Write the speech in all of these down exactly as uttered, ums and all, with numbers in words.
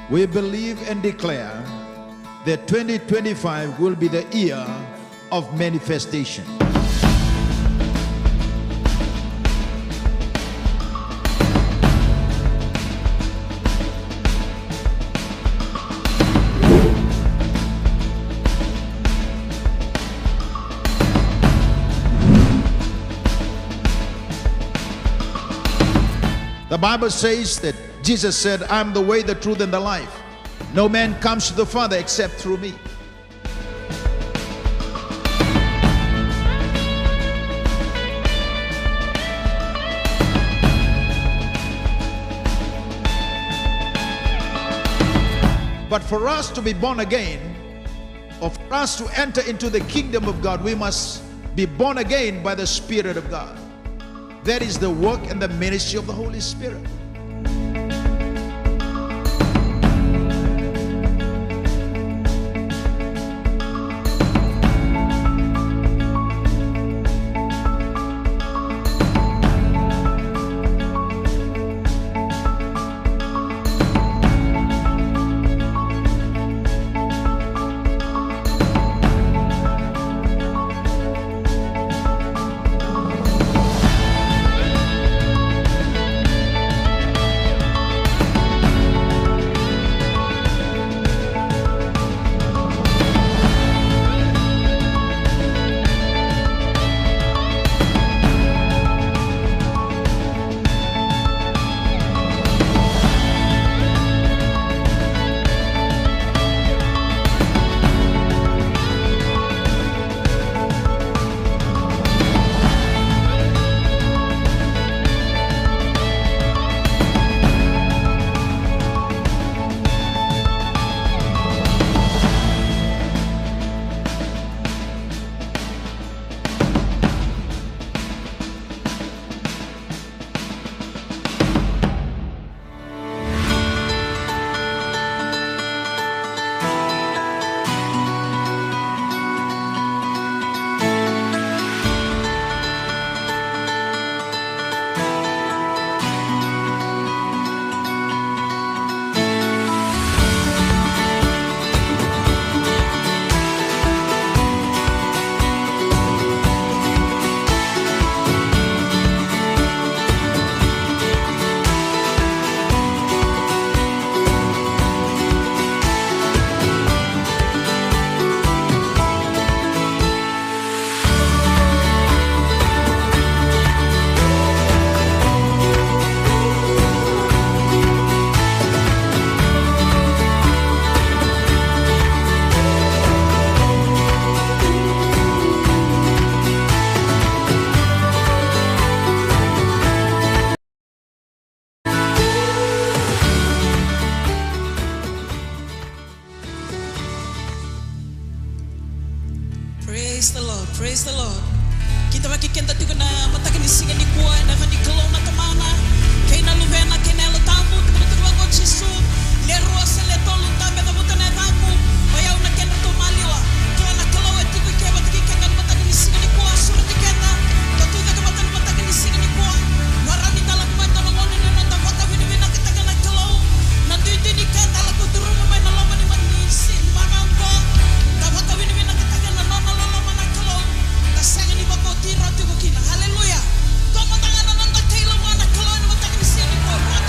We believe and declare that twenty twenty-five will be the year of manifestation. The Bible says that Jesus said, "I am the way, the truth, and the life. No man comes to the Father except through me." But for us to be born again, or for us to enter into the kingdom of God, we must be born again by the Spirit of God. That is the work and the ministry of the Holy Spirit. Praise the Lord, praise the Lord. Kidavaki keda tiko na mataka ni siga nikua ena yaca ni Kalou na Tamana kei na Luvena kei na Yalo Tabu, tukuna tiko vaqo o Jisu, le rua se le tolu, dabe cavuta na yacamu, o yau na kedratou maliwa. Kila na Kalou e tiko i ke vata kei keda na mataka ni siga nikua, sureti keda, da tucake vata na mataka ni siga nikua. Marau ni da lako mai dua na gauna ni noda vakavinavinakataka na Kalou. Na duidui ni ka da lako curuma mai na loma ni ma-, ni si-, ni marau oqo. Da vakavinavinakataka na nona loloma na Kalou. Da sega ni vakaoti rawa tiko kina. Haleluya. Tomana ga na noda kai lomana na Kalou ena mataka ni siga nikua. Rua,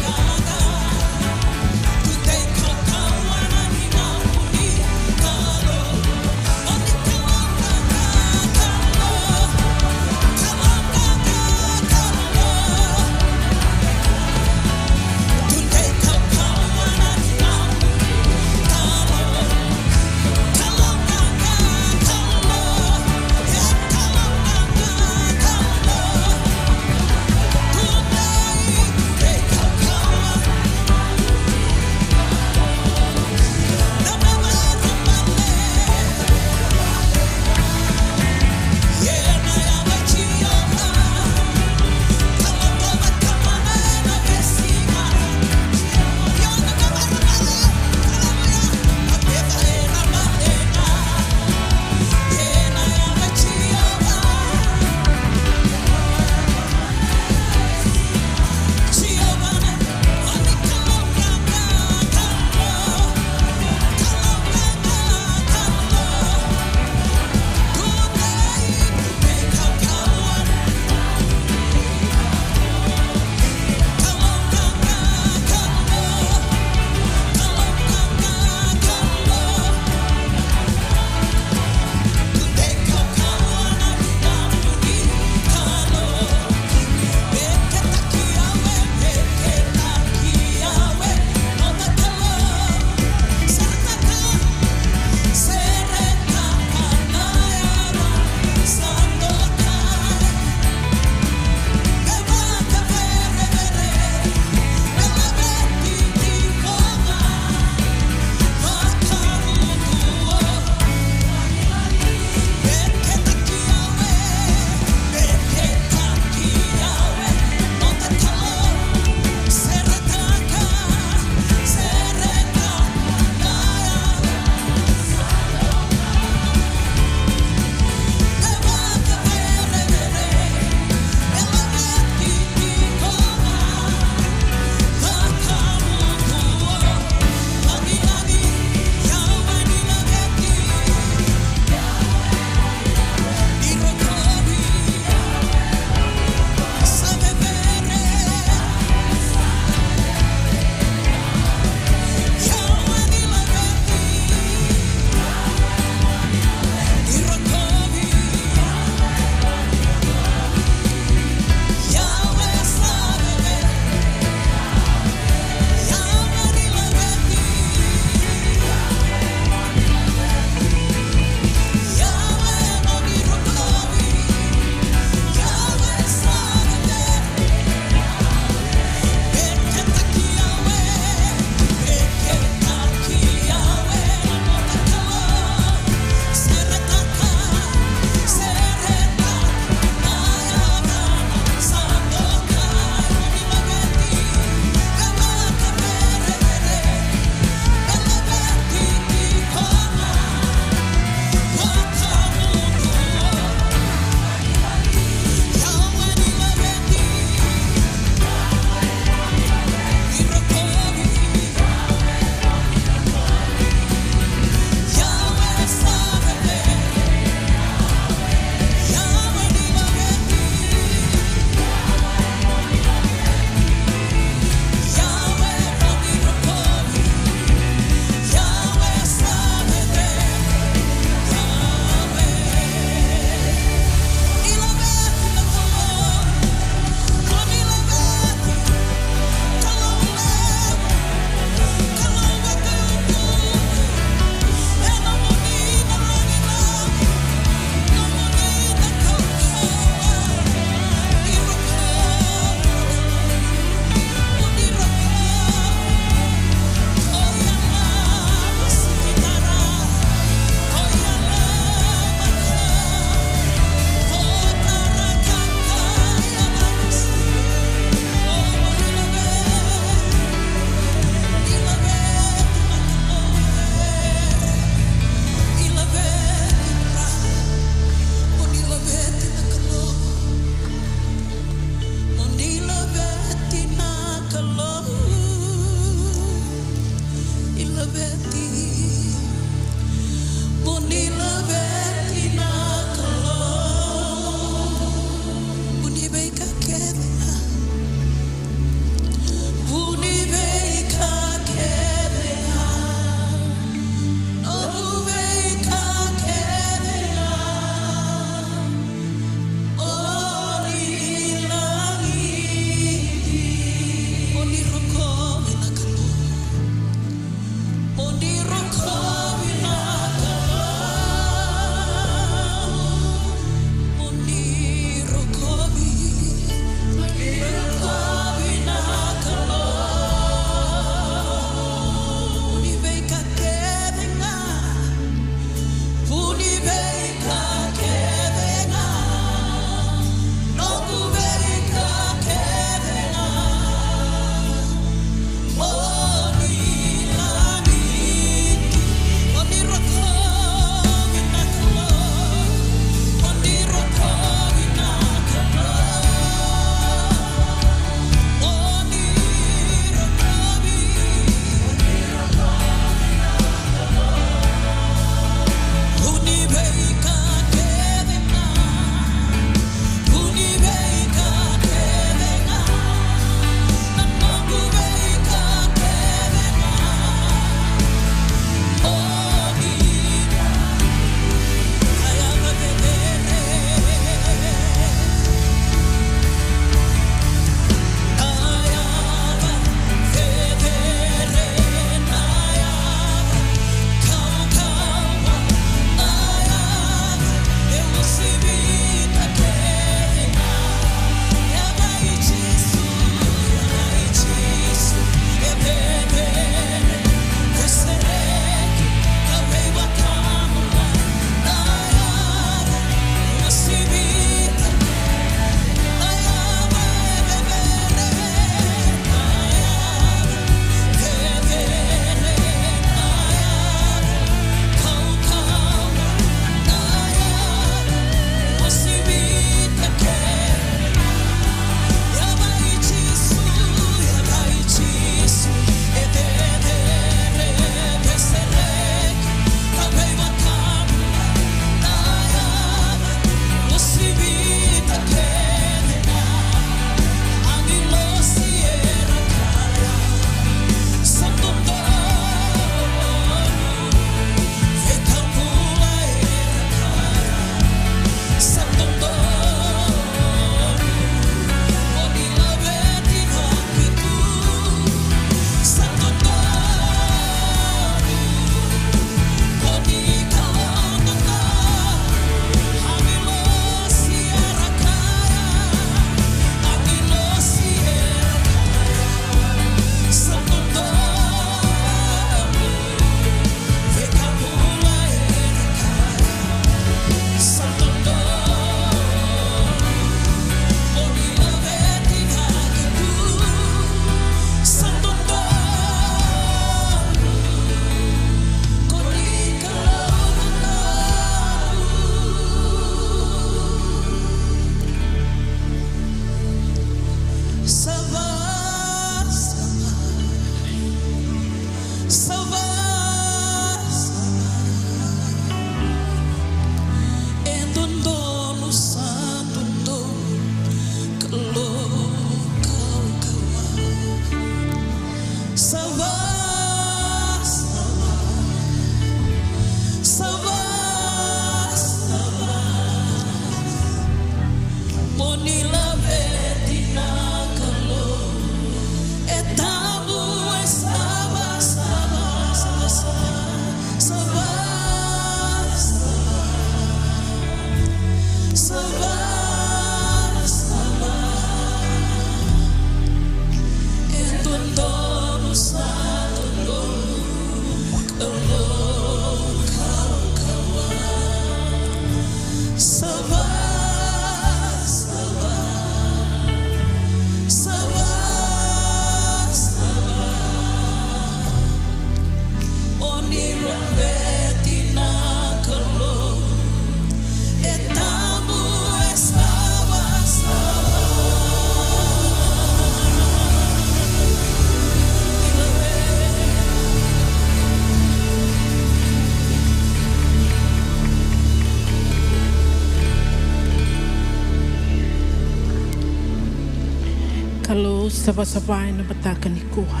Kalou savasava ena mataka nikua.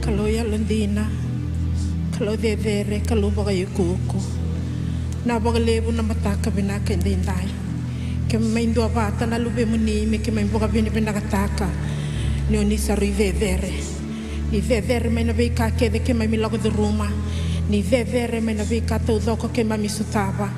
Kalou yalodina. Kalou cecere, Kalou vakaiukuuku. Vinaka vakalevu na mataka vinaka edaidai. Keimami duavata na luvemuni me keimami vakavinavinakataka ni o ni sa rui cecere. Ni cecere mai na veika kece keimami lako curuma. Ni cecere mai na veika taucoko keimami sotava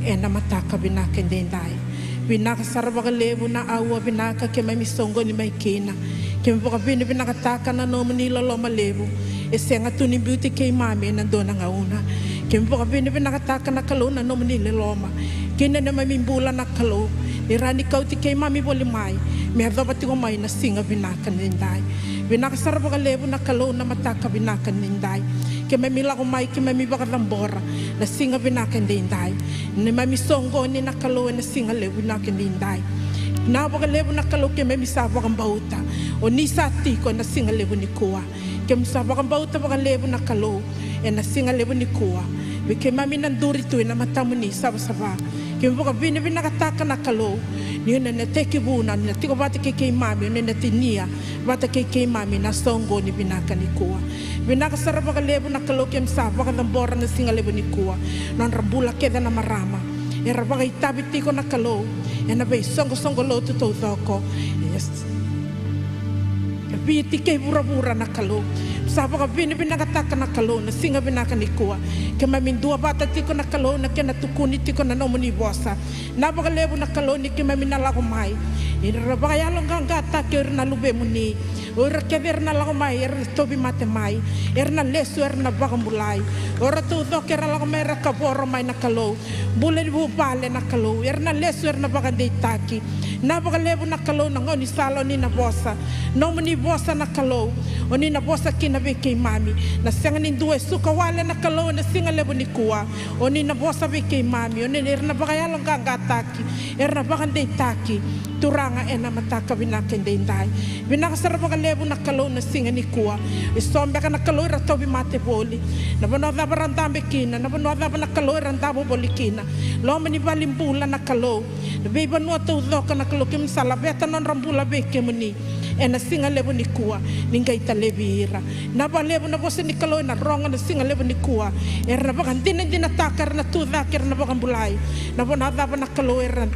ena mataka vinaka edaidai. Vinaka sara vakalevu na aua vinaka keimami soqoni mai kina. Keimami vakavinavinakataka na nomuni loloma levu. E sega tu ni biuti keimami ena dua na gauna. Keimami vakavinavinakataka na Kalou na nomuni loloma kina neimami bula na Kalou. Ni rawa ni kauti keimami voli mai me yacova tiko mai na siga vinaka edaidai. Vinaka sara vakalevu na Kalou na mataka vinaka edaidai. Keimami lako mai, keimami vakacabora na siga vinaka edaidai. Neimami soqoni na Kalou ena siga levu vinaka edaidai. Vinaka vakalevu na Kalou keimami sa vakabauta o ni sa tiko ena siga levu nikua. Keimami sa vakabauta vakalevu na Kalou ena siga levu nikua. Vei keimami na duri tu ena matamuni savasava. Keimami vakavinavinakataka na Kalou ni o ni na tekivuna, ni na tiko vata kei keimami, o ni na tinia vata kei keimami na soqoni vinaka nikua. Vinaka sara vakalevu na Kalou keimami sa vakacabora na siga levu nikua. Nodra bula kece na marama era vakaitavi tiko na Kalou ena veisoqosoqo lotu taucoko. Yes. Viti kei vuravura na Kalou. Sa vakavinavinakataka na Kalou na siga vinaka nikua. Keimami duavata tiko na Kalou na kena tukuni tiko na nomuni vosa. Vinaka vakalevu na Kalou ni keimami na lako mai. Era vakayaloqaqataki o ira na luvemuni. O ira kece era na lako mai, era na tauvimate mai. Era na lesu, era na vakabulai. O ira taucoko era lako mai, era kavoro mai na Kalou. Bula ni vuvale na Kalou. Era na lesu, era na vakadeitaki. Vinaka vakalevu na Kalou na gaunisala o ni na vosa. Nomuni vosa na Kalou. O ni na vosa kina vei keimami. Na sega ni dua e suka wale na Kalou ena siga levu nikua. O ni na vosa vei keimami, o ni era na vakayaloqaqataki, era na vakadeitaki. Turaga ena mataka vinaka edaidai. Vinaka sara vakalevu na Kalou na siga nikua. E so beka na Kalou era tauvimate voli. Na vanua cava era dabe kina, na vanua cava na Kalou era davo voli kina. Loma ni valenibula na Kalou. Na veivanua taucoko na Kalou keimami sa laveta nodra bula vei kemuni. Ena siga levu nikua, ni qai talevi ira. Vinaka vakalevu na vosa ni Kalou ena rogo na siga levu nikua. Era na vakadinadinataka, era na tucake, era na vakabulai. Na vanua cava na Kalou era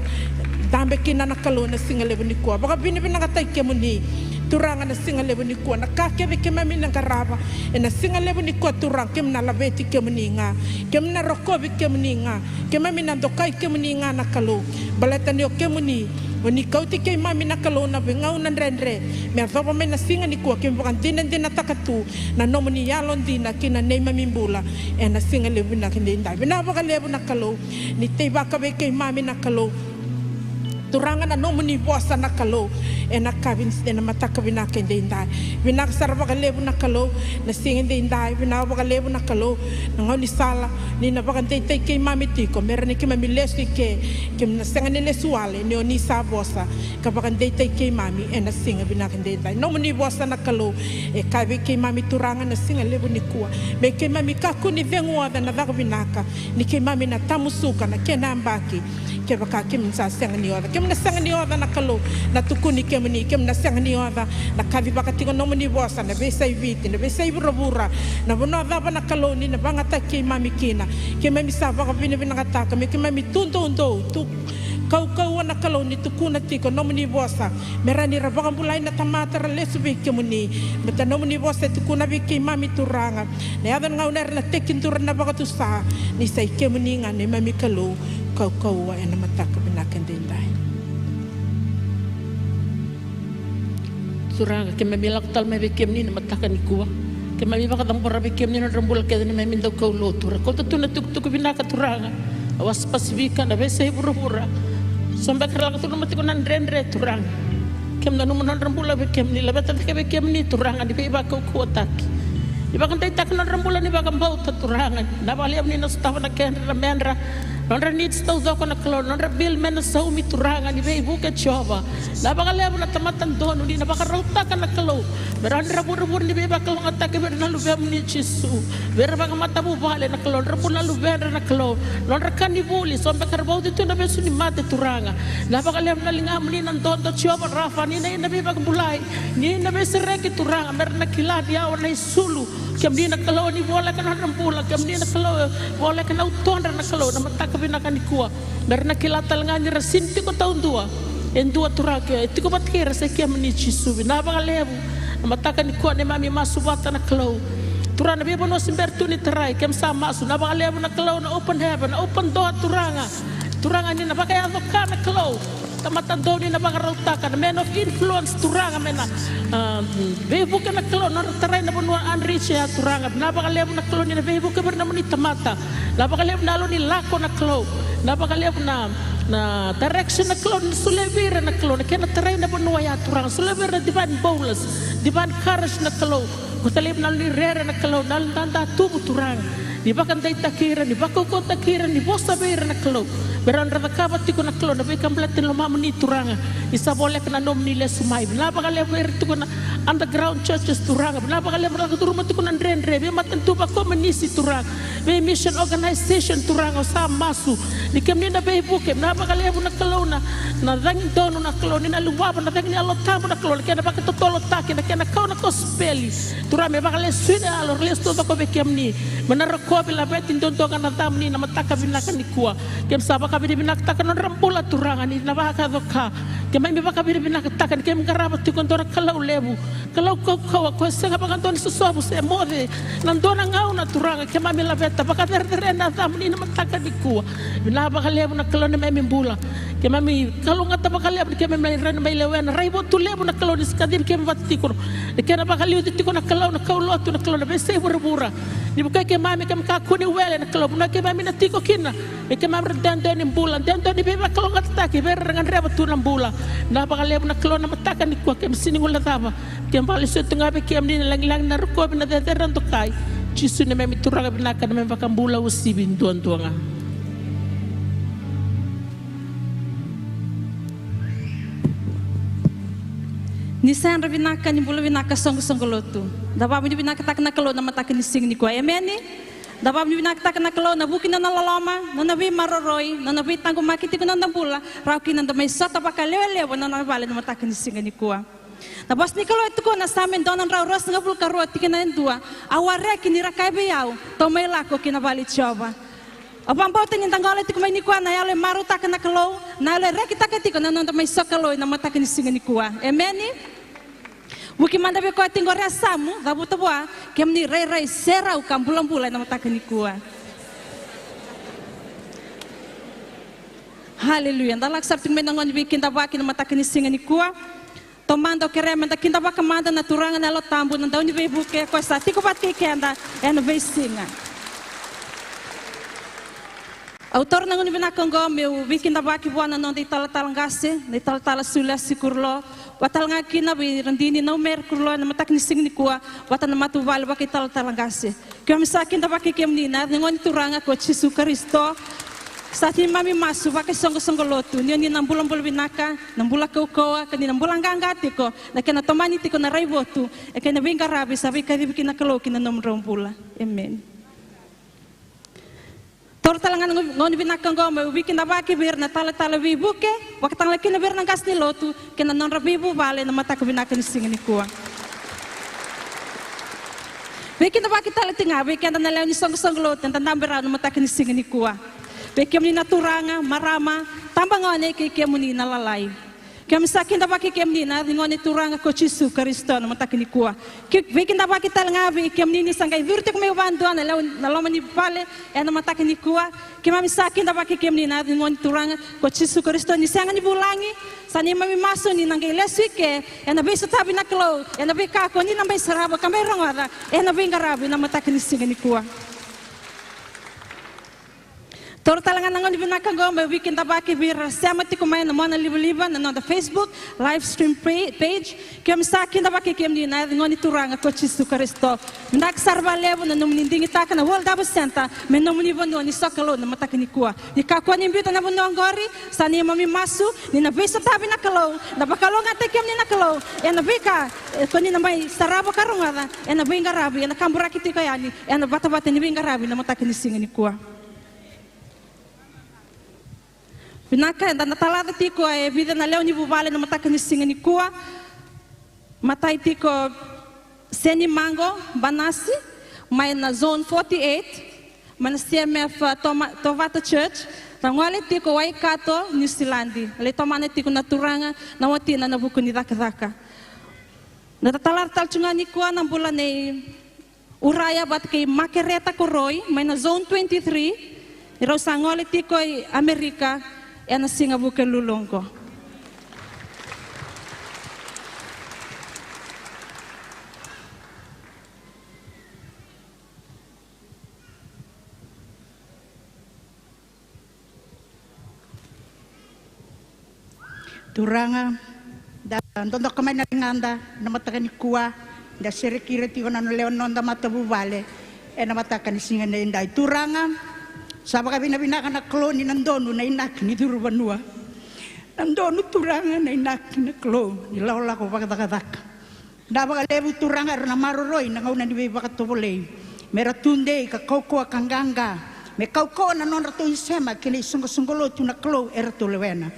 dabe kina na Kalou ena siga levu nikua. Vakavinavinakataki kemuni, Turaga na siga levu nikua. Na ka kece keimami na qarava. Ena siga levu nikua, Turaga, keimami na laveti kemuni ga. Keimami na rokovi kemuni ga. Keimami na dokai kemuni ga na Kalou. Baleta ni o kemuni, o ni kauti keimami na Kalou na veigauna dredre. Me yacova mai na siga nikua keimami vakadinadinataka tu na nomuni yalodina ki na neimami bula. Ena siga levu vinaka edaidai. Vinaka vakalevu na Kalou. Ni teivaka vei keimami na Kalou. Turaga na nomuni vosa na Kalou. Ena kavi, ena mataka vinaka edaidai. Vinaka sara vakalevu na Kalou. Na siga edaidai. Vinaka vakalevu na Kalou. Na gaunisala. Ni na vakadeitaki keimami tiko, me rawa ni keimami lesu i ke, keimami na sega ni lesu wale, ni o ni sa vosa, ka vakadeitaki keimami, ena siga vinaka edaidai. Nomuni vosa na Kalou, e kaya vei keimami Turaga na siga levu nikua. Me keimami kakua ni cegu oca na caka vinaka, ni keimami na tamusuka na kena yabaki, kevaka keimami sa sega ni oca. Keimami na sega ni oca na Kalou, na tukuni kemuni, keimami na sega ni oca, na kacivaka tiko nomuni vosa, na veiyasai Viti, na veiyasai vuravura, na vanua cava na Kalou ni na vagataki keimami kina. Keimami sa vakavinavinakataka, me keimami tu doudou, tu kaukauwa na Kalou ni tukuna tiko nomuni vosa. Me rawa ni ra vakabulai na tamata ra lesu vei kemuni. Baleta nomuni vosa e tukuna vei keimami Turaga. Na yaco na gauna era na tekiduru na vakatusa. Ni sa i kemuni ga neimami Kalou. Kaukauwa ena mataka vinaka edaidai. Turaga, keimami lako tale mai vei kemuni na mataka nikua. Keimami vakacabora vei kemuni na nodra bula kece neimami daukaulotu. Ra kauta tu na tukutuku vinaka Turaga. A wasa Pasifika, na veiyasai vuravura. So beka ra lako curuma tiko na dredre Turaga. Keimami nanuma nodra bula vei kemuni, laveta cake vei kemuni Turaga ni veivakaukauwataki. Ni vakadeitaka nodra bula ni vakabauta Turaga. Vinaka vakalevu ni na sotava na kedra, na medra. Nodra needs taucoko na Kalou, nodra bill me na saumi Turaga ni veivuke Jiova. Na vakalevu na tamata donu ni na vakarautaka na Kalou. Me rawa ni ra vuravura ni veivakalougatataki vei ira na luvemuni Jisu. Vei ira vakamatavuvale na Kalou, nodra bula na luvedra na Kalou. Nodra ka ni vuli, so beka ra vauci tu na vesu ni mate Turaga. Na vakalevu na ligamuni na dodo Jiova Rafa, ni na, na veivakabulai. Ni na veisereki Turaga, me ra na kila ni yawa na isulu. Kemuni na Kalou ni voleka na nodra bula, kemuni na Kalou voleka na utodra na Kalou, na mataka vinaka nikua. Me ra na kila tale ga ni ra sini tiko taudua. E dua Turaga, e tiko vata kei ira se kemuni Jisu. Vinaka vakalevu. Na mataka nikua neimami masu vata na Kalou. Turaga na veivanua se bera tu ni tarai, keimami sa masu. Na vakalevu na Kalou na open heaven, na open door Turaga. Turaga ni na vakayaco ka na Kalou. Tamata donu ni na vakarautaka, na man of influence Turaga me na, ah, veivuke na Kalou, nodra tarai na vanua unreached ya Turaga. Vinaka vakalevu na Kalou ni na veivuke vei ira na nomuni tamata. Vinaka vakalevu na yalo ni lako na Kalou. Vinaka vakalevu na, na direction na Kalou ni solia vei ira na Kalou. Na kena tarai na vanua ya Turaga. Solia vei ira na divine boldness, divine courage na Kalou. Ko talei na yalo ni rere na Kalou, na yalo ni dada tubu Turaga. Ni vakadeitaki ira, ni vakaukauwataki ira, ni vosa vei ira na Kalou. Me rawa ni ra cakava tiko na Kalou, na veika baleta na lomamuni Turaga. Ni sa voleka na nomuni lesu mai. Vinaka vakalevu vei ira tiko na underground churches Turaga. Vinaka vakalevu ra lako curuma tiko na dredre. Veimatanitu vakomunisi Turaga. Vei mission organization Turaga. O sa masu. Ni kemuni na veivuke. Vinaka vakalevu na Kalou na, na cagi donu na Kalou. Ni na luvava na cagi ni Yalo Tabu na Kalou. Na kena vakatotolotaki, na kena kau na kosipeli. Turaga me vakalesui na yalo, ra lesu taucoko vei kemuni. Me na rokovi laveti duadua ga na yacamuni na mataka vinaka nikua. Keimami sa vakavinavinakataka na nodra bula Turaga ni na vakayaco ka. Keimami vakavinavinakataka ni keimami qarava tiko e dua na Kalou levu. Kalou kaukauwa, koya sega vakadua ni sosovu se moce. Na dua na gauna Turaga keimami laveta, vakacerecerei na yacamuni na mataka nikua. Vinaka vakalevu na Kalou na neimami bula. Keimami kalougata vakalevu ni keimami mai rai na mai lewena raivotu levu na Kalou ni sa kacivi keimami vata tiko. Na kena vakaliuci tiko na Kalou na kaulotu na Kalou na veiyasai vuravura. Ni vukei keimami keimami kakua ni wele na Kalou vanua keimami na tiko kina. Me keimami ra dede ni bula, dede ni veivakalougatataki vei ira ra gadreva tu na bula. Vinaka vakalevu na Kalou na mataka nikua keimami sini guilecava. Keimami vakalesuya tu ga vei kemuni na lagilagi na rokovi na cecere na dokai. Jisu na neimami Turaga vinaka na neimami vakabula uasivi duadua ga. Ni sa yadra vinaka, ni bula vinaka soqosoqo lotu. Da vakavinavinakataka na Kalou na mataka ni siga nikua. Emeni. Da vakavinavinakataka na Kalou na vuku ni nona loloma, nona veimaroroi, nona veitaqomaki tiko na noda bula, rawa kina da mai sota vakalewelevu ena nona vale na mataka ni siga nikua. Na vosa ni Kalou e tukuna, Same dua na drau ruasagavulu ka rua tikina e dua, au a reki ni ra kaya vei au, tou mai lako ki na vale i Jiova. Au vakabauta ni da gole tiko mai nikua na yalo e marautaka na Kalou, na yalo e rekitaka tiko na noda mai sokalou ena mataka ni siga nikua. Emeni? Vuki mada vei koya tiko qori e yasamu, cavuta vua, kemuni rairai serau ka bulabula ena mataka nikua. Haleluya. Da lako sara tiko mai na gauna ni veikidavaki na mataka ni siga nikua. Taumada au kerea meda kidavaka mada na Turaga na Yalo Tabu, na Dauniveivuke, koya sa tiko vata kei keda ena veisiga. Au taura na gauna vinaka oqo meu veikidavaki vua na noda italatala qase, na italatala Sulia Sikurlo, vata tale ga kina vei Radini Naumeri Kurlo ena mataka ni siga nikua, vata na matavuvale vakaitalatala qase. Keimami sa kidavaki kemuni ena yaca ni Gone Turaga ko Jisu Karisito. Sa neimami masu vakaisoqosoqo lotu ni o ni na bulabula vinaka, na bula kaukauwa, ka ni na bula qaqa tiko, na kena tomani tiko na raivotu, e kena veiqaravi sa veikacivi kina na Kalou ki na nomudrau bula. Emeni. Taura tale ga na gauna vinaka oqo meu veikidavaki vei ira na talatala veivuke, vaka tale ga kina vei ira na qase ni lotu, kei na nodra veivuvale na mataka vinaka ni siga nikua. Veikidavaki tale tiko ga vei keda na lewe ni soqosoqo lotu eda dabe rawa na mataka ni siga nikua. Vei kemuni na turaga, marama, tabagone kei kemuni na lalai. Keimami sa kidavaki kemuni ena yaca ni Gone Turaga ko Jisu Karisito ena mataka nikua. Ki-, veikidavaki tale ga vei kemuni ni sa qai curu tiko mai vakadua na lewe, na loma ni vale ena mataka nikua. Keimami sa kidavaki kemuni ena yaca ni Gone Turaga ko Jisu Karisito ni sega ni vulagi. Sa neimami masu ni na qai lesu i ke ena veisotavi na Kalou, ena veika ko ni na mai sarava ka mai rogoca ena veiqaravi ena mataka ni siga nikua. Taura tale ga na gauna vinaka oqo meu veikidavaki vei ira sema tiko mai na monalivaliva na noda Facebook live stream pa-, page. Keimami sa kidavaki kemuni ena yaca ni Gone Turaga ko Jisu Karisito. Vinaka sara vakalevu na nomuni digitaka na World Harvest Centre me nomuni vanua ni sokalou na mataka nikua. Ni kakua ni biuta na vanua oqori, sa neimami masu ni na veisotavi na Kalou, na vakalougatataki kemuni na Kalou ena veika e, ko ni na mai sarava ka rogoca ena veiqaravi ena kaburaki tiko yani ena vatavata ni veiqaravi na mataka ni siga nikua. Vinaka, eda na talaca tiko e vica na lewe ni vuvale na mataka ni siga nikua. Matai tiko Seni Mago Banasi, mai na Zone forty-eight, mai na C M F, uh, Toma-, Tovata Church, na gole tiko Waikato, New Zealand. Lai tomana tiko na turaga na watina ena vuku ni cakacaka. Na talaca tale tu ga nikua na bula nei Uraya vata kei Makereta Koroi, mai na Zone twenty-three, ni rau sa gole tiko i Amerika ena siga Vukelulu oqo. Turaga, da dodoka mai na ligada na mataka nikua, da sereki ira tiko na lewe ni noda matavuvale ena mataka ni siga nidai. Turaga, sa vakavinavinaka na Kalou ni na donu na inaki ni curu vanua. Na donu Turaga na inaki na Kalou ni lakolako vakacakacaka. Vinaka vakalevu Turaga era na maroroi na gauna ni veivakatovolei. Me ra tudei ka kaukauwa ka qaqa. Me kaukauwa na nodratou isema kei na isoqosoqo lotu na Kalou eratou lewena.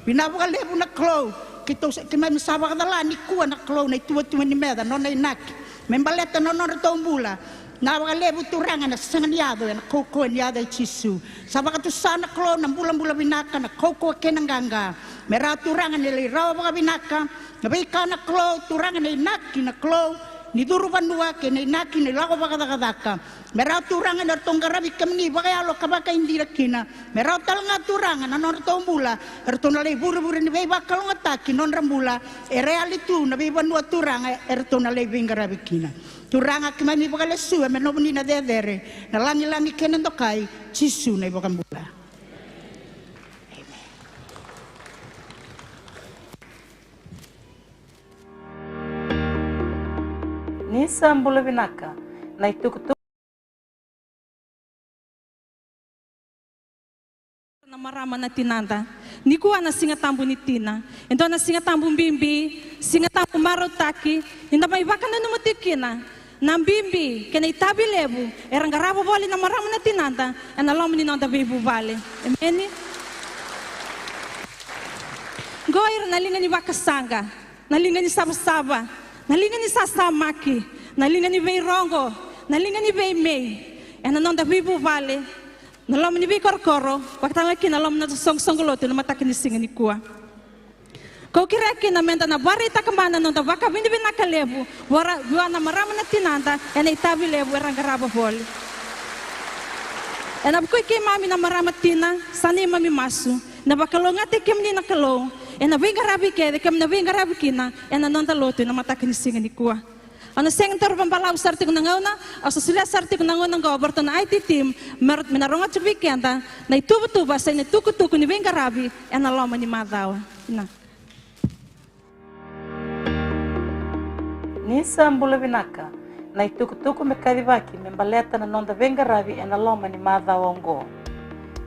Vinaka vakalevu na Kalou, keitou sa, keimami sa vakacala nikua na Kalou na ituvatuva ni meca, nona inaki. Me baleta na nodratou bula. Vinaka vakalevu Turaga na sega ni yaco ena kaukauwa ni yaca i Jisu. Sa vakatusa na Kalou na bulabula vinaka, na kaukauwa kei na qaqa. Me rawa Turaga ni lai rawa vakavinaka na veika na Kalou, Turaga na inaki na Kalou ni curu vanua kei na inaki ni lako vakacakacaka. Me rawa Turaga ni ratou qaravi kemuni vakayalo ka vakaidina kina. Me rawa tale ga Turaga na nodratou bula eratou na lai vurevure ni veivakalougatataki nodra bula. Era yali tu na veivanua Turaga eratou na lai veiqaravi kina. Turaga keimami vakalesuya me nomuni na cecere, na lagilagi kei na dokai, Jisu na iVakabula. Ni sa bula vinaka na itukutuku. Na marama na tinada. Nikua na Siga Tabu ni tina. E dua na Siga Tabu bibi, Siga Tabu marautaki, ni da mai vakananuma tiko kina na bibi kei na itavi levu era qarava voli na marama na tinada ena loma ni noda veivuvale. Emeni. Qo ira na liga ni vakasaqa, na liga ni savasava, na liga ni sasamaki, na liga ni veiroqo, na liga ni veimei ena noda veivuvale, na loma ni veikorokoro, vakatalega kina na loma ni noda soqosoqo lotu ena mataka ni siga nikua. Kau kerea kina meda na vakaraitaka mana na noda vakavinavinaka levu vua na marama na tinada ena itavi levu era qarava voli. Ena vuku i keimami na marama tina, sa neimami masu na vakalougatataki kemuni na Kalou ena veiqaravi kece keimami na veiqaravi kina ena noda lotu ena mataka ni siga nikua. Au na sega ni taura vabalavu sara tiko na gauna, au sa solia sara tiko na gauna oqo vei ratou na I T team me ra-, me na rogoca tiko vei keda na ituvatuva se na itukutuku ni veiqaravi ena loma ni macawa. Na. Ni sa bula vinaka, na itukutuku me kacivaki me baleta na noda veiqaravi ena loma ni macawa oqo.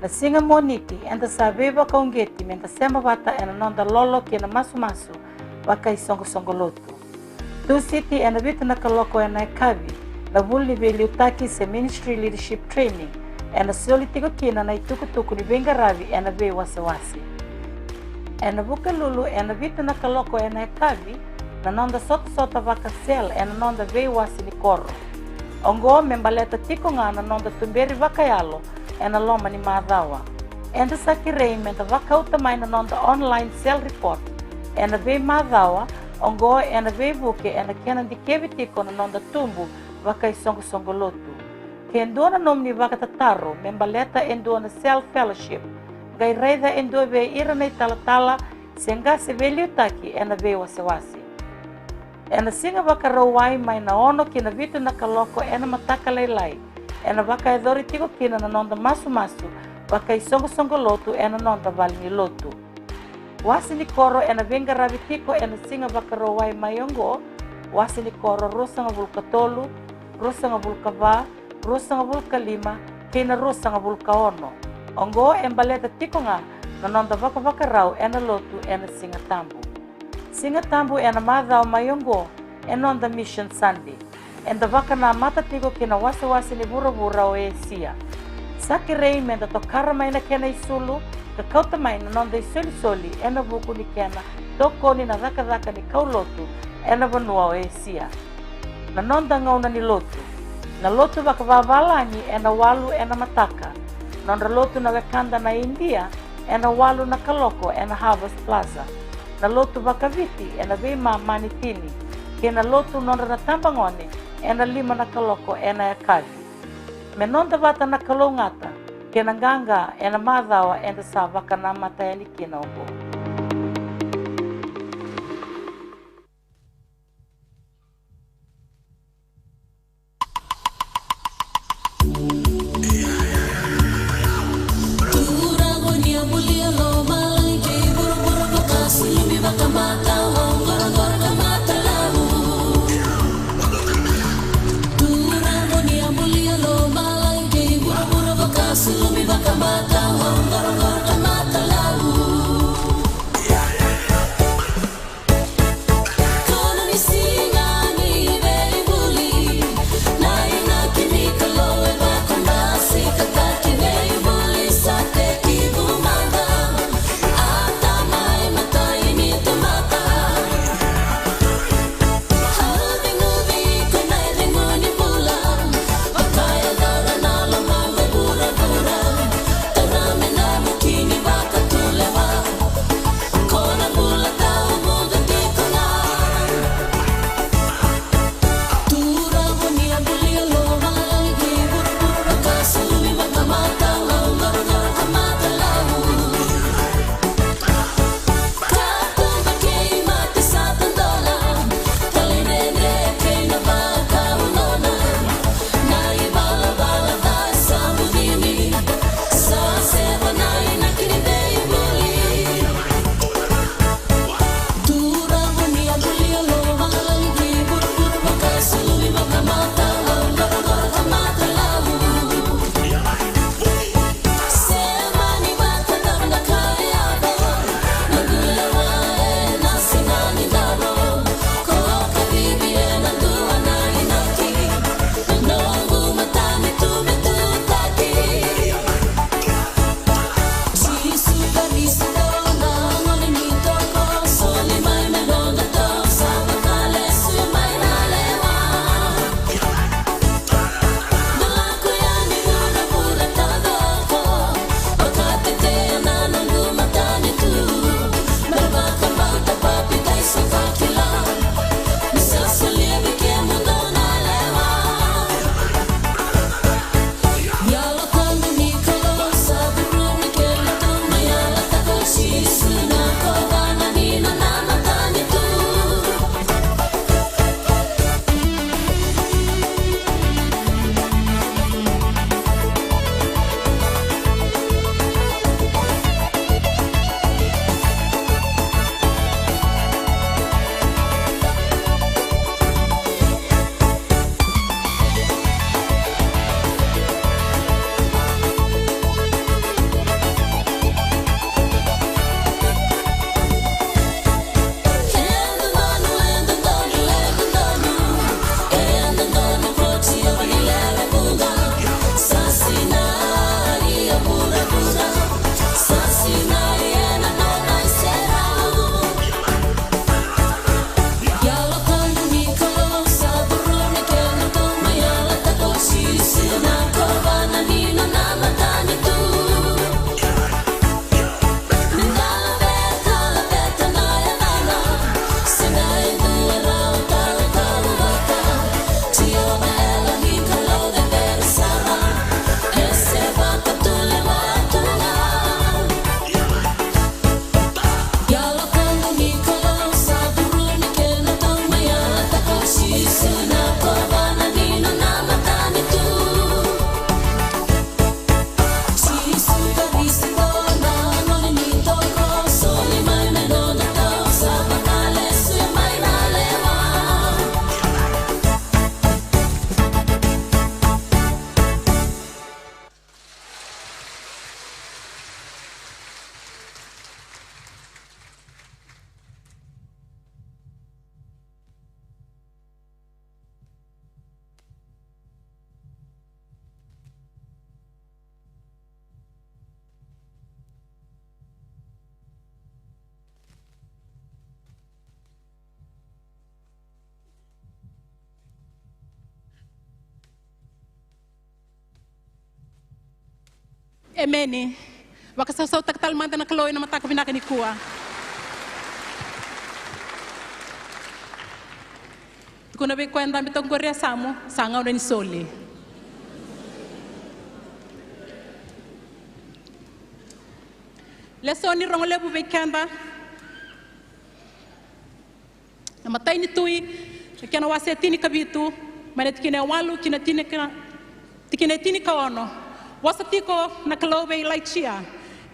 Na siga Moniti eda sa veivakauqeti meda sema vata ena noda lolo kei na masumasu vakaisoqosoqo lotu. Tusiti ena vitu na kaloko ena yakavi, na vuli ni veiliutaki se Ministry Leadership Training, ena soli tiko kina na itukutuku ni veiqaravi ena veiwasewase. Ena Vukelulu ena vitu na kaloko ena yakavi, na noda sotasota vaka-cell ena noda veiwase ni koro. Oqo me baleta tiko ga na noda tuberi vakayalo ena loma ni macawa. Eda sa kerei meda vakauta mai na noda online cell report ena veimacawa, oqo ena veivuke ena kena dikevi tiko na noda tubu vakaisoqosoqo lotu. Ke dua na nomuni vakatataro me baleta e dua na cell fellowship, qai raica e dua vei ira na italatala se qase veiliutaki ena veiwasewase. Ena Siga Vakarauwai mai na ono ki na vitu na kaloko ena mataka lailai, ena vakayacori tiko kina na noda masumasu vakaisoqosoqo lotu ena noda vale ni lotu. Wase ni koro ena veiqaravi tiko ena Siga Vakarauwai mai oqo, wase ni koro ruasagavulu ka tolu, ruasagavulu ka va, ruasagavulu ka lima, kei na ruasagavulu ka ono. Oqo e baleta tiko ga na noda vakavakarau ena lotu ena Siga Tabu. Siga Tabu ena macawa mai oqo e noda Mission Sunday. Eda vakanamata tiko ki na wasewase ni vuravura o Esia. Sa kerei meda tokara mai na kena isulu ka kauta mai na noda isolisoli ena vuku ni kena tokoni na cakacaka ni kaulotu ena vanua o Esia. Na noda gauna ni lotu. Na lotu vakavavalagi ena walu ena mataka. Nodra lotu na wekada na Idia ena walu na kaloko ena Harvest Plaza. Na lotu vakaviti ena veimama ni tini, kei na lotu nodra na tabagone ena lima na kaloko ena yakavi. Me noda vata na kalougata kei na qaqa ena macawa eda sa vakanamata yani kina oqo. Emeni. Vakasausautaka tale mada na Kalou ena mataka vinaka nikua. Tukuna vei koya e dabe toka qori e yasamu, sa gauna ni soli. Lesoni rogo levu vei keda. Na Matai ni Tui, na kena wase e tinikavitu, mai na tikina e walu ki na tinika, tikina e tinikaono. Vosa tiko na Kalou vei Ilaija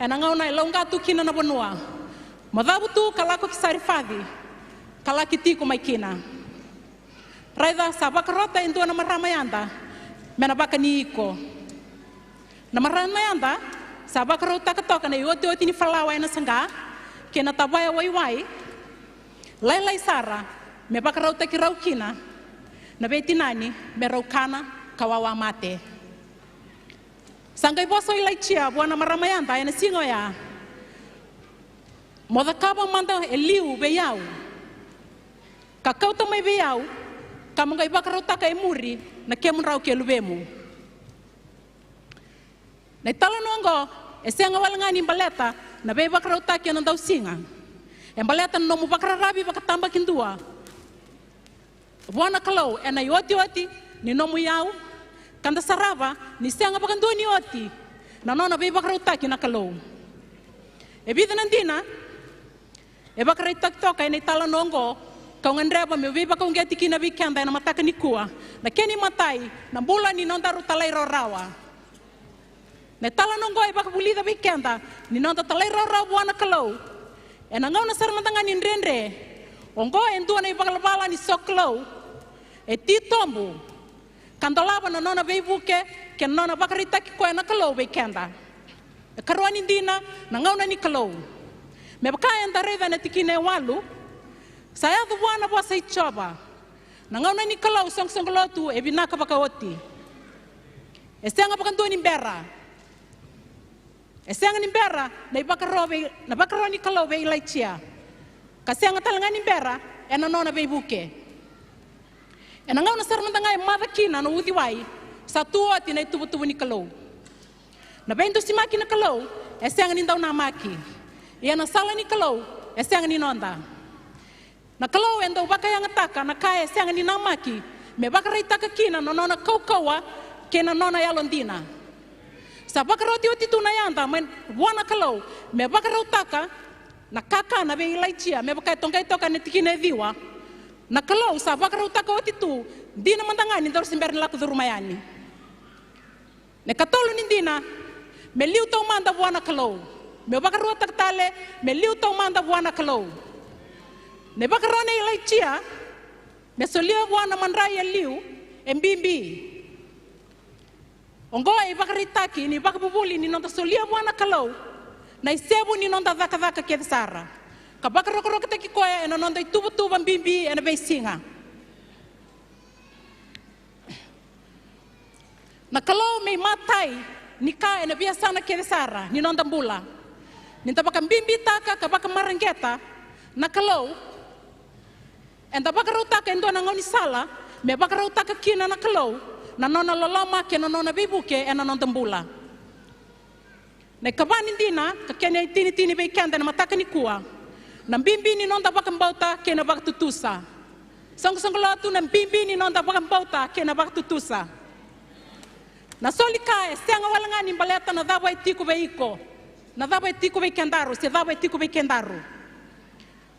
ena gauna e lauqa tu kina na vanua. Mo cavu tu ka lako ki Sarifaci, ka laki tiko mai kina. Raica, sa vakarota e dua na marama yada me na vakani iko. Na marama yada sa vakarautaka toka na iotioti ni falawa ena saqa kei na tavaya waiwai lailai sara, me vakarautaki rau kina na veitinani me rau kana ka wawa mate. Sa qai vosa o Ilaija vua na marama yada ena siga oya, mo cakava mada e liu vei au, ka kauta mai vei au, ka mo qai vakarautaka e muri na kemudrau kei luvemu. Na italanoa oqo e sega wale ga ni baleta na veivakarautaki ena dausiga. E baleta na nomu vakararavi vakatabakidua vua na Kalou ena iotioti ni nomu iyau, ka da sarava ni sega vakadua ni oti na nona veivakarautaki na Kalou. E vica na dina e vakaraitaki toka ena italanoa oqo, kau gadreva meu veivakauqeti kina vei keda ena mataka nikua. Na kena imatai, na bula ni nodaru talairawarawa. Na italanoa oqo e vakavulica vei keda ni noda talairawarawa vua na Kalou ena gauna sara mada ga ni dredre. Oqo e dua na ivalavala ni sokalou e titobu ka dolava na nona veivuke kei na nona vakaraitaki koya na Kalou vei keda. E karua ni dina, na gauna ni Kalou. Me vaka eda raica ena tikina e walu, sa yaco vua na vosa i Jiova. Na gauna ni Kalou, soqosoqo lotu, e vinaka vakaoti. E sega vakadua ni bera. E sega ni bera na ivakaro vei, na vakaro ni Kalou vei Ilaija, ka sega tale ga ni bera ena nona veivuke. Ena gauna sara mada ga e maca kina na uciwai, sa tu oti na ituvatuva ni Kalou. Na veidusimaki na Kalou e sega ni dau namaki. Ia na sala ni Kalou e sega ni noda. Na Kalou e dau vakayagataka na ka e sega ni namaki me vakaraitaka kina na nona kaukauwa kei na nona yalodina. Sa vakaroti oti tu na yada mai vua na Kalou me vakarautaka na kakana vei Ilaija, me vaka e toqai toka ena tikina e ciwa. Na Kalou sa vakarautaka oti tu, dina mada ga ni daru se bera ni lako curuma yani. Na ikatolu ni dina, me liu taumada vua na Kalou. Meu vakaruataka tale, me liu taumada vua na Kalou. Na ivakaro nei Ilaija me solia vua na madrai e liu e bibi. Oqo e ivakaraitaki ni vakavuvuli ni noda solia vua na Kalou na isevu ni noda cakacaka kece sara, ka vakarokorokotaki koya ena noda ituvatuva bibi ena veisiga. Na Kalou me imatai ni ka ena veiyasana kece sara ni noda bula. Ni da vakabibitaka ka vakamareqeta na Kalou, eda vakarautaka e dua na gaunisala me vakarautaka kina na Kalou na nona loloma kei na nona veivuke ena noda bula. Na ikava ni dina, ka kena itinitini vei keda ena mataka nikua, na bibi ni noda vakabauta kei na vakatutusa. Soqosoqo lotu, na bibi ni noda vakabauta kei na vakatutusa. Na soli ka e sega wale ga ni baleta na cava e tiko vei iko, na cava e tiko vei kedaru, se cava e tiko vei kedaru.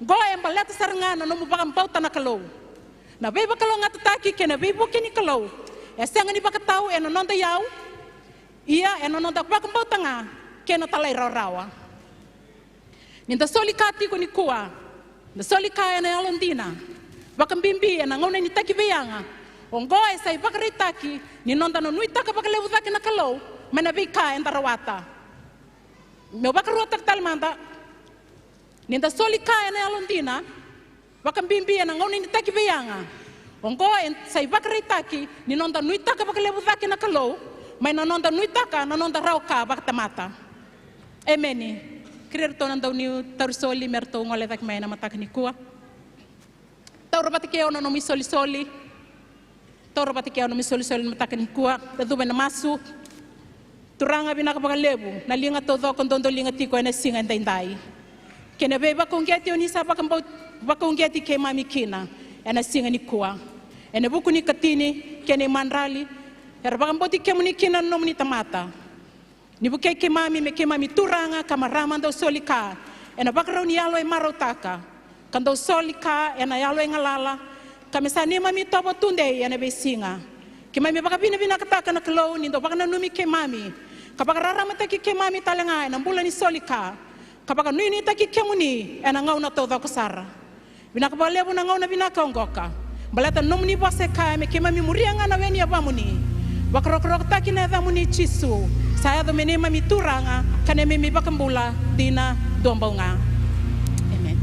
Qo e baleta sara ga na nomu vakabauta na Kalou. Na veivakalougatataki kei na veivuke ni Kalou e sega ni vakatau ena noda iyau, ia ena noda vakabauta ga kei na talairawarawa. Ni da soli ka tiko nikua, da soli ka ena yalodina, vakabibi ena gauna ni taki veiyaga, oqo e sa ivakaraitaki ni noda na nuitaka vakalevu cake na Kalou mai na veika eda rawata. Meu vakaruataka tale mada, ni da soli ka ena yalodina, vakabibi ena gauna ni taki veiyaga, oqo e sa ivakaraitaki ni noda nuitaka vakalevu cake na Kalou mai na noda nuitaka na noda rawa ka vakatamata. Emeni. Kerea iratou na dauniu tauri soli me ratou gole cake mai ena mataka nikua. Taura vata kei au na nomu isolisoli. Taura vata kei au na nomu isolisoli ena mataka nikua. Da cuva ena masu. Turaga, vinaka vakalevu na liga taucoko dodoliga tiko ena siga edaidai, kei na veivakauqeti o ni sa vakabau-, vakauqeti keimami kina ena siga nikua. Ena vuku ni ikatini kei na imadrali era vakabauti kemuni kina na nomuni tamata. Ni vukei keimami me keimami turaga ka marama dau soli ka ena vakarau ni yalo e marautaka, ka dau soli ka ena yalo e galala, ka me sa neimami itovo tudei ena veisiga. Keimami vakavinavinakataka na Kalou ni dau vakananumi keimami ka vakararamataki keimami tale ga ena bula ni soli ka, ka vakanuinuitaki kemuni ena gauna taucoko sara. Vinaka vakalevu na gauna vinaka oqo ka baleta na nomuni vosa e kaya me keimami muria ga na we ni yavamuni. Vakarokorokotaki na yacamuni Jisu, sa yaco me neimami turaga ka neimami vakabula dina duabau ga. Amen.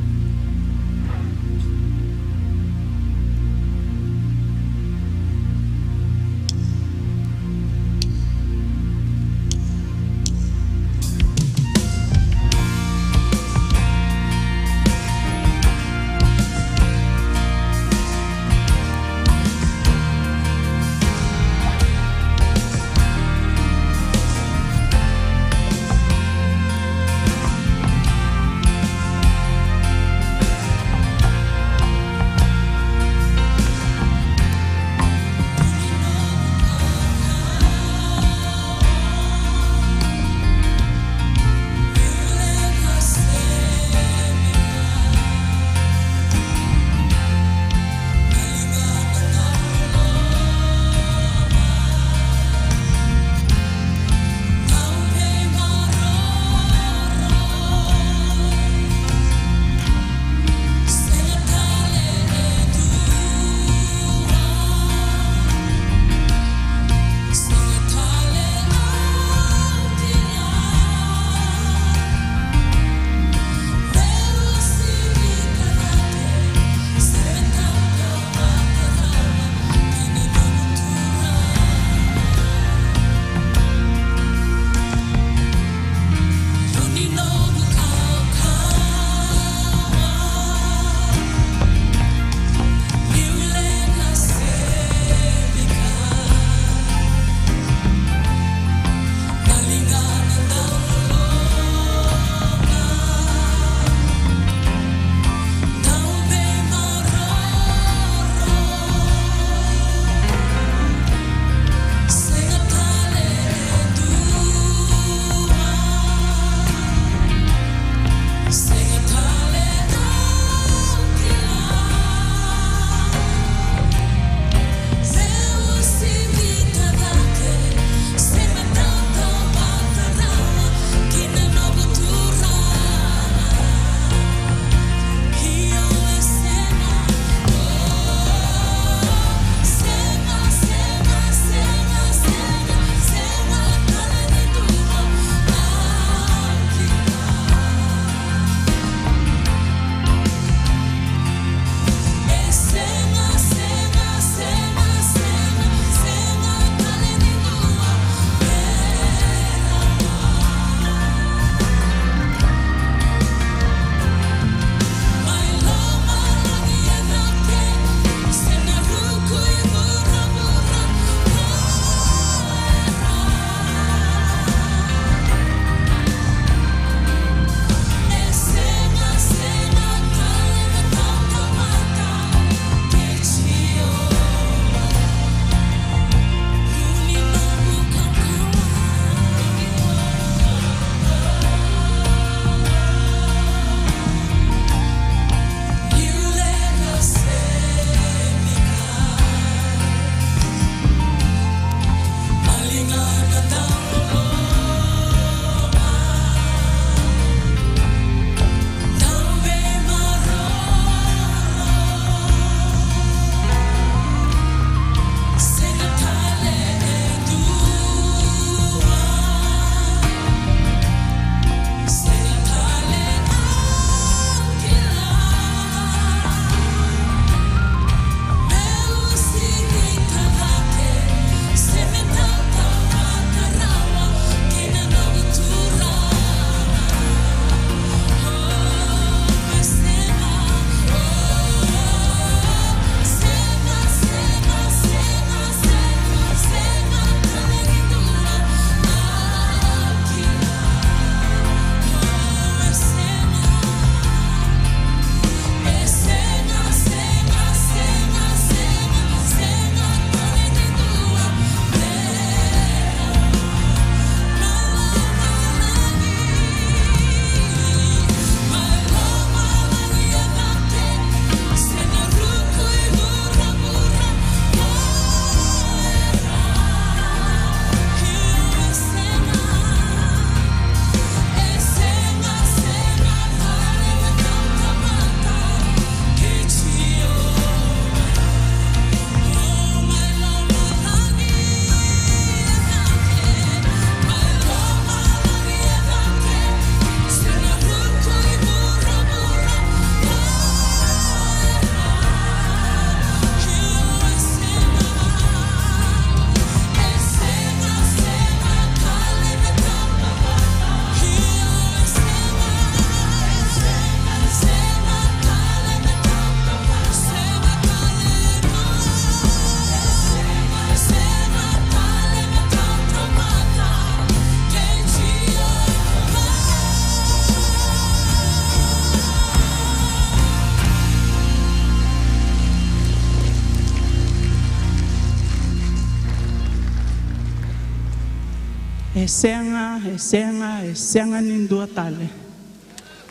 E sega, e sega, e sega ni dua tale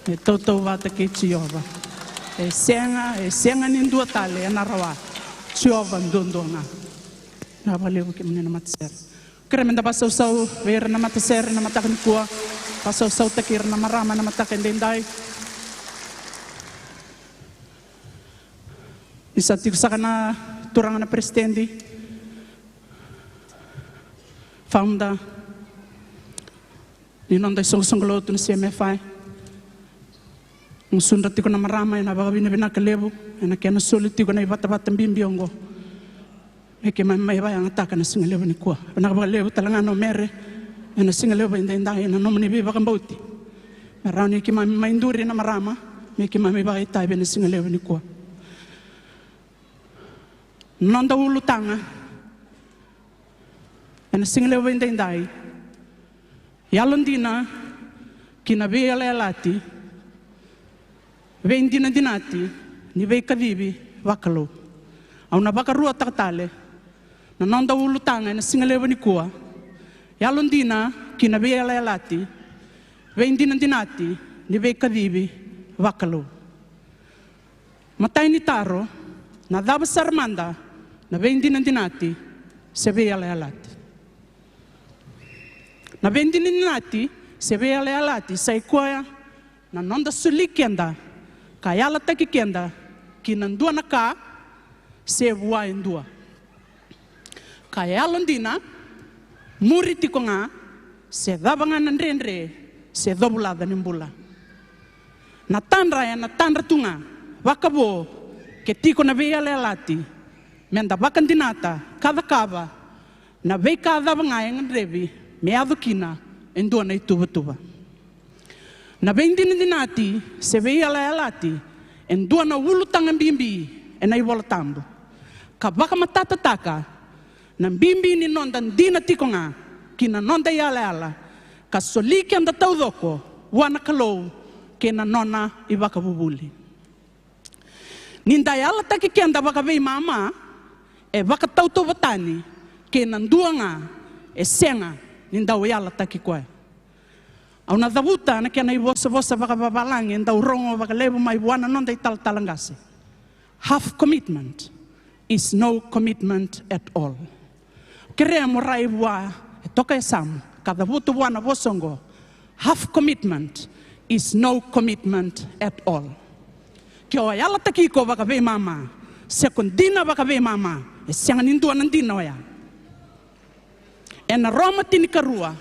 e tautauvata kei Jiova. E sega, e sega ni dua tale ena rawa. Jiova duadua ga. Na vakalevu kemuni na matasere. Kere meda vasausau vei ira na matasere na mataka nikua. Vasausautaki ira na marama na mataka edaidai. Ni sa tiko saka na turaga na peresitedi, founder ni noda isoqosoqo lotu na C M F I. Gusudra tiko na marama ena vakavinavinaka levu ena kena soli tiko na ivatavata bibi oqo. Me keimami mai vakayagataka na siga levu nikua. Vinaka vakalevu tale ga na o Mere ena siga levu edaidai ena nomuni veivakabauti. Me rawa ni keimami mai duri na marama, me keimami vakaitavi ena siga levu nikua. Noda ulutaga ena siga levu edaidai. Yalodina ki na veiyalayalati, veidinadinati ni veikacivi vakalou. Au na vakaruataka tale na noda ulutaga ena siga levu nikua. Yalodina ki na veiyalayalati, veidinadinati ni veikacivi vakalou. Matai ni taro, na cava sara mada na veidinadinati se veiyalayalati? Na veidinadinati se veiyalayalati sa i koya na noda soli keda ka yalataki keda ki na dua na ka se vua e dua. Ka yalodina, muri tiko ga, se cava ga na dredre se covulaca ni bula. Na tadra ena tadra tu ga vakavo ke tiko na veiyalayalati, meda vakadinata ka cakava na veika cava ga e gadrevi me yaco kina e dua na ituvatuva. Na veidinadinati se veiyalayalati e dua na ulutaga bibi ena iVola Tabu ka vakamatatataka na bibi ni noda dina tiko ga ki na noda iyalayala ka soli keda taucoko vua na Kalou kei na nona ivakavuvuli. Ni da yalataki keda vakaveimama e vakatautauvatani kei na dua ga e sega ni dau yalataki koya. Au na cavuta na kena ivosavosa vakavavalagi e dau rogo vakalevu mai vua na noda italatala qase. Half commitment is no commitment at all. Kerea mo rai vua e toka e samu ka cavuta vua na vosa oqo. Half commitment is no commitment at all. Ke o yalataki iko vakaveimama se ko dina vakaveimama, e sega ni dua na dina oya. Ena Roma tinikarua,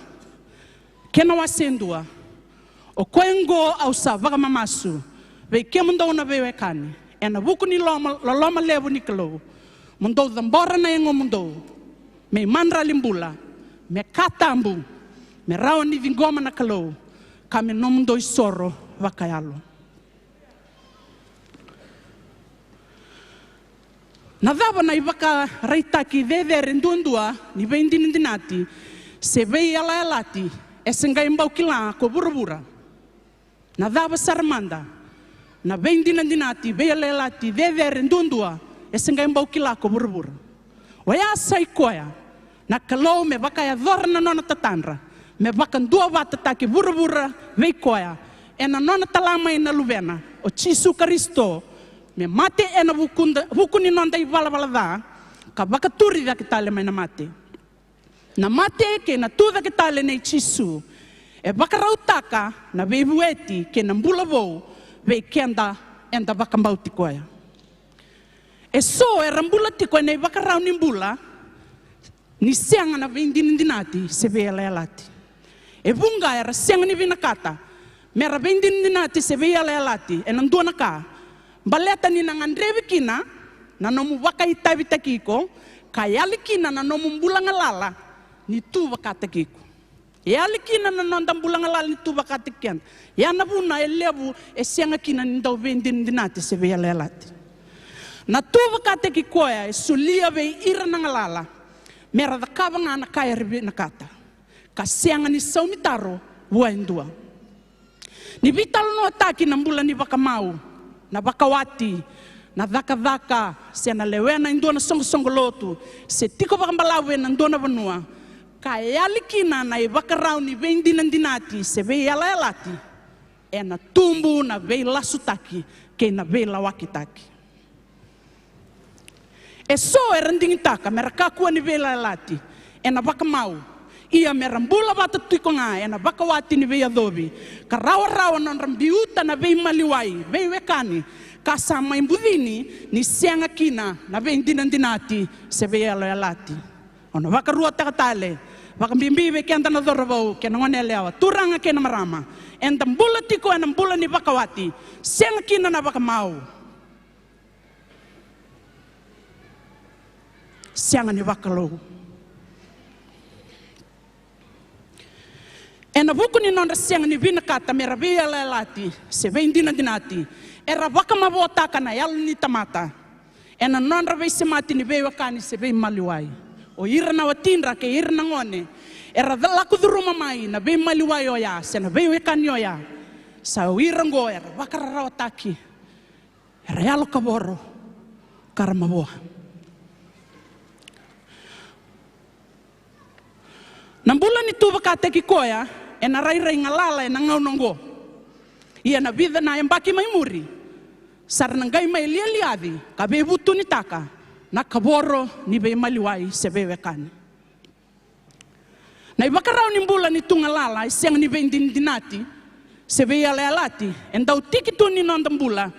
kena wase e dua. O koya oqo au sa vakamamasu vei kemudou na veiwekani ena vuku ni loma, loloma levu ni Kalou, mo dou cabora na yagomudou me imadrali bula, me ka tabu, me rawa ni ciqoma na Kalou, ka me nomudou isoro vakayalo. Na cava na ivakaraitaki cecere duadua ni veidinadinati se veiyalayalati e se qai bau kila ko vuravura? Na cava sara mada na veidinadinati veiyalayalati cecere duadua e se qai bau kila ko vuravura? Oya sa i koya na Kalou me vakayacora na nona tatadra, me vakaduavatataki vuravura vei koya ena nona tala mai na Luvena o Jisu Karisito, me mate ena vukuda, vuku ni noda ivalavala ca, ka vakaturi cake tale mai na mate. Na mate kei na tu cake tale nei Jisu e vakarautaka na veivueti kei na bula vou vei keda eda vakabauti koya. E so era bula tiko ena ivakarau ni bula ni sega na veidinadinati se veiyalayalati. E vuqa era sega ni vinakata mera veidinadinati se veiyalayalati ena dua na ka, baleta ni na gadrevi kina na nomu vakaitavitaki iko ka yali kina na nomu bula galala ni tu vakataki iko. E yali kina na noda bula galala ni tu vakataki keda. Ia na vuna e levu e sega kina ni dau veidinadinati se veiyalayalati. Na tu vakataki koya e solia vei ira na galala mera cakava ga na ka era vinakata, ka sega ni saumi taro vua e dua. Ni veitalanoataki na bula ni vakamau, na vakawati, na cakacaka, se na lewena e dua na soqosoqo lotu, se tiko vakabalavu ena dua na vanua, ka yali kina na ivakarau ni veidinadinati se veiyalayalati, ena tubu na veilasutaki kei na veilawakitaki. E so era digitaka mera kakua ni veiyalayalati ena vakamau, ia mera bula vata tiko ga ena vakawati ni veiyacovi, ka rawarawa nodra biuta na veimaliwai, veiwekani, ka sa mai bucini ni sega kina na veidinadinati se veiyalayalati. O na vakaruataka tale, vakabibi vei keda na cauravou kei na goneyalewa, turaga kei na marama, eda bula tiko ena bula ni vakawati, sega kina na vakamau, sega ni vakalou. Ena vuku ni nodra sega ni vinakata mera veiyalayalati se veidinadinati, era vakamavoataka na yalo ni tamata ena nodra veisemati ni veiwekani se veimaliwai. O ira na watidra kei ira na gone era lako curuma mai na veimaliwai oya se na veiwekani oya, sa o ira oqo era vakararawataki, era yalo kavoro, ka ra mavoa. Na bula ni tu vakataki koya ena rairai galala ena gauna oqo. Ia na vica na yabaki mai muri, sa ra na qai mai lialiaci ka veivutunitaka na kavoro ni veimaliwai se veiwekani. Na ivakarau ni bula ni tu galala e sega ni veidinadinati se veiyalayalati e dau tiki tu ni noda bula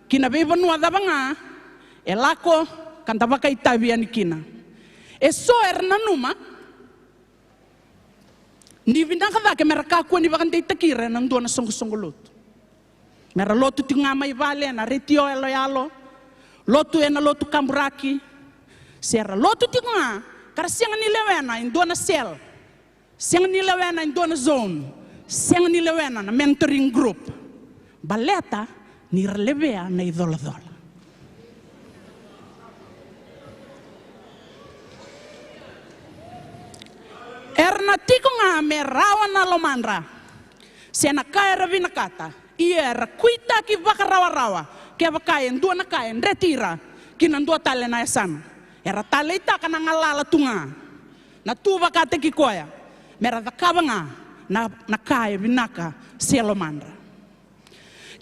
ki na veivanua cava ga e lako ka da vakaitavi yani kina. E so era nanuma ni vinaka cake mera kakua ni vakadeitaki ira ena dua na soqosoqo lotu. Mera lotu tiko ga mai vale ena retio yaloyalo, lotu ena lotu kaburaki, se ra lotu tiko ga ka ra sega ni lewena e dua na cell, sega ni lewena e dua na zone, sega ni lewena na mentoring group. Baleta ni ra levea na icolacola. Era na tiko ga me rawa na lomadra se na ka era vinakata. Ia era kuitaki vakarawarawa kevaka e dua na ka e dreti ira ki na dua tale na yasana. Era taleitaka na galala tu ga, na tu vakataki koya, mera cakava ga na, na ka e vinaka se lomadra.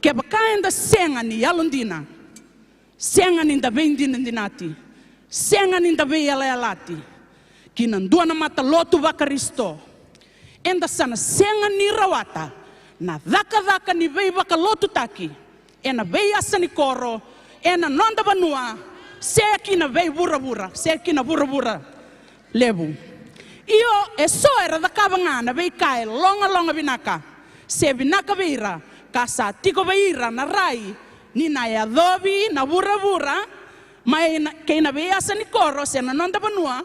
Kevaka eda sega ni yalodina, sega ni da veidinadinati, sega ni da veiyalayalati ki na dua na matalotu vaKarisito, eda sa na sega ni rawata na cakacaka ni veivakalotutaki ena veiyasa ni koro, ena noda vanua, se ki na veivuravura, se ki na vuravura levu. Io, e so era cakava ga na veika e logaloga vinaka se vinaka vei ira, ka sa tiko vei ira na rai ni na yacovi na vuravura mai na, kei na veiyasa ni koro se na noda vanua,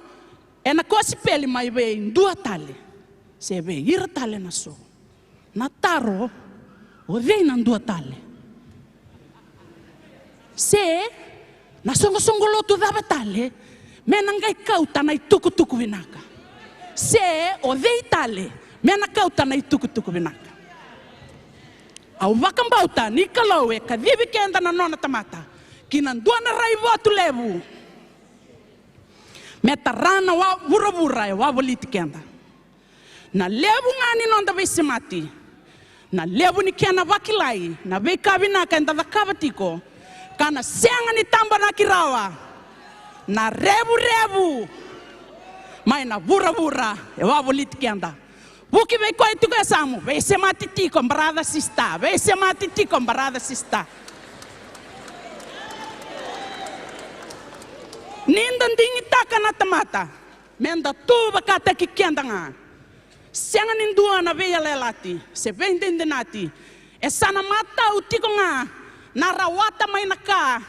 ena kosipeli mai vei dua tale se vei ira tale na so. Na taro, o cei na dua tale? Se na soqosoqo lotu cava tale me na qai kauta na itukutuku vinaka? Se o cei tale me na kauta na itukutuku vinaka? Au vakabauta ni Kalou e kacivi keda na nona tamata ki na dua na raivotu levu me tara na wa, vuravura e wavoliti keda. Na levu ga ni noda veisemati, na levu ni kena vakilai na veika vinaka eda cakava tiko, ka na sega ni tabanaki rawa na revurevu mai na vuravura e wavoliti keda. Vuki vei koya tiko e yasamu, veisemati tiko brother sister, veisemati tiko brother sister. Ni da digitaka na tamata me da tu vakataki keda ga, sega ni dua na veiyalayalati se veidinadinati. E sa na matau tiko ga na rawata mai na ka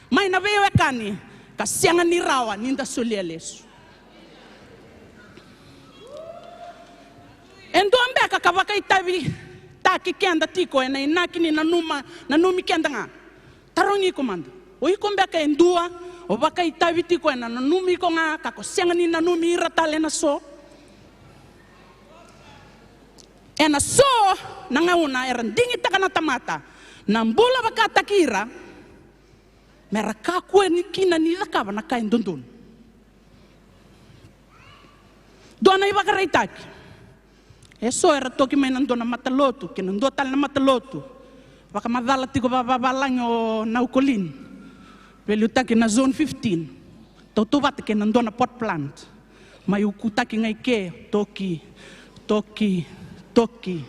mai na veiwekani, ka sega ni rawa ni da solia lesu. E dua beka ka vakaitavitaki keda tiko ena inaki ni nanuma, nanumi keda ga? Tarogi iko mada. O iko beka e dua o vakaitavi tiko ena nanumi iko ga ka ko sega ni nanumi ira tale na so? Ena so na gauna era digitaka na tamata na bula vakataki ira, mera kakua ni kina ni cakava na ka e dodonu. dua na ivakaraitaki. E so era toki mai na dua na matalotu kei na dua tale na matalotu. Vakamacala tiko vavavalagi o Naukolini, veiliutaki na zone fifteen. Tautauvata kei na dua na pot plant. Mai ukutaki ga i ke, toki, toki, toki.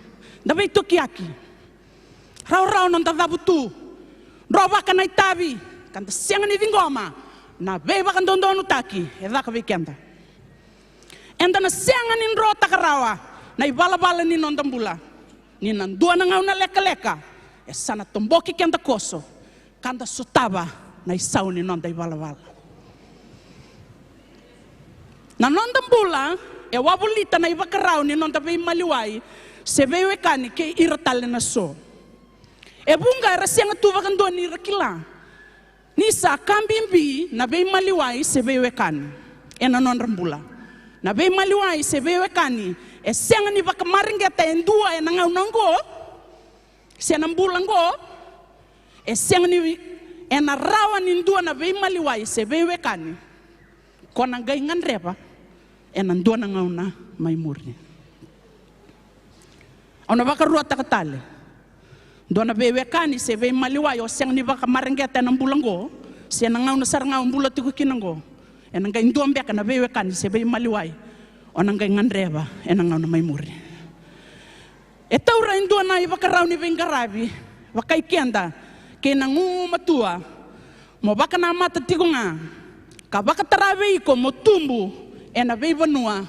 Da veitokiyaki. Rawarawa noda cavutu. Drovaka na itavi ka da sega ni ciqoma na veivakadodonutaki e caka vei keda. Eda na sega ni drotaka rawa na ivalavala ni noda bula. Ni na dua na gauna lekaleka e sa na toboki keda koso ka da sotava na isau ni noda ivalavala. Na noda bula e wavolita na ivakarau ni noda veimaliwai se veiwekani kei ira tale na so. E vuqa era sega tu vakadua ni ra kila ni sa ka bibi na veimaliwai se veiwekani ena nodra bula. Na veimaliwai se veiwekani e sega ni vakamareqeta e dua ena gauna oqo se na bula oqo. E sega ni ena rawa ni dua na veimaliwai se veiwekani ko na qai gadreva ena dua na gauna mai muri. Au na vakaruataka tale. Dua na veiwekani se veimaliwai o sega ni vakamareqeta ena bula oqo se na gauna sara ga o bula tiko kina oqo, ena qai dua beka na veiwekani se veimaliwai o na qai gadreva ena gauna mai muri. E taura e dua na ivakarau ni veiqaravi vakai keda kei na gugumatua mo vakanamata tiko ga ka vakatara vei iko mo tubu ena veivanua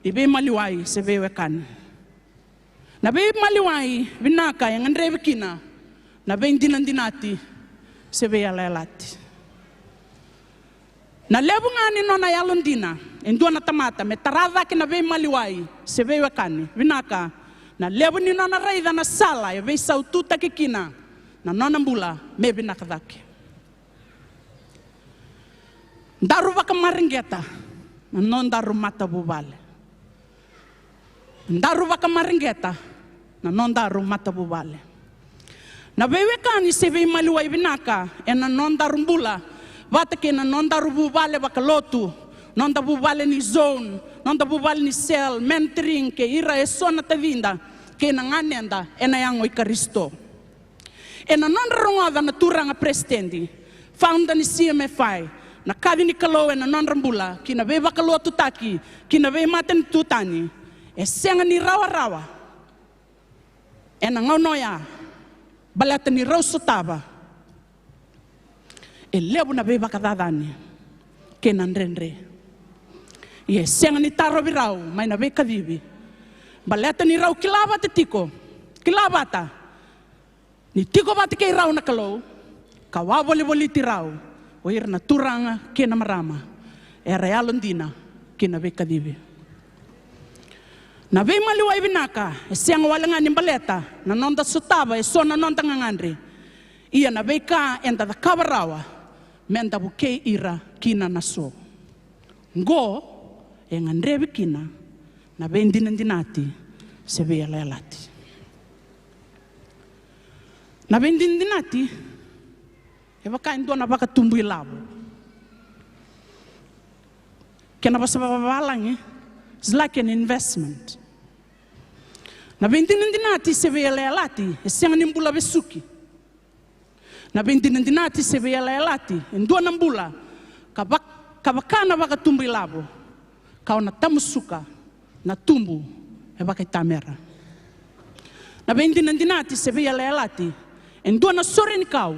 ni veimaliwai se veiwekani. Na veimaliwai vinaka e gadrevi kina na veidinadinati se veiyalayalati. Na levu ga ni nona yalodina e dua na tamata me tara cake na veimaliwai se veiwekani vinaka, na levu ni nona raica na sala e veisaututaki kina na nona bula me vinaka cake. Daru vakamareqeta na nodaru matavuvale. Daru vakamareqeta na nodaru matavuvale. Na veiwekani se veimaliwai vinaka ena nodaru bula vata kei na nodaru vuvale vakalotu, noda vuvale ni zone, noda vuvale ni cell, mentoring kei ira e so na tacida kei na ganeda ena yago i Karisito. Ena nodra rogoca na turaga peresitedi, founder ni C M F I, na kaci ni Kalou ena nodra bula ki na veivakalotutaki, ki na veimatanitu tani, e sega ni rawarawa ena gauna oya baleta ni rau sotava e levu na veivakacacani kei na dredre. Ia e sega ni tarovi rau mai na veikacivi baleta ni rau kila vata tiko, kila vata ni tiko vata kei rau na Kalou ka wavolivoliti rau o ira na turaga kei na marama era yalodina ki na veikacivi. Na veimaliwai vinaka e sega wale ga ni baleta na noda sotava e so na noda gagadre, ia na veika eda cakava rawa meda vukei ira kina na so. Qo e gadrevi kina na veidinadinati se veiyalayalati. Na veidinadinati e vaka e dua na vakatubu ilavo. Kena vosa vavalagi, it's like an investment. Na veidinadinati se veiyalayalati e sega ni bula vesuki. Na veidinadinati se veiyalayalati e dua na bula ka vak-, ka vaka na vakatubu ilavo ka o na tamusuka na tubu e vakaitamera. Na veidinadinati se veiyalayalati e dua na sore ni kau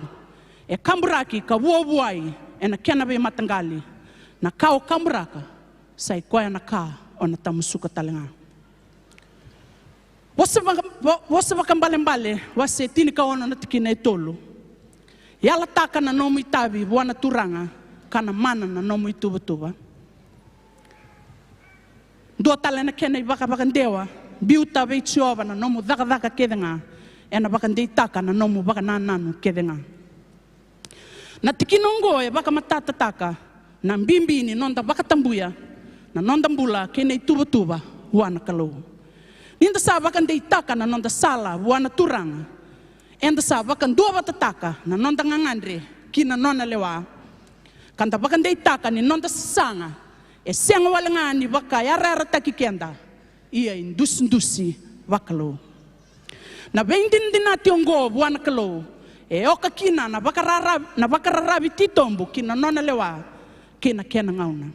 e kaburaki ka vuavuai ena kena veimataqali. Na ka o kaburaka sa i koya na ka o na tamusuka tale ga. Vosa vaka-, vo-, Vosa Vakabalebale wase tinikaono na tikina e tolu. Yalataka na nomu itavi vua na Turaga ka na mana na nomu ituvatuva. Dua tale na kena ivakavakadewa, biuta vei Jiova na nomu cakacaka kece ga, ena vakadeitaka na nomu vakanananu kece ga. Na tikina oqo e vakamatatataka na bibi ni noda vakatabuya na noda bula kei na ituvatuva vua na Kalou. Ni da sa vakadeitaka na noda sala vua na Turaga, eda sa vakaduavatataka na noda gagadre ki na nona lewa, ka da vakadeitaka ni noda sasaga E sega wale ga ni vakayarayarataki keda, ia e dusidusi vakalou. Na veidinadinati oqo vua na Kalou e oka kina na vakararavi, na vakararavi titobu ki na nona lewa kei na kena gauna,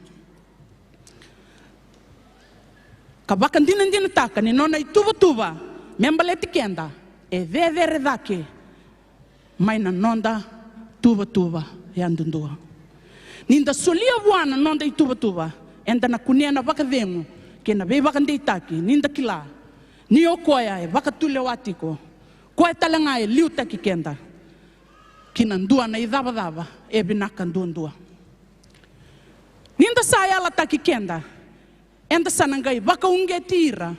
ka vakadinadinataka ni nona ituvatuva me baleti keda e cecere cake mai na noda tuvatuva yadudua. Ni da solia vua na noda ituvatuva, eda na kunea na vakacegu kei na veivakadeitaki, ni da kila ni o koya e vakatulewa tiko, koya tale ga e liutaki keda ki na dua na icavacava e vinaka duadua. Ni da sa yalataki keda, eda sa na qai vakauqeti ira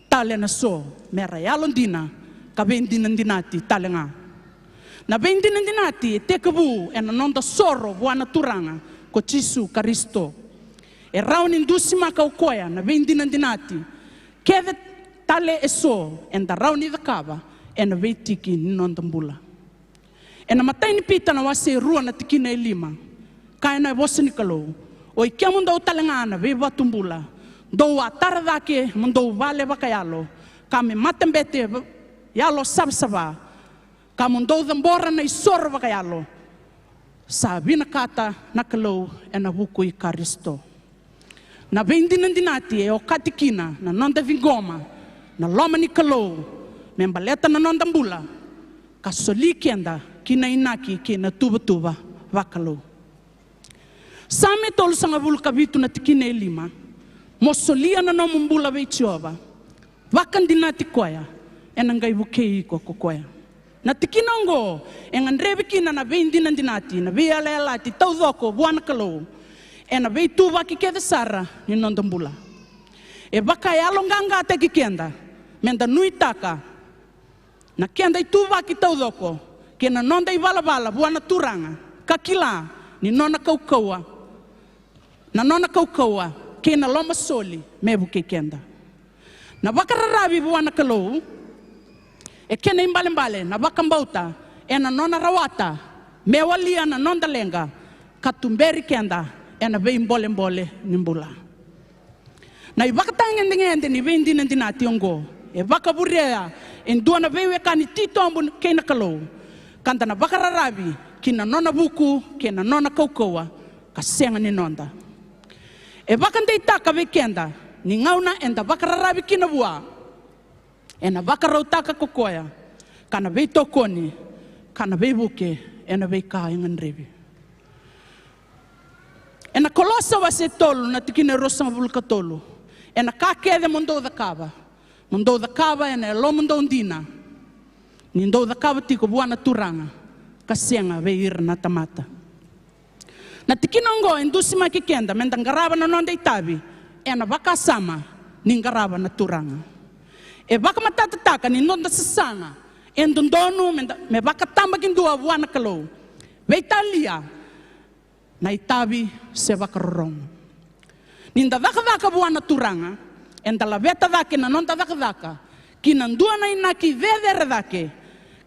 tale na so me ra yalodina ka veidinadinati tale ga. Na veidinadinati e tekivu ena noda soro vua na Turaga ko Jisu Karisito. E rawa ni dusimaka o koya na veidinadinati kece tale e so eda rawa ni cakava ena veitiki ni noda bula. Ena imatai ni Pita na wase e rua na tikina e lima, kaya na vosa ni Kalou: O i kemudou tale ga na veivatu bula, dou a tara cake mo dou vale vakayalo, ka me matabete va-, yalo savasava, ka mo dou cabora na isoro vakayalo sa vinakata na Kalou ena vuku i Karisito. Na veidinadinati e okati kina na noda ciqoma na loma ni Kalou me baleta na noda bula, ka soli keda ki na inaki kei na tuvatuva vakalou. Same tolusagavulu ka vitu na tikina e lima: Mo solia na nomu bula vei Jiova, vakadinati koya, ena qai vukei iko ko koya. Na tikina oqo e gadrevi kina na veidinadinati, na veiyalayalati taucoko vua na Kalou ena veituvaki kece sara ni noda bula. E vakayaloqaqataki keda meda nuitaka na keda ituvaki taucoko kei na noda ivalavala vua na Turaga, ka kila ni nona kaukauwa, na nona kaukauwa kei na lomasoli me vukei keda. Na vakararavi vua na Kalou e kena ibalebale na vakabauta ena nona rawata me walia na noda leqa ka tuberi keda ena veibolebole ni bula. Na ivakatagedegede ni veidinadinati oqo e vakavurea e dua na veiwekani titobu kei na Kalou, ka da na vakararavi ki na nona vuku kei na nona kaukauwa, ka sega ni noda. E vakadeitaka vei keda ni gauna eda vakararavi kina vua, ena vakarautaka ko koya ka na veitokoni ka na veivuke ena veika e gadrevi. Ena Kolosa wase tolu na tikina e ruasagavulu ka tolu: Ena ka kece mo dou cakava, mo dou cakava ena yalomudou dina, ni dou cakava tiko vua na Turaga, ka sega vei ira na tamata. Na tikina oqo e dusimaki keda meda qarava na noda itavi ena vakasama ni qarava na Turaga. E vakamatatataka ni noda sasaga e dodonu meda, me vakatabakidua vua na Kalou, veitalia na itavi se vakarorogo. Ni da cakacaka vua na Turaga, eda laveta cake na noda cakacaka ki na dua na inaki cecere cake,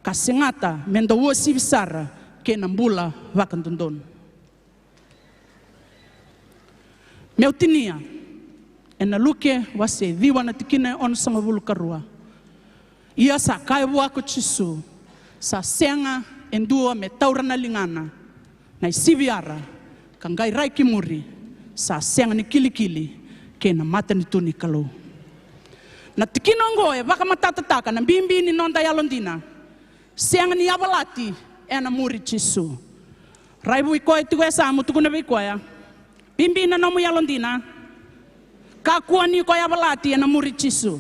ka segata meda uasivi sara kei na bula vakadodonu. Meu tinia ena Luke wase ciwa na tikina e onosagavulu ka rua: Ia sa kaya vua ko Jisu, sa sega e dua me taura na ligana na isiviyara ka qai rai ki muri, sa sega ni kilikili kei na matanitu ni Kalou. Na tikina oqo e vakamatatataka na bibi ni noda yalodina. Sega ni yavalati ena muri Jisu. Rai vei koya tiko e yasamu, tukuna vei koya: Bibi na nomu yalodina. Kakua ni ko yavalati ena muri Jisu.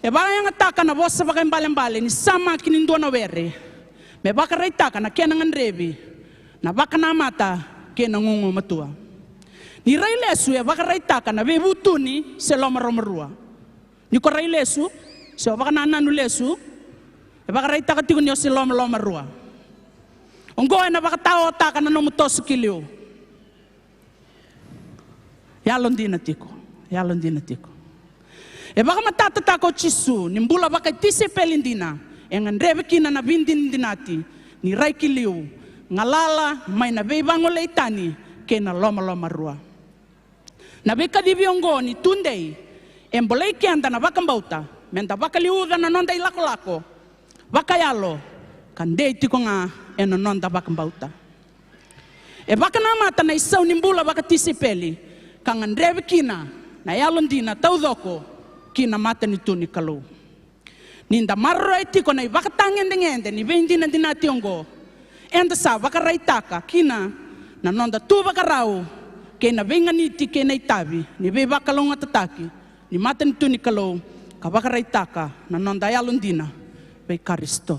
E vakayagataka na vosa vakaibalebale ni samaki ni dua na were me vakaraitaka na kena gadrevi na vakanamata kei na gugumatua. Ni rai lesu e vakaraitaka na veivutuni se lomaromarua. Ni ko rai lesu se o vakanananu lesu, e vakaraitaka tiko ni o se lomalomarua. Oqo ena vakataotaka na nomu toso ki liu. Yalodina tiko, yalodina tiko. E vakamatatataka o Jisu ni bula vakatisaipeli dina e gadrevi kina na veidinadinati, ni rai ki liu, galala mai na veivagolei tani kei na lomalomarua. Na veikacivi oqo ni tudei e bolei keda na vakabauta meda vakaliuca na noda ilakolako vakayalo ka dei tiko ga ena noda vakabauta. E vakanamata na isau ni bula vakatisaipeli ka gadreva kina na yalodina taucoko ki na matanitu ni Kalou. Ni da maroroya tiko na ivakatagedegede ni veidinadinati oqo, eda sa vakaraitaka kina na noda tu vakarau kei na veiganiti kei na itavi ni veivakalougatataki ni matanitu ni Kalou, ka vakaraitaka na noda yalodina vei Karisito.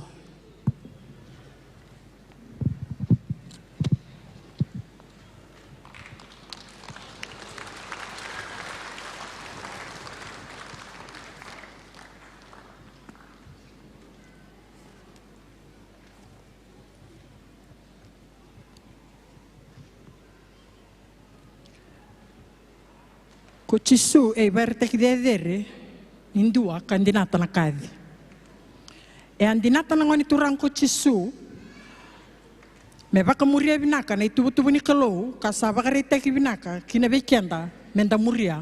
Ko Jisu e ivakaraitaki cecere ni dua ka dinata na kaci. E a dinata na Gone Turaga ko Jisu me vakamuria vinaka na ituvatuva ni Kalou ka sa vakaraitaki vinaka kina vei keda meda muria.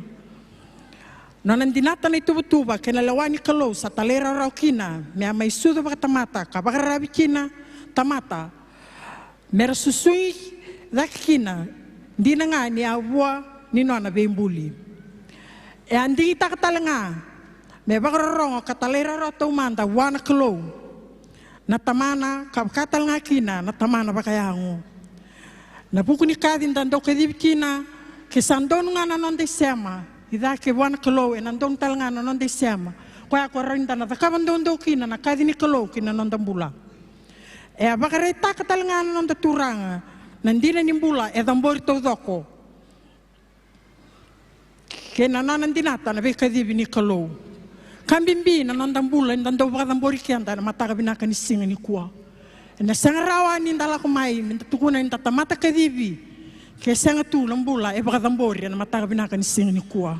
Nona dinata na ituvatuva kei na lewa ni Kalou sa talairawarawa kina me a mai sucu vakatamata ka vakararavi kina tamata, me ra susugi cake kina, dina ga ni a vua ni nona veibuli. E a digitaka tale ga me vakarorogo ka talairawarawa taumada vua na Kalou na Tamana, ka vaka tale ga kina na Tamana vakayago. Na vuku ni kaci da dau kacivi kina, ke sa donu ga na noda isema i cake vua na Kalou, ena donu tale ga na noda isema. Koya ko rawa ni da na cakava doudou kina na kaci ni Kalou ki na noda bula. E a vakaraitaka tale ga na noda Turaga na dina ni bula e cabori taucoko kei na nona dinata na veikacivi ni Kalou. Ka bibi na noda bula eda dau vakacabori keda ena mataka vinaka ni siga nikua. Ena sega rawa ni da lako mai me da tukuna ni da tamata kacivi ke sega tu na bula e vakacabori ena mataka vinaka ni siga nikua.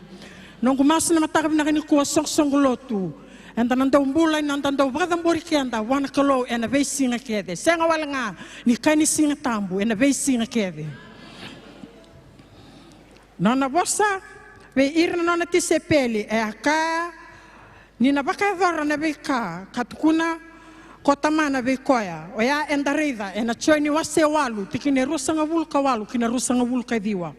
Noqu masu na mataka vinaka nikua, soqosoqo lotu, eda na dau bula ena noda dau vakacabori keda vua na Kalou ena veisiga kece, sega wale ga ni ka ni Siga Tabu, ena veisiga kece. Nona vosa vei ira na nona tisaipeli, e a kaya ni na vakayacora na veika ka tukuna ko Tamana vei koya. Oya eda raica ena Joni wase walu, tikina e ruasagavulu ka walu ki na ruasagavulu ka ciwa.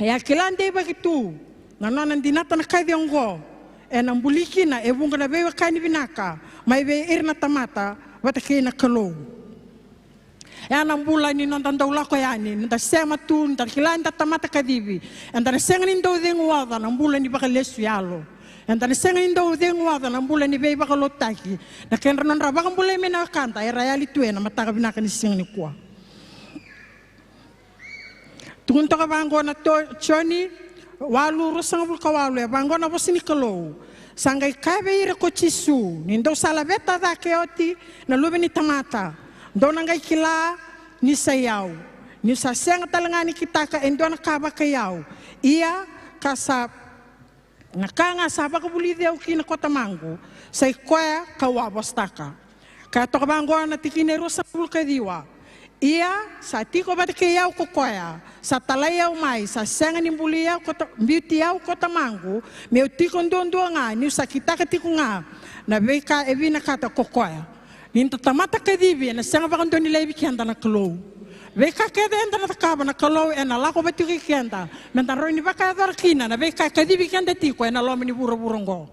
E a kila deivaki tu na nona dinata na kaci oqo ena buli kina e vuqa na veiwekani vinaka mai vei ira na tamata vata kei na Kalou. E a na bula ni noda dau lako yani, ni da sema tu, ni da kila ni da tamata kacivi, eda na sega ni dau cegu oca na bula ni vakalesu yalo. Eda na sega ni dau cegu oca na bula ni veivakalotutaki. Na kedra nodra vakabulai mai na wekada era yali tu ena mataka vinaka ni siga nikua. Tukuni toka vaqo na to-, Joni walu, ruasagavulu ka walu, e vaqo na vosa ni Kalou. Sa qai kaya vei ira ko Jisu, ni dou sa laveta cake oti na Luve ni tamata, dou na qai kila ni sa i au. Niu sa sega tale ga ni kitaka e dua na ka vakai au, ia ka sa na ka ga sa vakavulici au kina ko Tamaqu, sa i koya kau a vosataka. Kaya toka vaqo na tikina e ruasagavulu ka ciwa. Ia sa tiko vata kei au ko koya sa talai au mai, sa sega ni buli au ko Ta-, biuti au ko Tamaqu, meu tiko duadua ga, niu sa kitaka tiko ga na veika e vinakata ko koya. Ni da tamata kacivi, ena sega vakadua ni laivi keda na Kalou. Veika kece eda na cakava, na Kalou ena lako vata tiko kei keda, meda rawa ni vakayacora kina na veika e kacivi keda tiko ena loma ni vuravura oqo.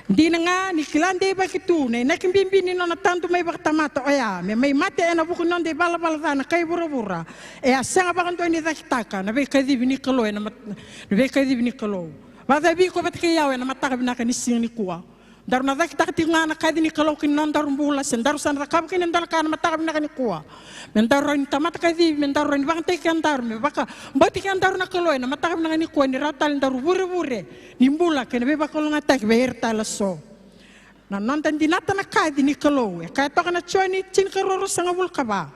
Dina ga ni kila deivaki tu na inaki bibi ni nona tadu mai vakatamata oya me mai mate ena vuku ni noda ivalavala ca na kai vuravura, e a sega vakadua ni cakitaka na veikacivi ni Kalou, ena mat-, na veikacivi ni Kalou. Vacavi iko vata kei au ena mataka vinaka ni siga nikua. Daru na cakitaka tiko ga na kaci ni Kalou ki na nodaru bula, se daru sa na cakava kina e dua na ka na mataka vinaka nikua. Me daru rawa ni tamata kacivi, me daru rawa ni vakayagataki kedaru, me vakabauti kedaru na Kalou ena mataka vinaka nikua, ni rawa tale daru vurevure ni bula kei na veivakalougatataki vei ira tale eso. Na noda dinata na kaci ni Kalou, e kaya toka na Joni tinikarua, ruasagavulu ka va.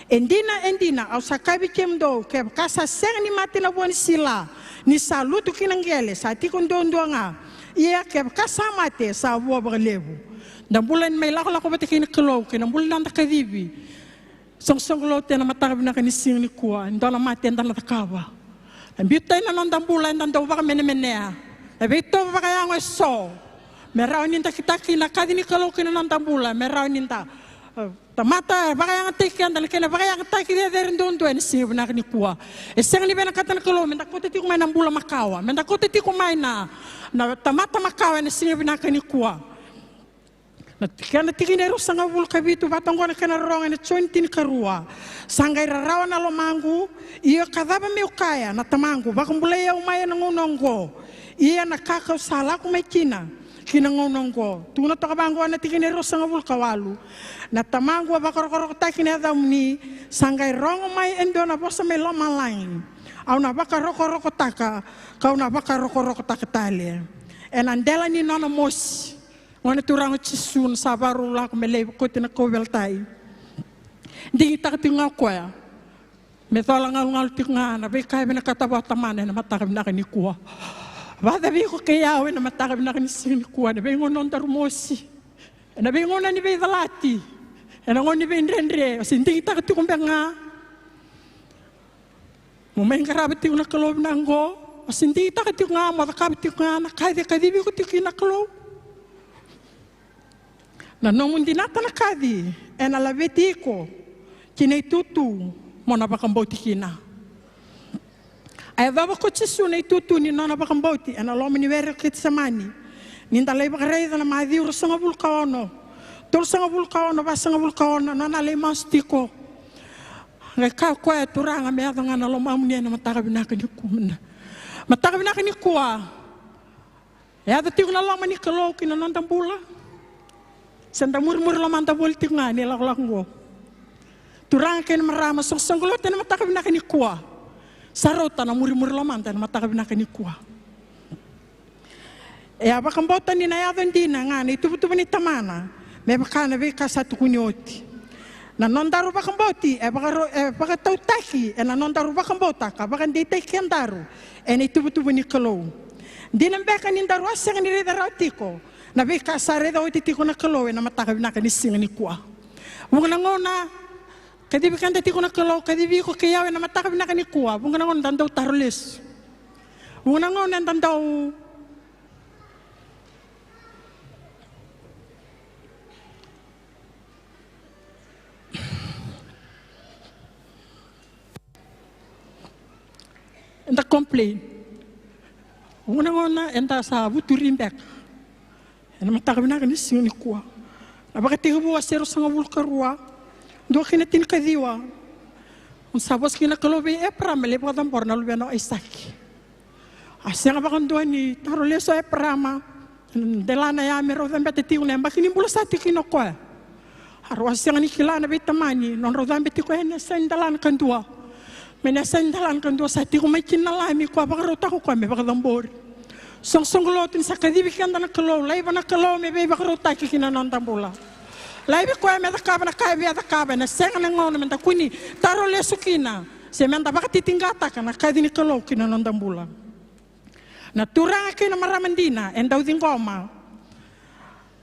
E dina, e dina, au sa kaya vei kemudou, kevaka sa sega ni mate na vua ni sila, ni sa lutu ki na qele, sa tiko duadua ga. Ia kevaka sa mate, sa vua vakalevu. Da bula ni mai lakolako vata kei na Kalou, kei na bula ni noda kacivi. Soqosoqo lotu ena mataka vinaka ni siga nikua, e dua na mate eda na cakava. Na biuta na noda bula eda dau vakamenemenea. Na veitovo vakayago eso. Me rawa ni da kitaka na kaci ni Kalou ki na noda bula. Me rawa ni da, e, tamata vakayagataki keda na kena vakayagataki cecere duadua ena siga vinaka nikua. E sega ni vinakata na Kalou meda kauta tiko mai na bula makawa. Meda kauta tiko mai na, na tamata makawa ena siga vinaka nikua. Na tikina, tikina e ruasagavulu ka vitu, vata oqo na kena rorogo ena Joni tinikarua. Sa qai rarawa na lomaqu, ia ka cava meu kaya, na Tamaqu, vakabulai au mai ena gauna oqo. Ia na ka kau sa lako mai kina, ki na gauna oqo. Tukuna toka vaqo na tikina e ruasagavulu ka walu. Na Tamaqu a vakarokorokotaki na yacamuni, sa qai rogo mai e dua na vosa mai lomalagi. Au na vakarokorokotaka, kau na vakarokorokotaka tale. Ena dela ni nona mosi. Gone Turaga o Jisu na sa vakarau lako me lai vakoti na kauveilatai. Digitaka tiko ga o koya. Me cola galugalu tiko ga na veika e vinakata vua o Tamana ena mataka vinaka nikua. Vakacavi iko kei au ena mataka vinaka ni siga nikua, ena veigauna daru mosi. Ena veigauna ni veicalati. Ena gauna ni veidredre. O se digitaka tiko beka ga. Mo mai qarava tiko na Kalou vinaka oqo, o se digitaka tiko ga, mo cakava tiko ga na ka e kacivi iko tiko kina na Kalou. Na nomu dinata na kaci, ena laveti iko ki na itutu mo na vakabauti kina. A yacova ko Jisu na itutu ni nona vakabauti ena loma ni were o Kecisemani. Ni da lai vakaraica na Maciu ruasagavulu ka ono, tolusagavulu ka ono, vasagavulu ka ono, nona lai masu tiko. Qai kaya o koya, Turaga, me yaco ga na lomamuni ena mataka vinaka nikua. Mataka vinaka nikua. E yaco tiko na loma ni Kalou ki na noda bula. Se da murimuri lomada voli tiko ga ni lakolako oqo. Turaga kei na marama, soqosoqo lotu ena mataka vinaka nikua. Sa rauta na murimuri lomada ena mataka vinaka nikua. E a vakabauta ni na yaco dina ga na ituvatuva ni Tamana, me vaka na veika sa tukuni oti. Na nodaru vakabauti e vakaro-, e vakatautaki ena nodaru vakabauta ka vakadeitaki kedaru ena ituvatuva ni Kalou. Dina beka ni daru a sega ni raica rawa tiko na veika sa raica oti tiko na Kalou ena mataka vinaka ni siga nikua. Vuqa na gauna, kacivi keda tiko na Kalou, kacivi iko kei au ena mataka vinaka nikua. Vuqa na gauna da dau taro lesu. Vuqa na gauna da dau Eda complain. Vuqa na gauna eda sa vuturi beka. Ena mataka vinaka ni siga nikua. Na Vakatekivu wase ruasagavulu ka rua, dua ki na tinikaciwa. Sa vosa kina na Kalou vei Eparama me lai vakacabora na luvena o Aisake. A sega vakadua ni taro lesu o Eparama. Delana ya me rau cabeta tiko na yabaki ni bula sa tiko kina o koya. A rau a sega ni kila na veitamani, nodrau cabe tiko ena yasa ni delana kadua. Mai na yasa ni delana kadua sa tiko mai kina na Lami, koya vakarautaka o koya me vakacabori. Soqosoqo lotu ni sa kacivi keda na Kalou, laiva na Kalou me veivakarautaki ki na noda bula. Laivi koya me cakava na ka e via cakava, ena sega na gauna meda kua ni taro lesu kina, se meda vakatitiqataka na kaci ni Kalou ki na noda bula. Na turaga kei na marama dina e dau ciqoma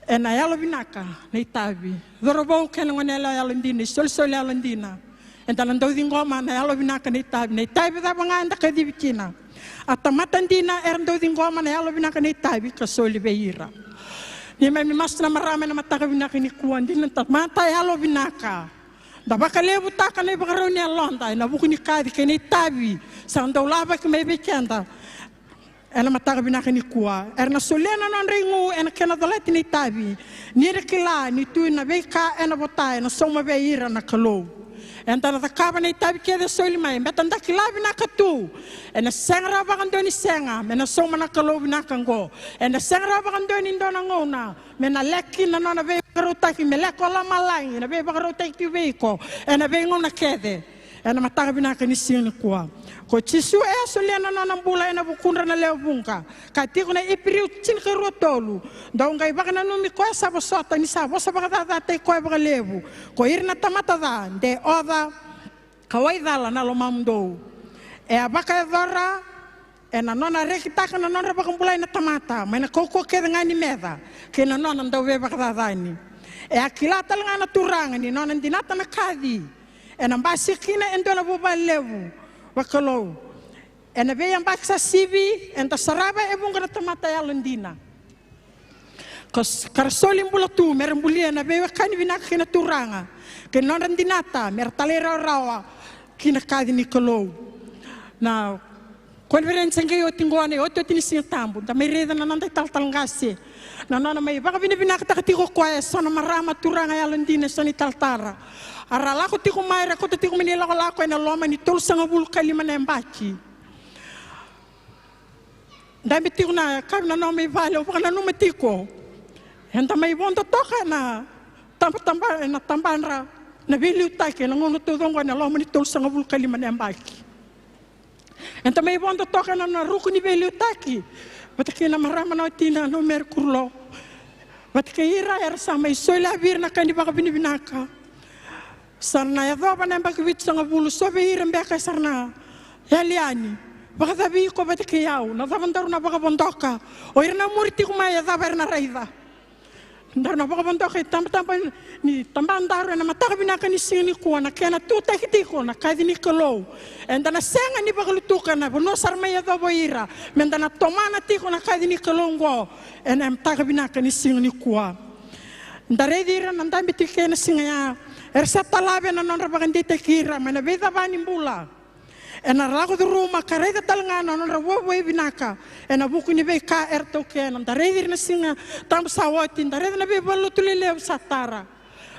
ena yalovinaka na itavi. Cauravou kei na goneyalewa yalodina, isolisoli yalodina, eda na dau ciqoma na yalovinaka na itavi. Na itavi cava ga eda kacivi kina, a tamata dina era dau ciqoma na yalovinaka na itavi ka soli vei ira. Ni mai mi masu na marama ena mataka vinaka nikua, dina na tamata yalovinaka. Da vakalevutaka na ivakarau ni yaloda ena vuku ni kaci kei na itavi sa dau lavaki mai vei keda. Ena mataka vinaka nikua, era na solia na nodra igu ena kena colati na itavi, ni ra kila ni tu na veika ena vota ena sauma vei ira na Kalou. Eda na cakava na itavi kece e soli mai, baleta da kila vinaka tu ena sega rawa vakadua ni sega me na sauma na Kalou vinaka oqo. Ena sega rawa vakadua ni dua na gauna me na laki na nona veivakarautaki, me lako lomalagi na veivakarautaki tu vei iko ena veigauna kece. Ena mataka vinaka ni siga nikua, ko Jisu e a solia na nona bula ena vukudra na lewe vuqa. Ka tiko na Iperiu tinikarua tolu, dou qai vakananumi koya sa vosota ni sa vosa vakacacataki koya vakalevu ko ira na tamata ca, de oca ka waicala na lomamudou. E a vakayacora ena nona rekitaka na nodra vakabulai na tamata mai na kaukauwa kece ga ni meca kei na nona dauveivakacacani. E a kila tale ga na Turaga ni nona dinata na kaci Ena basika kina e dua na vuvale levu vakalou. Ena veiyabaki sa sivi eda sarava e vuqa na tamata yalodina. Ka s- ka ra soli bula tu me ra bulia na veiwekani vinaka kei na Turaga, kei na nodra dinata me ra talairawarawa ki na kaci ni Kalou. Na koniferenisi e qai oti oqo, na iotioti ni Siga Tabu, da mai raica na noda italatala qase, na nona mai vakavinavinakataka tiko o koya e so na marama, turaga yalodina, e so na italatala. A ra lako tiko mai, ra kauta tiko mai na ilakolako ena loma ni tolusagavulu ka lima na yabaki. Dabe tiko na yakavi na nomu ivale, au vakananuma tiko. Eda mai vodo toka ena tabataba, ena tabadra na veiliutaki ena gauna taucoko ena loma ni tolusagavulu ka lima na yabaki. Eda mai vodo toka ena nona ruku ni veiliutaki vata kei na marama na watina, na Meri Kurulo. Vata kei ira era sa mai solia vei ira na ka ni vakavinavinaka. Sa na yacova na yabaki vitusagavulu, so vei ira beka sa ra na yali yani. Vakacava iko vata kei au, na cava daru na vakavodoka? O ira na muri tiko mai, e cava era na raica? Daru na vakavodoka itabataba ni tabadaru ena mataka vinaka ni siga nikua, na kena tutaki tiko na kaci ni Kalou. Eda na sega ni vakalutuka na vanua sa ra mai yacova o ira, meda na tomana tiko na kaci ni Kalou oqo ena mataka vinaka ni siga nikua. Da raici ira na dabe tiko ena siga ya, era sa talave na nodra vakadeitaki ira mai na veicava ni bula. Era na lako curuma ka raica tale ga na nodra vuavuai vinaka ena vuku ni veika era taukena. Da raici ira na Siga Tabu sa oti, da raica na veivalenilotu lelevu sa tara,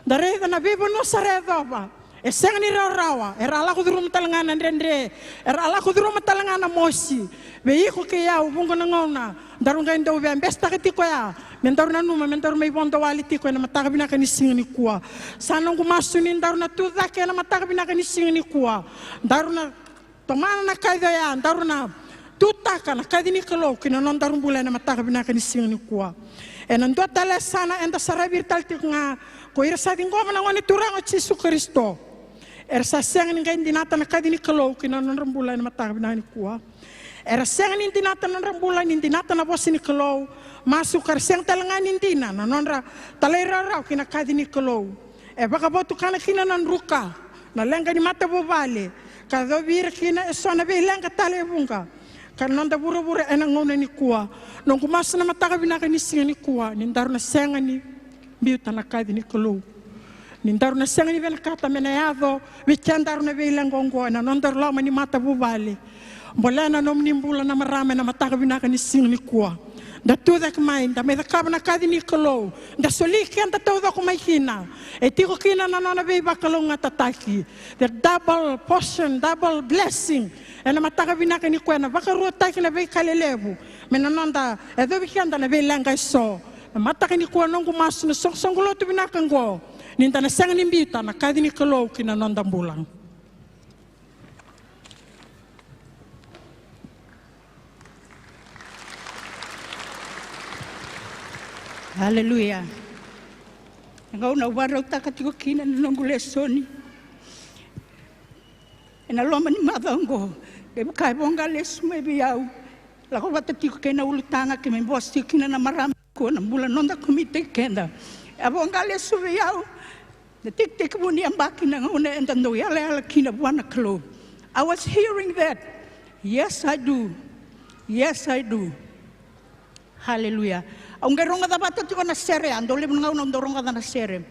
da raica na veivanua sa ra yacova. E sega ni rawarawa, era a lako curuma tale ga na dredre, era a lako curuma tale ga na mosi. Vei iko kei au, vuqa na gauna daru qai dau veibesitaka tiko ya, me daru nanuma me daru mai vodo wale tiko ena mataka vinaka ni siga nikua. Sa noqu masu ni daru na tucake ena mataka vinaka ni siga nikua. Daru na tomana na kaci oya, daru na tutaka na kaci ni Kalou ki na nodaru bula ena mataka vinaka ni siga nikua. Ena dua tale sa na eda saravi ira tale tiko ga, ko ira sa ciqoma na Gone Turaga o Jisu Karisito. Era sa sega ni qai dinata na kaci ni Kalou ki na nodra bula ena mataka vinaka nikua. Era sega ni dinata na nodra bula ni dinata na vosa ni Kalou. Masu ka ra sega tale ga ni dina na nodra talairawarawa ki na kaci ni Kalou. E vakavotukana kina na druka, na leqa ni matavuvale, ka yacovi ira kina eso na veileqa tale e vuqa. Ka na noda vuravura ena gauna nikua. Noqu masu na mataka vinaka ni siga nikua, ni daru na sega ni biuta na kaci ni Kalou. Ni daru na sega ni vinakata me na yaco vei kedaru na veileqa oqo ena nodaru loma ni matavuvale. Bolea na nomuni bula na marama ena mataka vinaka ni siga nikua. Da tucake mai, da mai cakava na kaci ni Kalou, da soli keda taucoko mai kina. E tiko kina na nona veivakalougatataki, the double portion, double blessing. Ena mataka vinaka nikua ena vakaruataki na veika lelevu me na noda yacovi keda na veileqa eso. Na mataka nikua noqu masu na soqosoqo lotu vinaka oqo, ni da na sega ni biuta na kaci ni Kalou ki na noda bula. Aleluya. Na gauna au vakarautaka tiko kina na noqu lesoni ena loma ni macawa oqo, kevaka e voqa lesu mai vei au, lako vata tiko kei na ulutaga, keimami vosa tiko kina na marama, ko na bula noda komitaki keda. E voqa lesu vei au na tekitekivu ni yabaki, na gauna eda dau yalayala kina vua na Kalou. I was hearing that. Yes, I do. Yes, I do. Haleluya. Au qai rogoca vata tiko na sere ya, dau levu na gauna au dau rogoca na sere.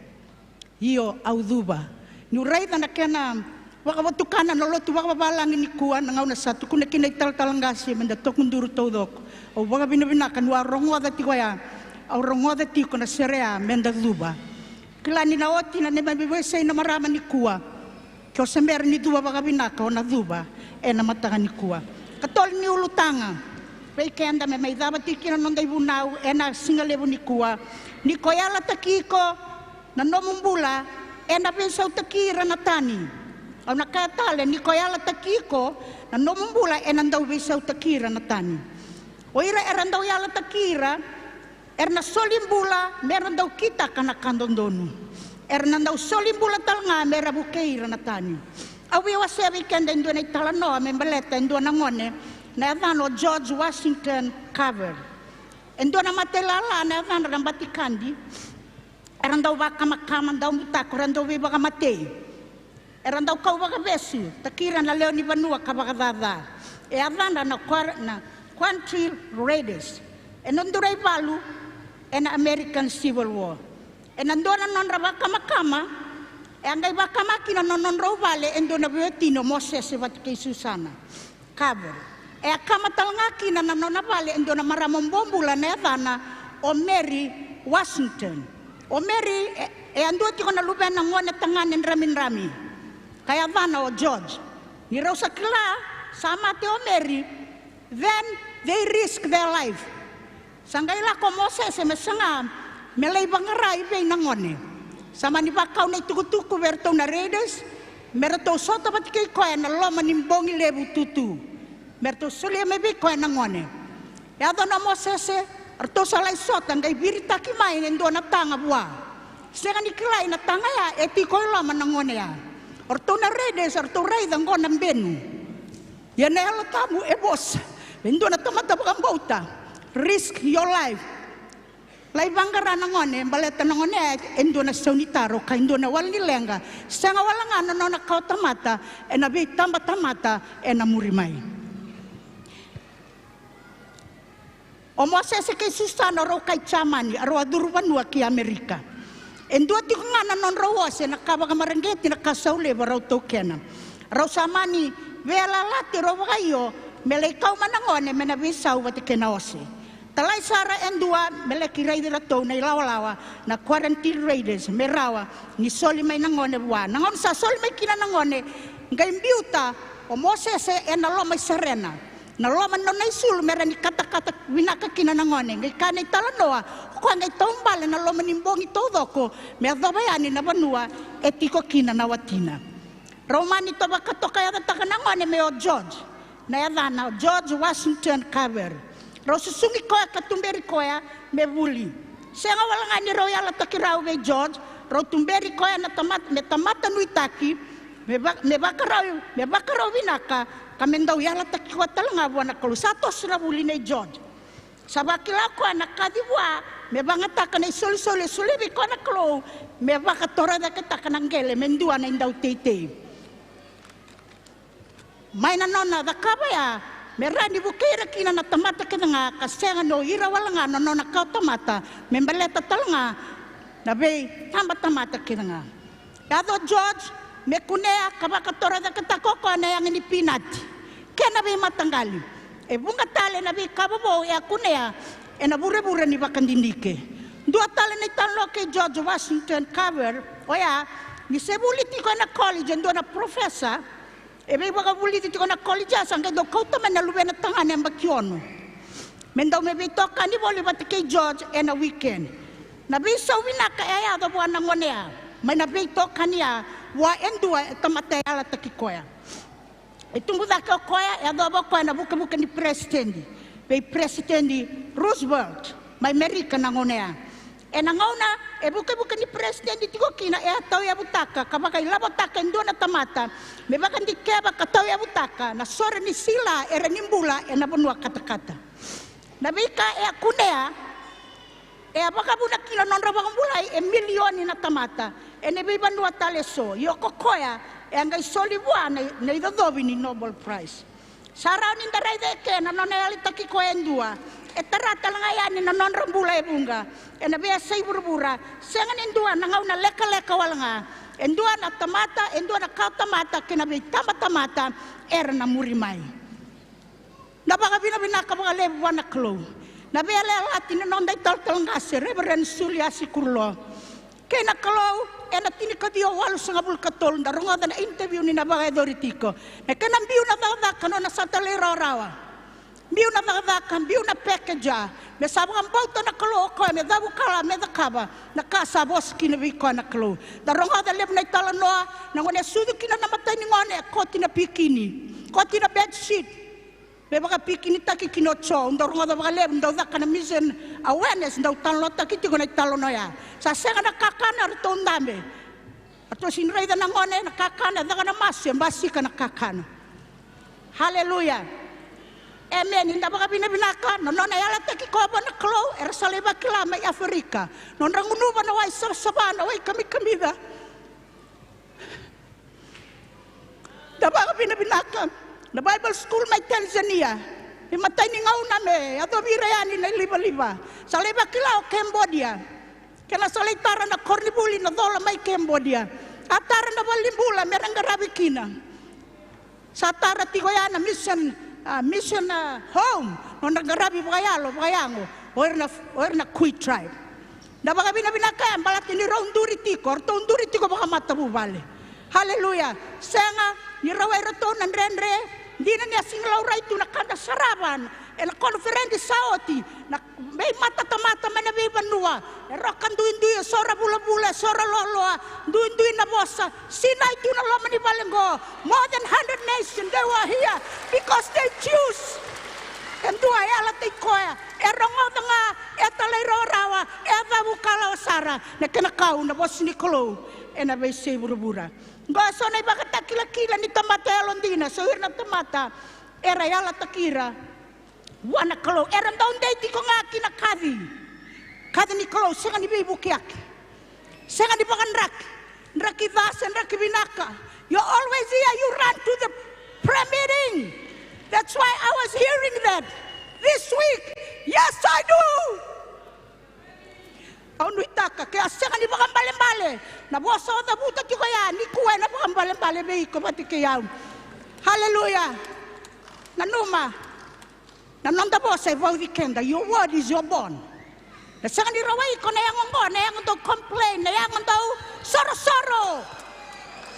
Io, au cuva. Niu raica na kena vakavotukana na lotu vakavavalagi nikua, na gauna sa tukuna kina italatala qase meda tokuduru taucoko. Au vakavinavinaka niu a rogoca tiko ya. Au rogoca tiko na sere ya meda cuva. Kila ni na oti na neimami veisei na marama nikua. Ke o se bera ni cuva vakavinaka, o na cuva ena mataka nikua. Katolu ni ulutaga vei keda me mai cava tiko kina na noda ivunau ena siga levu nikua. Ni ko yalataki iko, na nomu bula ena veisautaki ira na tani. Au na kaya tale, ni ko yalataki iko, na nomu bula ena dau veisautaki ira na tani. O ira era dau yalataki ira, era na soli bula mera dau kitaka na ka dodonu. Era na dau soli bula tale ga mera vukei ira na tani. Au via wasea vei keda e dua na italanoa me baleta e dua na gone, na yacana o George Washington Carver. E dua na matailala na yacadra na Batikadi. Era dau vakamakama, dau butako, era dau veivakamatei. Era dau kau vakavesu taki ira na lewe ni vanua ka vakacaca. E yacadra na Quar-, na Quantrill Raiders. E na dua na ivalu e na American Civil War. E na dua na nodra vakamakama, e a qai vakama kina na nodrau vale e dua na veiwatini o Mosese vata kei Susana Carver. E a kama tale ga kina na nona vale e dua na marama bobula na yacana o Mary Washington. O Mary e, e a dua tiko na luvena gone tagane dramidrami ka yacana o George. Ni rau sa kila sa mate o Mary, then they risk their life. Sa qai lako o Mosese me saga me lai vaqara i vei na gone. Sa mani vakau na itukutuku vei iratou na Raiders me ratou sota vata kei koya na loma ni bogi levu tutu, me ratou solia mai vei koya na gone. Yaco na Mosese, ratou sa lai sota, qai viritaki mai e dua na taga vua. Sega ni kilai na taga ya e tiko i loma na gone ya. O ratou na Raiders, ratou raica qo na benu. Ia na Yalo Tabu e vosa, e dua na tamata vakabauta, risk your life. Lai vaqara na gone, baleta na gone e dua na sau ni taro ka e dua na wala ni leqa. Sega wale ga na nona kawatamata e na veitabatamata e na muri mai. O Mosese kei Susana rau kai Jamani, a rau a curu vanua ki Amerika. E dua tiko ga na nodrau ose na ka vakamareqeti, na ka sau levu a rau taukena. Rau sa mani veiyalayalati rau vakaio me lai kau mai na gone me na veisau vata kei na ose. Talai sara e dua me laki raici iratou na ilawalawa na Quantrill Raiders me rawa ni soli mai na gone vua. Na gauna sa soli mai kina na gone, qai biuta o Mosese e na loma i sarena, na loma ni nona isulu me rawa ni katakata vinaka kina na gone. Qai kaya na italanoa, o koya qai taubale na loma ni bogi taucoko me yacova yani na vanua e tiko kina na watina. Rau mani toka vakatokayacataka na gone me o George, na yacana o George Washington Carver. Rau susugi koya ka tuberi koya me vuli. Sega wale ga ni rau yalataki rau vei George, rau tuberi koya na tamata, me tamata nuitaki, me va-, me vakarau, me vakarau vinaka, ka me dau yalataki koya tale ga vua na Kalou. Sa toso na vuli nei George. Sa vakila o koya na kaci vua me vagataka na isolisoli e solia vei koya na Kalou, me vakatorocaketaka na qele me dua na idauteitei. Mai na nona cakava ya, me rawa ni vukei ira kina na tamata kece ga, ka sega ni o ira wale ga na nona kawatamata, me baleta tale ga na veitabatamata kece ga. Yaco o George me kunea ka vakatorocaketaka o koya na yaga ni pinati kei na veimataqali. E vuqa tale na veika vovou e a kunea e na vurevure ni vakadidike. Dua tale na italanoa kei George Washington Carver, oya ni se vuli tiko e na college e dua na professor, e veivakavulici tiko na college, a sa qai dau kauta mai na luvena tagane yabaki ono me dau me veitokani voli vata kei George e na weekend. Na veisau vinaka e a yaco vua na gone ya mai na veitokani ya vua e dua e tamata e yalataki koya. E tubu cake o koya, e yacova o koya na vukevuke ni peresitedi vei Peresitedi Roosevelt mai Merika na gauna ya. E na gauna e vukevuke ni peresitedi tiko kina, e a tauyavutaka ka vakailavotaka e dua na tamata me vakadikeva ka tauyavutaka na sore ni sila era ni bula e na vanua katakata. Na veika e a kunea e a vakavuna kina nodra vakabulai e milioni na tamata e na veivanua tale eso. Ia ko koya e a qai soli vua na, na icocovi ni Nobel Prize. Sa rawa ni da raica eke na nona yalataki koya e dua. E tara tale ga yani na nodra bula e vuqa e na veiyasai vuravura. Sega ni dua na gauna lekaleka wale ga. E dua na tamata, e dua na kawatamata kei na veitabatamata era na muri mai. Na vakavinavinaka vakalevu vua na Kalou na veiyalayalati ni noda italatala qase Reverend Suliasi Kurulo. Kei na Kalou, e na tinikaciwa walusagavulu ka tolu, da rogoca na interview ni na vakayacori tiko. Na kena biu na cakacaka, nona sa talairawarawa. Biu na cakacaka, biu na package, me sa vakabauta na Kalou o koya me cavu kala me cakava na ka sa vosa kina vei koya na Kalou. Da rogoca levu na italanoa, na gone sucu kina na matai ni gone, e koti na pikini, koti na bedsheet. Me vakapikinitaki kina o Jo, dau rogoca vakalevu, dau caka na mission awareness, dau talanoataki tiko na italanoa ya. Sa sega na kakana, ratou dabe. Ratou sega ni raica na gone na kakana, caka na masu, e basika na kakana. Haleluya. Emeni. Da vakavinavinaka na nona yalataki koya vua na Kalou, era sa lai vakila mai Aferika. Nodra gunuva na wai savasava, na wai kamikamica. Da vakavinavinaka na Bible School mai Tanzania. Imatai ni gauna me yacovi ira yani na ilivaliva. Sa lai vakila o Cambodia. Kena sa lai tara na koronivuli na cola mai Cambodia. A tara na valenibula me ra qaravi kina. Sa tara tiko ya na mission, a, mission, a, home, nodra qaravi vakayalo, vakayago, o ira na, o ira na Kui tribe. Na vakavinavinaka ya baleta ni rau duri tiko, ratou duri tiko vakamatavuvale. Haleluya. Sega ni rawai iratou na dredre, dina ni a sega ni laurai tu na ka da sarava ena koniferedi sa oti, na veimatatamata mai na veivanua. E roka duidui, e so ra vulavula, e so ra loaloa, duidui na vosa. Sinai tu na loma ni vale qo. More than hundred nations, they were here because they choose. E dua e yalataki koya, e rogoca ga, e talairawarawa, e cavu kalawa sara na kena kau na vosa ni Kalou ena veiyasai vuravura. Qo e so na ivakatakilakila ni tamata yalodina, so ira na tamata era yalataki ira vua na Kalou. Era dau dei tiko ga ki na kaci, kaci ni Kalou, sega ni veivukiyaki, sega ni vakadraki, draki ca se draki vinaka. You're always here, you run to the prayer meeting. That's why I was hearing that this week. Yes, I do. Au nuitaka ke a sega ni vakaibalebale na vosa o cavuta tiko ya, nikua ena vakaibalebale vei iko vata kei au. Haleluya. Nanuma, na noda vosa e vauci keda. Your word is your bond. Na sega ni rawai iko na yago qo, na yago dau complain, na yago dau sorosoro.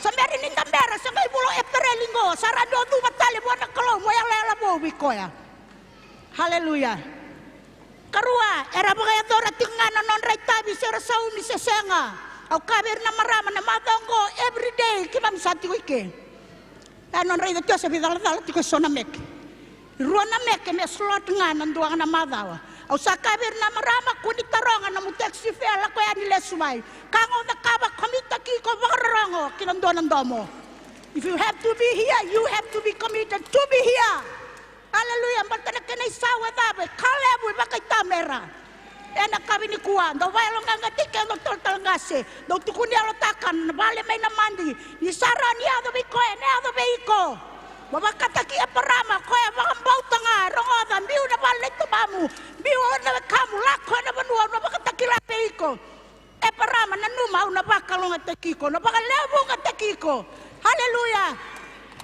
Sa bera ni da bera, sa qai vula o Epereli qo, sa ra dau cuva tale vua na Kalou mo yalayala vou vei koya. Haleluya. Karua, era vakayacora tiko ga na nodra itavi se ra saumi se sega. Au kaya vei ira na marama na macawa oqo, everyday keimami sa tiko i ke. E nodra itavi sa veicalacala tiko e so na meke. Rua na meke me slot ga na dua ga na macawa. Au sa kaya vei ira na marama, kua ni taroga nomu taxi fare, lako yani lesu mai. Ka ga o cakava, komitaki iko, vakarorogo ki na dua na domo. If you have to be here, you have to be committed to be here. Haleluya. Baleta na kena isau e cava? E ka levu, e vakaitamera. Ena yakavi nikua dau vakayaloqaqataki keda na talatala qase, dau tukuni yalotaka na vale mai na madi. Ni sa rawa ni yaco vei koya, ena yaco vei iko. Mo vakataki Eparama, koya vakabauta ga, rogoca, biu na vale nei tamamu, biu na wekamu, lako ena vanua au na vakatakila vei iko. Eparama, nanuma, au na vakalougatataki iko, na vakalevuqataki iko. Haleluya.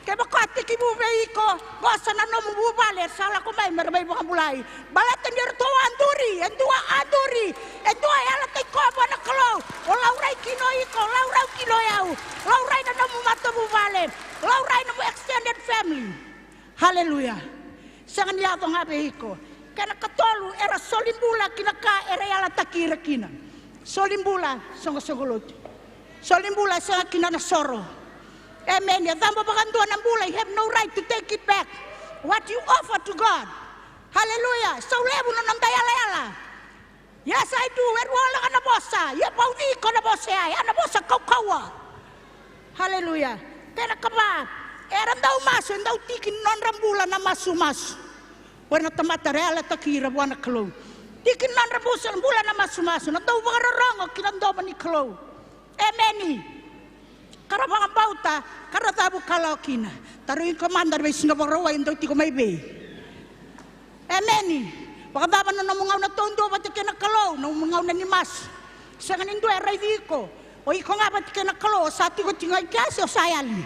Kevaka o tekivu vei iko, vosa na nomu vuvale, sa lako mai me ra mai vakabulai. Baleta ni ratou a duri, e dua a duri, e dua e yalataki koya vua na Kalou. O laurai kina o iko, o laurai kina o yau, laurai na nomu matavuvale, laurai nomu extended family. Haleluya. Sega ni yaco ga vei iko. Kena katolu, era soli bula ki na ka era yalataki ira kina. Soli bula, soqosoqo lotu. Soli bula, sega kina na soro. Amen. E cabo vakadua na bula, you have no right to take it back. What you offer to God. Haleluya. Sau levu na noda yalayala. Yes, I do. E rua wale ga na vosa. Ia vauci iko na vosa ya, ya na vosa kaukauwa. Haleluya. Kena kava, era dau masu, e dau tiki ni nodra bula na masumasu. O ira na tamata era yalataki ira vua na Kalou. Tiki ni nodra busa, bula na masumasu, na dau vakarorogo ki na domo ni Kalou. Emeni. Ka ra vakabauta, ka ra cavu kalawa kina. Tarogi komada na veisiga Vakarauwai, dou tiko mai vei? Emeni. Vakacava na nomu gauna taudua vata kei na Kalou, nomu gauna ni masu? Sega ni dua e raici iko. O iko ga vata kei na Kalou, o sa tiko tiko i kea se o sa yali?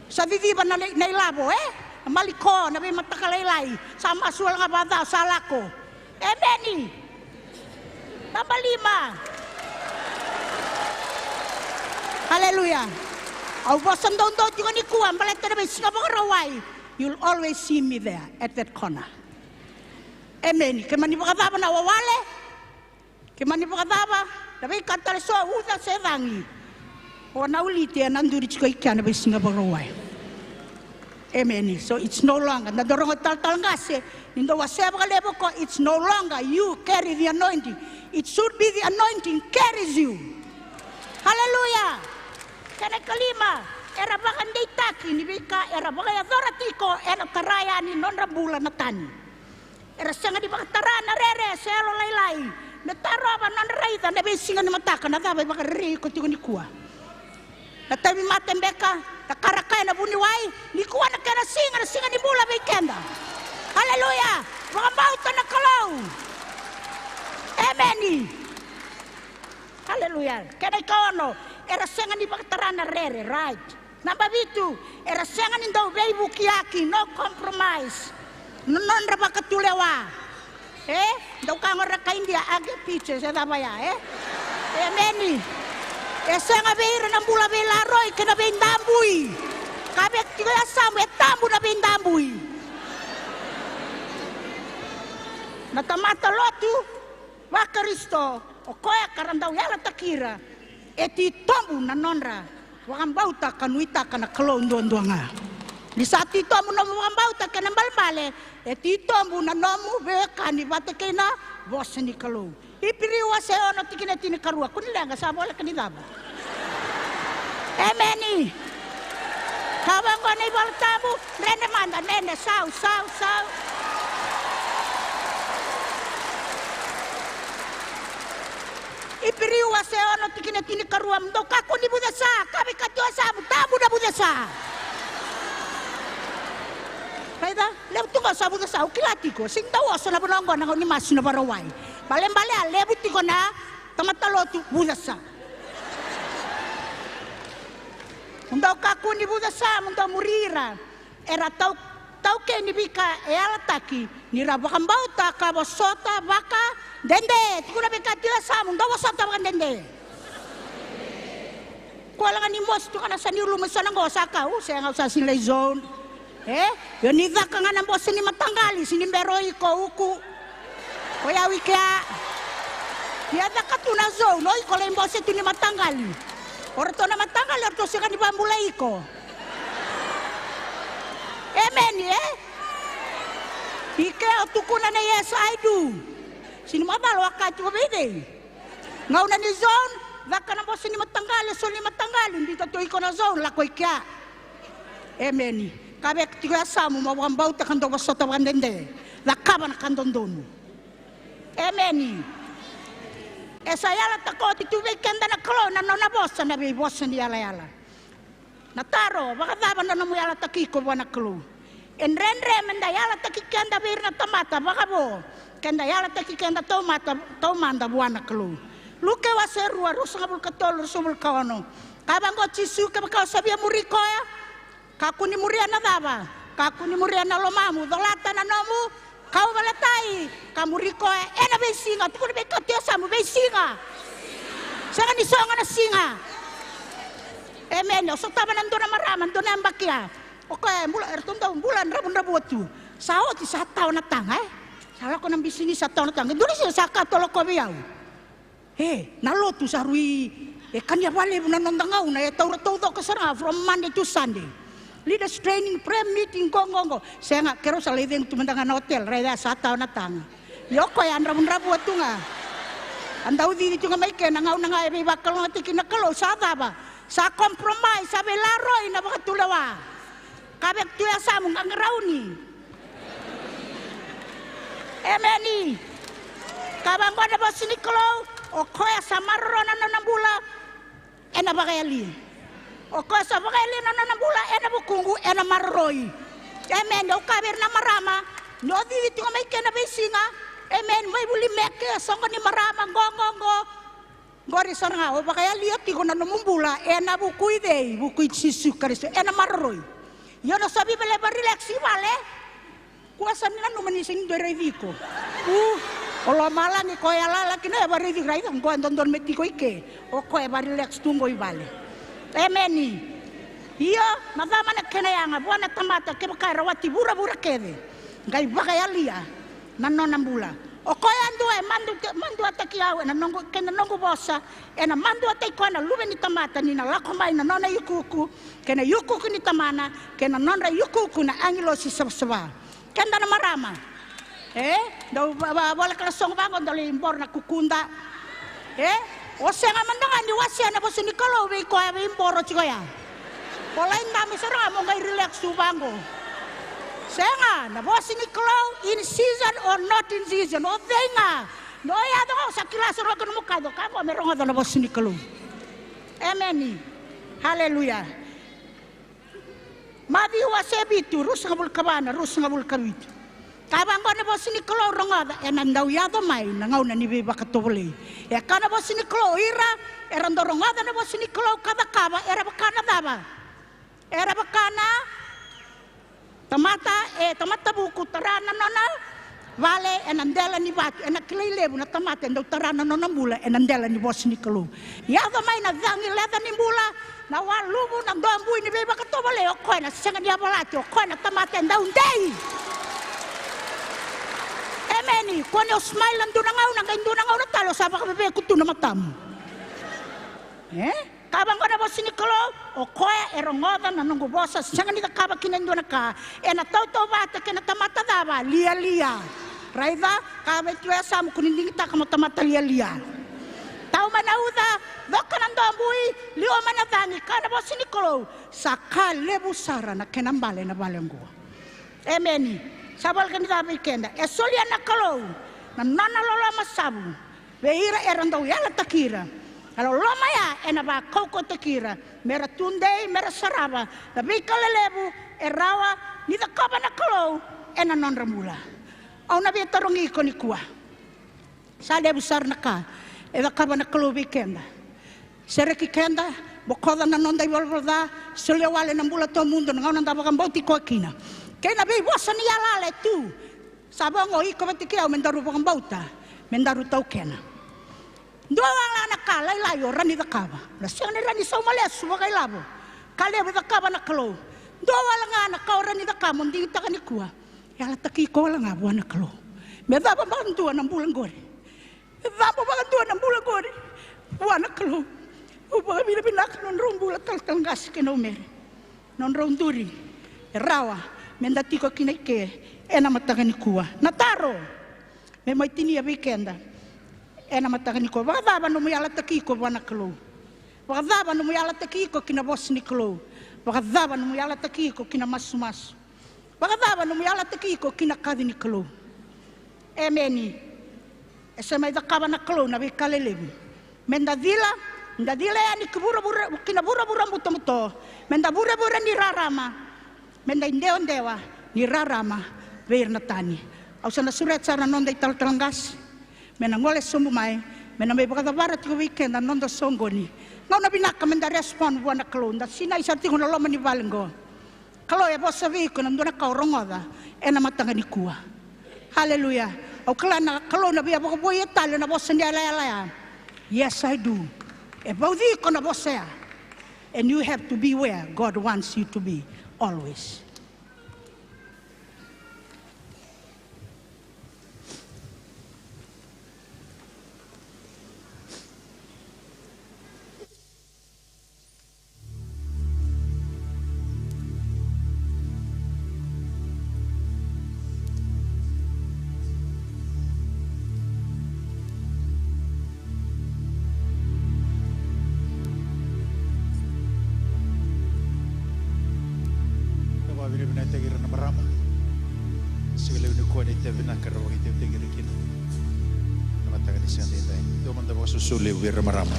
Sa ciciva na, na ilavo, e? Na maliko, na veimataka lailai. Sa masu wale ga vakaca, o sa lako. Emeni. Naba lima. Haleluya. Au vosa doudou tiko nikua, baleta na veisiga Vakarauwai. You'll always see me there at that corner. Emeni. Ke mani vakacava na wawale, ke mani vakacava na veika tale so, uca se cagi, o na uliti ena duri tiko i kea na veisiga Vakarauwai. Emeni. So it's no longer, na dou rogo talatala qase, ni dou wasea vakalevu o koya, it's no longer you carry the anointing. It should be the anointing carries you. Haleluya. Kena ikalima, era vakadeitaki ni veika era vakayacora tiko ena tara yani nodra bula na tani. Era sega ni vakatara na rere se yalolailai me tarova nodra raica na veisiga ni mataka. Na cava e vakarerei iko tiko nikua? Na tauvimate beka, Da kara kaya na vuniwai, nikua na kena siga, na siga ni bula vei keda. Aleluya. Vakabauta na Kalou. Emeni. Aleluya. Kena ikaono, era sega ni vakatara na rere, right? Naba vitu, era sega ni dau veivukiyaki, no compromise. Na nodra vakatulewa. E? Dau ka gora ka Idia, age pictures, e cava ya, e? Emeni. E sega vei ira na bula veilaroi kei na veidabui. Ka vei tiko ya Samu, e tabu na veidabui. Na tamata lotu vaKarisito, o koya ka ra dau yalataki ira, e titobu na nodra vakabauta ka nuitaka na Kalou duadua ga. Ni sa titobu nomu vakabauta kei na balebale, e titobu na nomu veiwekani vata kei na vosa ni Kalou. Iperiu wase ono tikina e tinikarua. Kua ni leqa, sa voleka ni cava. Emeni. Ka vaqo na iVola Tabu, dredre mada, dredre, sau, sau, sau. Iperiu wase ono tikina e tinikarua, mo dou kakua ni vucesa, ka vei ka tiko e yasamu, tabu na vucesa. Raica, levu tu ga sa vucesa, au kila tiko, sega ni dau oso na vanua oqo na gauna ni masu na Vakarauwai. Balebale a levu tiko na tamata lotu vucesa. Mo dou kakua ni vucesa, mo dou muri ira. Era tau, taukei ni veika e yalataki, ni ra vakabauta ka vosota vakadede. Tukuna vei ka tiko e yasamu, dou vosota vakadede. Koya ga ni mosi tu ga na sa ni uluma, sa na qo sa kau, sega, au sa sega ni lai zone. E? Io, ni caka ga na bose ni mataqali, sega ni bera o iko, uku. O yau i kea. Ia caka tu na zone, o iko lai bose tu ni mataqali. O ratou na mataqali, o ratou sega ni vakabulai iko. Emeni, e? I kea o tukuna na yes, I do. Sega ni macala o a kaya tiko vei cei. Gauna ni zone, caka na bose ni mataqali, soli ni mataqali, biuta tu o iko na zone, lako i kea. Emeni. Ka vei ka tiko e yasamu, mo vakabauta ka dou vosota vakadede. Cakava na ka dodonu. Emeni. E sa yalataka oti tu vei keda na Kalou na nona vosa, na veivosa ni yalayala. Na taro, vakacava na nomu yalataki iko vua na Kalou? E dredre meda yalataki keda vei ira na tamata vakavo, keda yalataki keda taumata, taumada vua na Kalou. Luke wase rua, ruasagavulu ka tolu, ruasagavulu ka ono. Ka vaqo Jisu, kevaka o sa via muri koya, kakua ni muria na cava? Kakua ni muria na lomamu, colata na nomu kauveilatai, ka muri koya ena veisiga. Tukuna vei ka tiko e yasamu, veisiga. Sega ni sogo na siga. Emeni. Au sotava na dua na marama, dua na yabaki ya. O koya e bula, eratou dau bula dravudravua tu. Sa oti, sa tawa na taga, e? Sa lako na bisinisi, sa tawa na taga. Dua na siga sa kaya tale o koya vei au. E, na lotu sa rui, e kania vakalevu na noda gauna, e taura taucoko sara ga from Monday to Sunday. Leaders training, prayer meeting, qo, qo, qo. Sega, keirau sa lai cegu tu mada ga na hotel, raica sa tawa na taga. Ia o koya a dravudravua tu ga. A dau cici tu ga mai ke na gauna ga e veivakalougatataki kina na Kalou, sa cava? Sa compromise, sa veilaroi na vakatulewa. Ka vei ka tiko e yasamu, qaqarauni. Emeni. Ka vaqo na vosa ni Kalou, o koya sa maroroya na nona bula, ena vakayali. O koya sa vakayali na nona bula ena vukuqu, ena maroroi. Emeni. Au kaya vei ira na marama, ni o cici tiko mai ke na veisiga. Emeni. Mai vuli meke, soqo ni marama, qo, qo, qo. Qori sara ga, o vakayalia tiko na nomu bula ena vuku i cei? Vuku i Jisu Karisito, ena maroroi. Ia o na sa via vale, vakarelax i vale. Kua sa ni nanuma ni sega ni dua e raici iko. U, o lomalagi ko yalayala kina e vakaraici iko, raica, qo e dodonu me tiko i ke. O koya e vakarelax tu qo i vale. Emeni. Io, na cava na kena yaga vua na tamata kevaka e rawati vuravura kece, qai vakayalia na nona bula. O koya yadua e madu-, maduataki au ena noqu, kei na noqu vosa, ena maduataki koya na Luve ni tamata, ni na lako mai na nona iukuuku, kei na iukuuku ni Tamana, kei na nodra iukuuku na agilosi savasava. Keda na marama. E? Dau va-, va-, voleka na soqo vaqo, dau lai boro na kukuda. E? O sega mada ga ni wasea na vosa ni Kalou vei koya veiboro tiko ya. O lai dabe sara ga mo qai relax tu vaqo. Sega, na vosa ni Kalou, in season or not in season. O cei ga. O yaco ga o sa kila sara ga na nomu kaci, o ka qo me rogoca na vosa ni Kalou. Emeni. Haleluya. Ose vitu, ruasagavulu ka va na ruasagavulu ka vitu. Ka vaqo na vosa ni Kalou, rogoca, ena dau yaco mai na gauna ni veivakatovolei. E kaya na vosa ni Kalou, ira era dau rogoca na vosa ni Kalou ka cakava, era vaka na cava? Era vaka na tamata, e, tamata vuku, tara na nona vale ena dela ni vatu. Ena kilai levu na tamata e dau tara na nona bula ena dela ni vosa ni Kalou. Yaco mai na cagi leca ni bula, na waluvu, na dobui ni veivakatovolei, o koya na sega ni yavalati, o koya na tamata e dau dei. Emeni. Kua ni o smile ena dua na gauna, qai dua na gauna tale o sa vakavevekutu na matamu. E? Ka vaqo na vosa ni Kalou, o koya e rogoca na noqu vosa, sega ni cakava kina e dua na ka, ena tautauvata kei na tamata cava? Lialia. Raica, ka vei tu e yasamu, kua ni digitaka mo tamata lialia. Tau mai na uca, coka na dobui, liwa mai na cagi, ka na vosa ni Kalou, sa ka levu sara na kena bale ena vale oqo. Emeni. Sa voleka ni cava vei keda? E solia na Kalou na nona loloma savu vei ira era dau yalataki ira. Na loloma ya ena vakaukauwataki ira mera tudei, mera sarava na veika lelevu e rawa ni cakava na Kalou ena nodra bula. Au na via tarogi iko nikua. Sa levu sara na ka e cakava na Kalou vei keda. Sereki keda, bokoca na noda ivalavala ca, solia wale na bula tawamudu, na gauna da vakabauti koya kina. Kei na veivosa ni yalayala e tu. Sa vaqo, iko vata kei au, me daru vakabauta, me daru taukena. Dua wale ga na ka lailai o rawa ni cakava. Na sega ni rawa ni sauma lesu vakailavo. Ka levu cakava na Kalou. Dua wale ga na ka o rawa ni cakava mo digitaka nikua. Yalataki iko wale ga vua na Kalou. Me cava vakadua na bula qori. Me cava vakadua na bula qori vua na Kalou. Au vakavinavinaka nodrau bula talatala qase kei na umere. Nodrau duri e rawa meda tiko kina ike ena mataka nikua. Na taro me mai tinia vei keda ena mataka nikua. Vakacava nomu yalataki iko vua na Kalou? Vakacava nomu yalataki iko ki na vosa ni Kalou? Vakacava nomu yalataki iko ki na masumasu? Vakacava nomu yalataki iko ki na kaci ni Kalou? Emeni. E se mai cakava na Kalou na veika lelevu. Meda cila, da cila yani ki vuravura, ki na vuravura butobuto. Meda vurevure ni rarama. Meda idewadewa ni rarama vei ira na tani. Au sa na sureta sara na noda italatala qase me na gole sobu mai, me na mai vakacavara tiko vei keda na noda soqoni. Gauna vinaka meda respond vua na Kalou, da sinai sara tiko na loma ni vale qo. Kalou e vosa vei iko ena dua na ka o rogoca ena mataka nikua. Haleluya. Au kila na Kalou na via vakavouya tale na vosa ni yalayala ya. Yes, I do. E vauci iko na vosa ya. And you have to be where God wants you to be always. Au vakavinavinakataki ira na marama. Siga levu nikua na itavi vinaka era vakaitavitaki ira kina. Na mataka ni siga edaidai. Dua mada vakasoso levu vei ira na marama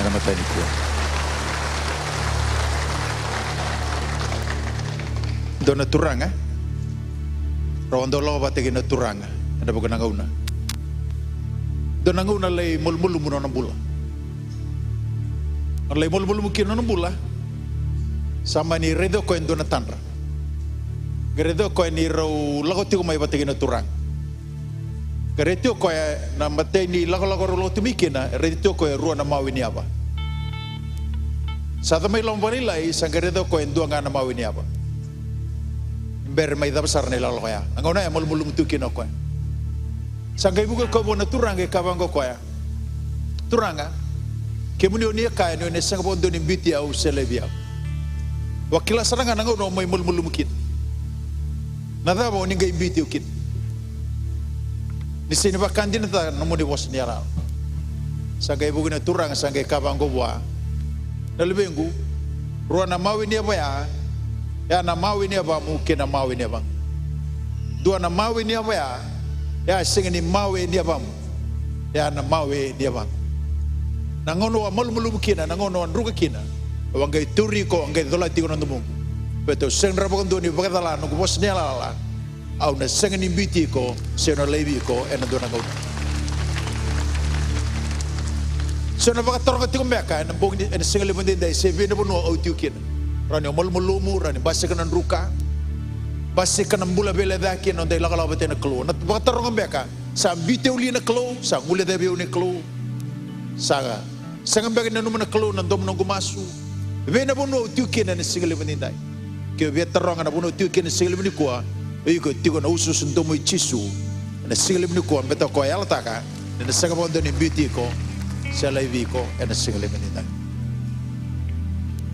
ena mataka nikua. Dua na turaga. Rau a dau lako vata kei na turaga ena vuqa na gauna. Dua na gauna lai malumalumu na nona bula. Na lai malumalumu kina na nona bula. Sa mani raici koya e dua na tadra. Qai raici koya ni rau lako tiko mai vata kei na turaga. Qai raici koya na imatai ni lakolako rau lako tiko mai kina, e raici koya e rua na mawe ni yava. Sa yaco mai loma vakalailai, sa qai raici koya e dua ga na mawe ni yava. Bera mai cava sara na ilakolako ya. Na gauna ya e malumalumu tu kina o koya. Sa qai vuki koya vua na turaga, e kaya vaqo o koya. Turaga, kemuni o ni a kaya ni o ni a sega vakadua ni biuti au se laivi au. Au a kila sara ga na gauna o mai malumalumu kina. Na cava o ni qai biuti au kina? Ni sega ni vakadinata na nomuni vosa ni yalayala. Sa qai vuki na turaga, sa qai kaya vaqo vua. Na luvequ, rua na mawe ni yava ya, ya na mawe ni yavamu kei na mawe ni yavaqu. Dua na mawe ni yava ya, ya sega ni mawe ni yavamu, ya na mawe ni yavaqu. Na gauna au a malumalumu kina, na gauna au a druka kina, au a qai tauri iko, au a qai colati iko na domoqu. Baleta au sega ni rawa vakadua ni vakacala noqu vosa ni yalayala, au na sega ni biuti iko se au na laivi iko ena dua na gauna. Se au na vakataroga tiko beka ena bogi ni, ena sigalevu edaidai, se vei na vanua au tiko kina. Rawa ni o malumalumu, rawa ni basika na druka, basika na bula veilecayaki, ena noda ilakolako vata kei na Kalou. Na vakataroga beka, sa biuti au li na Kalou, sa guilecavi au na Kalou, sa sega beka ni nanuma na Kalou na domo noqu masu. Vei na vanua au tiko kina ena sigalevu edaidai. Ke o via taroga na vanua o tiko kina ena sigalevu nikua, o iko tiko na usuusu domo i Jisu ena sigalevu nikua, baleta o koya e yalataka ni na sega vakadua ni biuti iko se laivi iko ena sigalevu edaidai.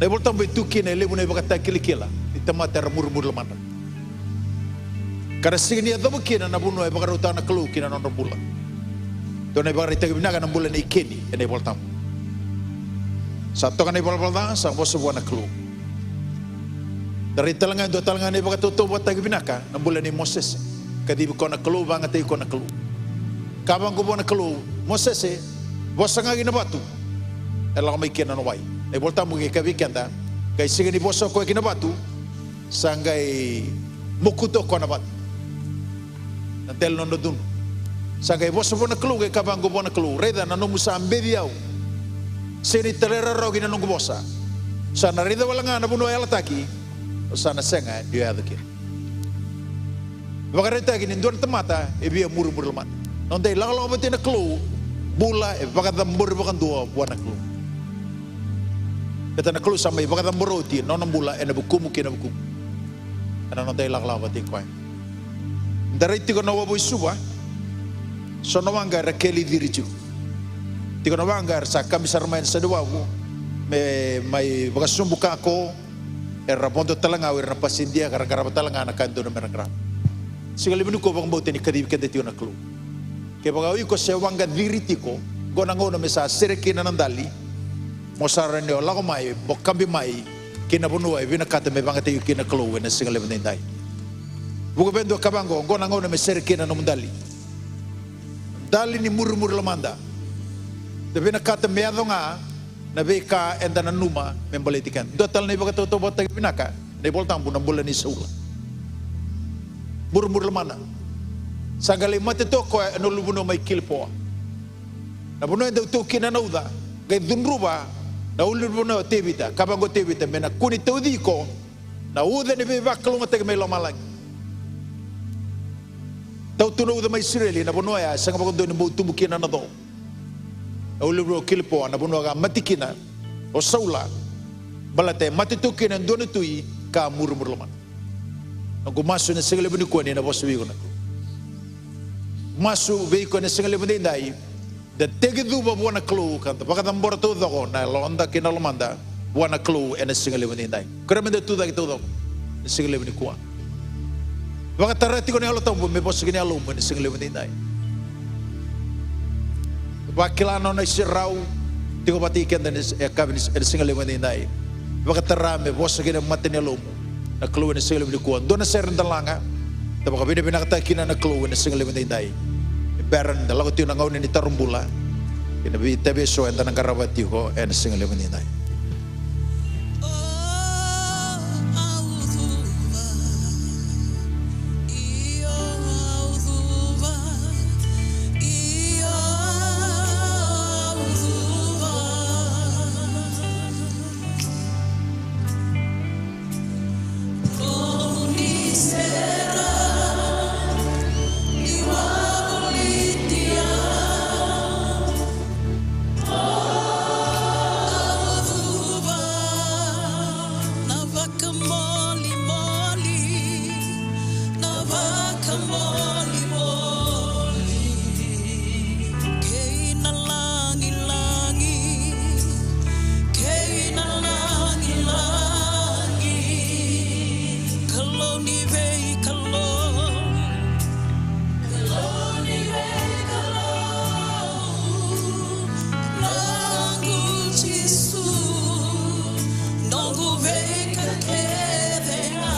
Na iVolatabu e tu kina e levu na ivakatakilakila ni tamata era murimuri lomadra, ka ra sega ni yacova kina na vanua e vakarautaka na Kalou ki na nodra bula. Dua na ivakaraitaki vinaka na bula nei Keni ena iVolatabu. Sa toka na ivalavala ca, sa vosa vua na Kalou. Da rai tale ga e dua tale ga na ivakatautauvatataki vinaka na bula nei Mosese. Kacivi koya na Kalou, vakayagataki koya na Kalou. Kaya vaqo vua na Kalou, Mosese, vosa ga ki na vatu. E lako mai kina na wai. Na iVolatabu e kaya vei keda, qai sega ni vosa o koya ki na vatu, sa qai mokuta o koya na vatu. Na dela ni nona cudru. Sa qai vosa vua na Kalou, qai kaya vaqo vua na Kalou, raica na nomu sa beci au. Sega ni talairawarawa ki na noqu vosa. Sa na raica wale ga na vanua e yalataki, o sa na sega ni o yaco kina. Vakaraitaki ni dua na tamata e via murimuri lomana. Noda ilakolako vata kei na Kalou, bula e vakacabori vakadua vua na Kalou. Baleta na Kalou sa mai vakacabora oti na nona bula ena vukumu kei na vukumu. Ena noda ilakolako vata kei koya. Da rai tiko na wavo i Suva, so na waqa era keli ciri tiko. Tiko na waqa era sa kabi sara mai ena sadiwavu me mai vakasubu kako, era vodo tale ga o ira na pasidia ka ra qarava tale ga na ka e dodonu me ra qarava. Sigalevu nikua vakabauta ni kacivi keda tiko na Kalou. Kevaka o iko se waqa ciri tiko, qo na gauna me sa sere kina na dali, mo sa rawa ni o lako mai, mo kabi mai ki na vanua e vinakata me vakayagataki iko kina na Kalou ena sigalevu edaidai. Vuku vei dua ka vaqo, qo na gauna me sere kina na nomu dali. Dali ni murimuri lomada. Da vinakata me yaco ga na veika eda nanuma me baleti keda. Dua tale na ivakatautauvatataki vinaka na iVolatabu na bula nei Saula. Murimuri lomana. Sa qai lai mate tu o koya ena ulunivanua mai Kilipoa. Na vanua e dau tu kina na uca, qai cudruva na ulunivanua o Tevita. Kaya vaqo o Tevita, me na kua ni tauci iko na uca ni veivakalougatataki mai lomalagi. Tau tu na uca mai Isireli, na vanua ya e sega vakadua ni bau tubu kina na co. Na ulunivanua o Kilipoa, na vanua ka mate kina o Saula, baleta e mate tu kina e dua na tui ka murimuri lomana. Noqu masu ena sigalevu nikua ni na vosa vei iko na Kalou. Masu vei iko ena sigalevu edaidai, da tekicuva vua na Kalou ka da vakacabora taucoko na yaloda kei na lomada vua na Kalou ena sigalevu edaidai. Kerea meda tucake taucoko ena sigalevu nikua. Vakatara tiko na Yalo Tabu me vosa ki na yalomu ena sigalevu edaidai. Vakila na nona iserau tiko vata kei keda ena s-, e, yakavi ni s-, ena sigalevu edaidai. Vakatara me vosa ki na mata ni yalomu na Kalou ena sigalevu nikua. Dua na sere da laga, da vakavinavinakataka kina na Kalou ena sigalevu edaidai. E bera ni da lako tiko na gauna ni taro bula kei na veitavi eso eda na qarava tiko ena sigalevu edaidai. Kei na lagilagi, kei na lagilagi, Kalou ni veikalou, Kalou ni veikalou, noqu Jisu, noqu veika kece ga.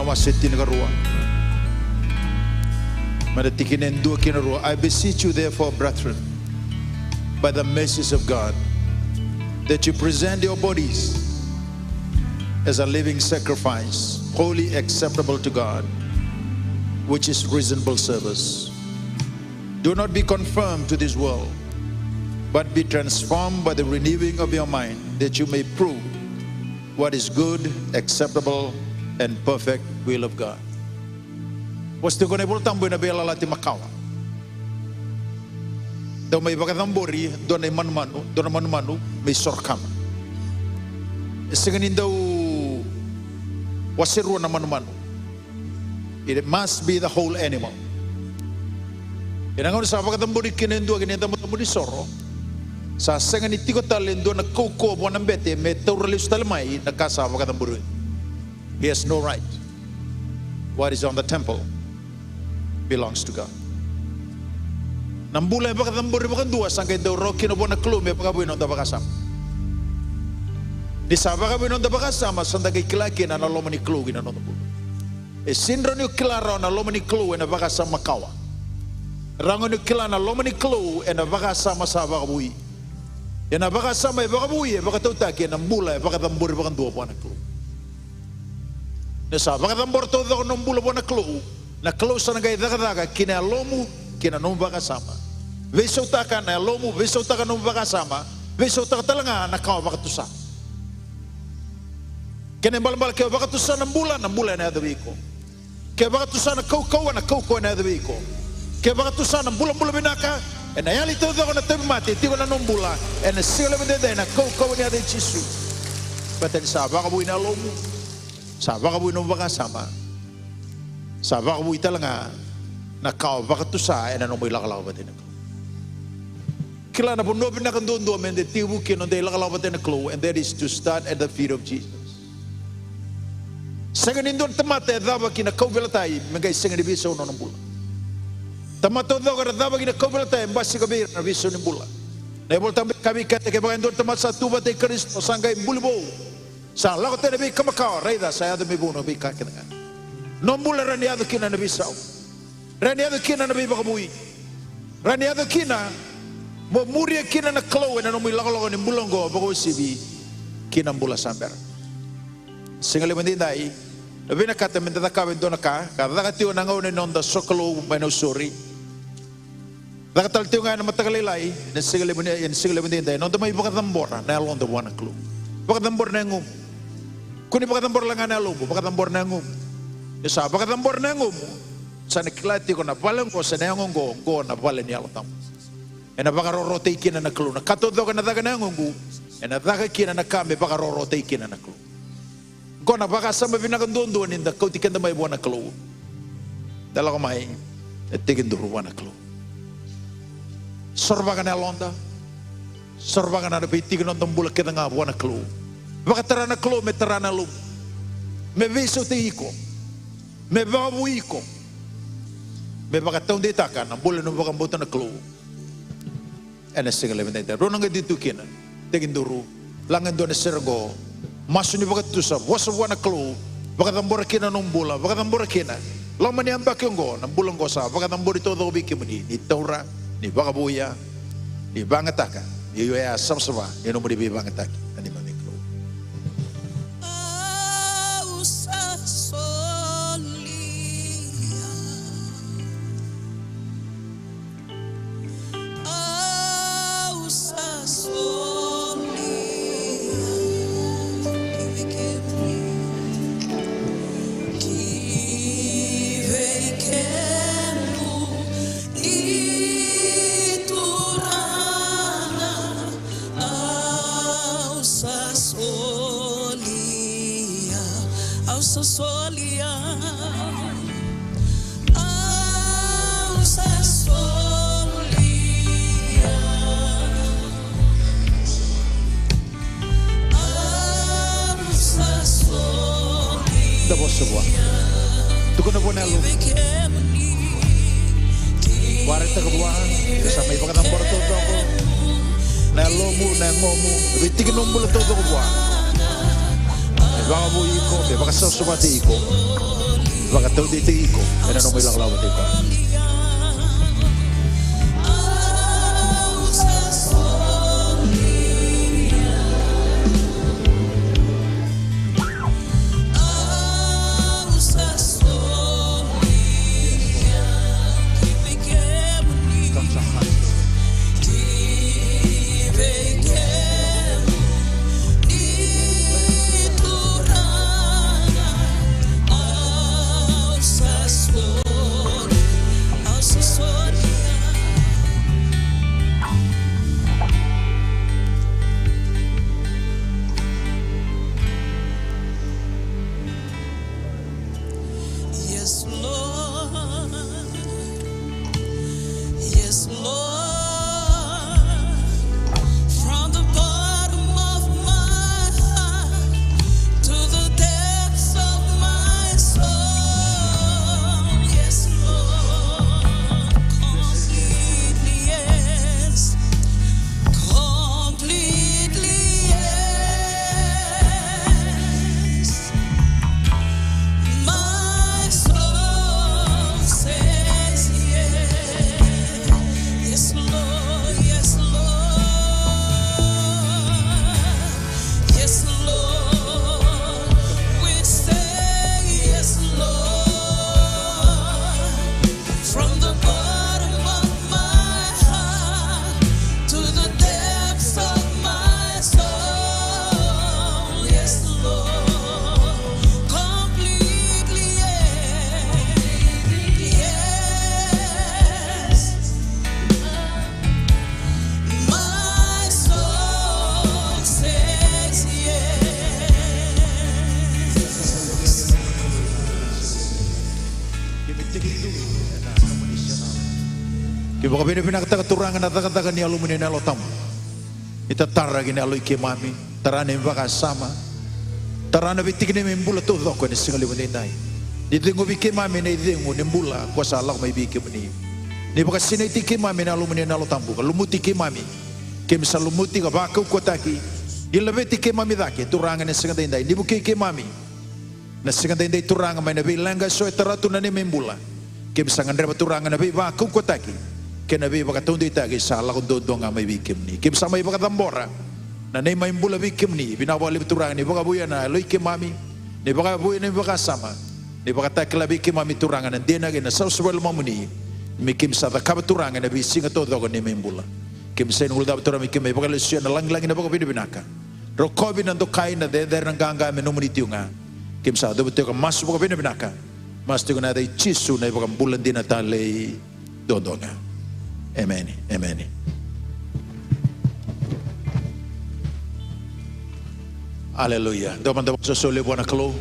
Wase tinikarua. Mai na tikina e dua ki na rua. I beseech you, therefore, brethren, by the mercies of God, that you present your bodies as a living sacrifice, holy, acceptable to God, which is reasonable service. Do not be conformed to this world, but be transformed by the renewing of your mind, that you may prove what is good, acceptable, and perfect will of God. Vosa tiko na iVola Tabu ena Veiyalayalati Makawa. Dau mai vakacabori dua na manumanu, dua na manumanu me isoro kama. E sega ni dau wase rua na manumanu. It must be the whole animal. Ena gauna sa vakacabori kina e dua ki na icabocabo ni soro, sa sega ni tiko tale e dua na kaukauwa vua na bete me taura lesu tale mai na ka sa vakacabori. He has no right. What is on the temple belongs to God. Na bula e vakacabori vakadua sa qai dau rawa kina vua na Kalou me vakavoui na noda vakasama. Ni sa vakavoui na noda vakasama, sa da qai kila kina na loma ni Kalou ki na noda bula. E sega ni o kila rawa na loma ni Kalou ena vakasama makawa. Rawa ni o kila na loma ni Kalou ena vakasama sa vakavoui. Ena vakasama e vakavoui e vakatautaki ena bula e vakacabori vakadua vua na Kalou. Ni sa vakacabora taucoko na nomu bula vua na Kalou, na Kalou sa na qai cakacaka ki na yalomu, ki na nomu vakasama. Veisautaka na yalomu, veisautaka na nomu vakasama, veisautaka tale ga na ka o vakatusa. Kena ibalebale ke o vakatusa na bula, na bula ena yaco vei iko. Ke vakatusa na kaukauwa, na kaukauwa ena yaco vei iko. Ke vakatusa na bulabula vinaka, ena yali taucoko na tauvimate e tiko ena nomu bula, ena siga levu edaidai na kaukauwa ni yaca i Jisu. Baleta ni sa vakavoui na yalomu, sa vakavoui na nomu vakasama, sa vakavoui tale ga na ka o vakatusa ena nomu ilakolako vata kei na Kalou. Kila na vanua vinaka duadua me da tekivu kina noda ilakolako vata kei na Kalou, and that is to start at the feet of Jesus. Sega ni dua na tamata e cava ki na kauveilatai me qai sega ni veisau na nona bula. Tamata taucoko era cava ki na kauveilatai e basika vei ira na veisau ni bula. Na iVola Tabu e kaya vei keda, kevaka e dua na tamata sa tu vata kei Karisito, sa qai buli vou. Sa lako tani na veika makawa, raica sa yaco me vou na veika kece ga. Nomu bula e rawa ni yaco kina na veisau. Rawa ni yaco kina na veivakavoui. Rawa ni yaco kina mo muria kina na Kalou ena nomu ilakolako ni bula oqo vakauasivi ki na bula sa bera. Siga levu edaidai, na vinakata me da cakava e dua na ka ka caka tiko na gauna ni noda sokalou mai Nausori. Caka tale tiko ga ena mataka lailai, ena siga levu ni, ena siga levu edaidai, noda mai vakacabora na yaloda vua na Kalou. Vakacabora na yagomu. Kua ni vakacabora la ga na yalomu, vakacabora na yagomu. Ni sa vakacabora na yagomu, sa na kila tiko na vale oqo se na yago oqo, oqo na vale ni Yalo Tabu. Ena vakarorotaki kina na Kalou. Na ka taucoko ena caka na yagoqu, ena caka kina na ka me vakarorotaki kina na Kalou. Qo na vakasama vinaka duadua ni da kauti keda mai vua na Kalou. Da lako mai, da tekiduru vua na Kalou. Sorovaka na yaloda. Sorovaka na veitiki ni noda bula kece ga vua na Kalou. Vakatara na Kalou me tara na yalomu. Me veisautaki iko. Me vakavoui iko. Me vakataudeitaka na bula ni nomu vakabauta na Kalou. Ena siga levu edaidai. Rau na qai tu kina. Tekiduru. Laga e dua na sere oqo. Masu ni vakatutusa. Vosa vua na Kalou. Vakacabora kina na nomu bula. Vakacabora kina. Loma ni yabaki oqo. Na bula oqo sa vakacabori taucoko vei kemuni. Ni taura. Ni vakavouya. Ni vagataka. Ni oya savasava. Ni nomuni veivagataki. Na neimami Kalou. Au sa solia. Au sa solia ki vei kemuni, ki vei kemuni Turaga. Au sa solia, au sa solia. Au sa solia. Au sa solia. Da vosa vua. Tukuna vua na yalomu. Vakaraitaka vua, ni sa mai vakacabora taucoko na yalomu, na yagomu, na veitiki ni nomu bula taucoko vua. Me vakavoui iko, me vakasavasavataki iko. Vakataudeitaki iko ena nomu ilakolako vata kei koya. Yes, Lord. Yes, Lord. From the bottom of my heart to the depths of my soul. Yes, Lord. Completely, yes. Completely, yes. My soul says yes. Yes, Lord, yes, Lord. Yes, Lord. We say yes, Lord. From the bottom of my heart to the depths of my soul, yes, Lord, completely, yes, yes. My soul says yes. Keimami vakavinavinakataka, Turaga, na cakacaka ni Yalomuni na Yalo Tabu. Ni tatara ki na yalo i keimami, tara na neimami vakasama, tara na veitiki ni neimami bula taucoko ena siga levu edaidai. Ni ceguvi keimami ena icegu ni bula ko sa lako mai vei kemuni. Ni vakasinaiti keimami na Yalomuni na Yalo Tabu ka lumuti keimami. Keimami sa lumuti ka vakaukauwataki. Ni laveti keimami cake, Turaga, ena siga edaidai. Ni vukei keimami na siga edaidai, Turaga, mai na veileqa eso e tara tu na neimami bula. Keimami sa gadreva, Turaga, na veivakaukauwataki kei na veivakataudeitaki sa lako duadua ga mai vei kemuni. Keimami sa mai vakacabora na neimami bula vei kemuni. Vinaka vakalevu, Turaga, ni vakavouya na yalo i keimami, ni vakavouya na neimami vakasama, ni vakatakila vei keimami, Turaga, na dina kei na savasava e lomamuni, me keimami sa cakava, Turaga, ena veisiga taucoko ni neimami bula. Keimami sa guilecava, Turaga, me keimami vakalesuya na lagilagi, na vakavinavinaka. Rokovi na dokai, na cecere, na qaqa me nomuni tiko ga. Keimami sa cuva tiko ka masu vakavinavinaka. Masu tiko ena yaca i Jisu na iVakabula dina talei duadua ga. Emeni, emeni. Aleluya. Dou mada vakasoso levu vua na Kalou.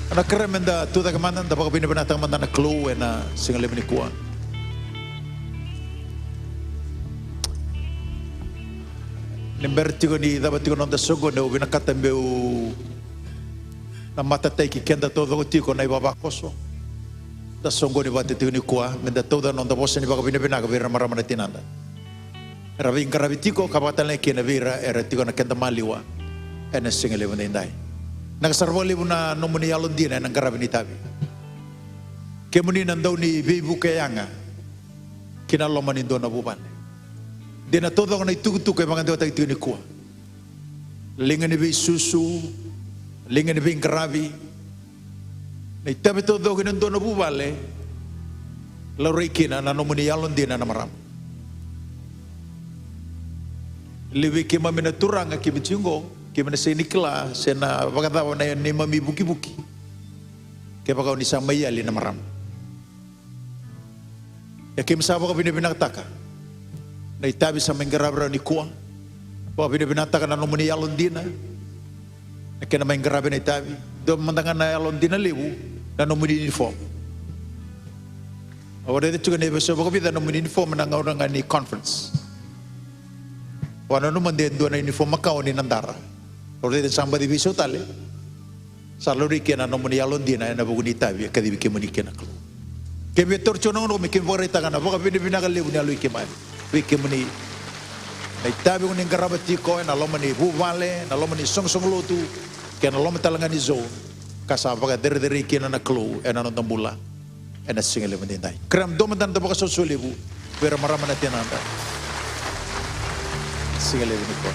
Au na kerea meda tucake mada, da vakavinavinakataka mada na Kalou ena siga levu nikua. Ni bera tiko ni cava tiko na noda soqoni, au vinakata meu na matataki keda taucoko tiko na ivavakoso. Da soqoni vata tiko nikua, meda tauca na noda vosa ni vakavinavinaka vei ira na marama na tinada era veiqaravi tiko, ka vaka tale ga kina vei ira era tiko na keda maliwa ena siga levu edaidai. Vinaka sara vakalevu na nomuni yalodina ena qaravi ni itavi. Kemuni na dau ni veivuke yaga ki na loma ni dua na vuvale. Dina taucoko na itukutuku e vakadewataki tiko nikua. Liga ni veisusu, liga ni veiqaravi, na itavi taucoko ena dua na vuvale, laurai kina na nomuni yalodina na marama. Levu vei keimami na turaga keimami tiko qo, keimami na sega ni kila se na vakacava na neimami vukivuki kevaka o ni sa mai yali na marama. Ia keimami sa vakavinavinakataka na itavi sa mai qaravi rawa nikua. Vakavinavinakataka na nomuni yalodina na kena mai qaravi na itavi. Dua mada ga na yalodina levu na nomuni uniform. Au raica tiko ni veisau vakavica na nomuni uniform ena gauna ga ni conference. Au nanuma de dua na uniform makawa ni na dara. Au raica ni sa baci veisau tale. Sa laurai kina na nomuni yalodina ena vuku ni itavi e kacivi kemuni kina na Kalou. Keimami via taura tiko na gauna oqo me keimami vakaraitaka na vakavinavinaka levu ni yalo i keimami vei kemuni. Na itavi ko ni qarava tiko ena loma ni vuvale, ena loma ni soqosoqo lotu, kei na loma tale ga ni zone, ka sa vakacerecerei kina na Kalou ena noda bula ena siga levu edaidai. Kerea meda dua mada na vakasosoli levu vei ira marama na tinada. Siga levu nikua.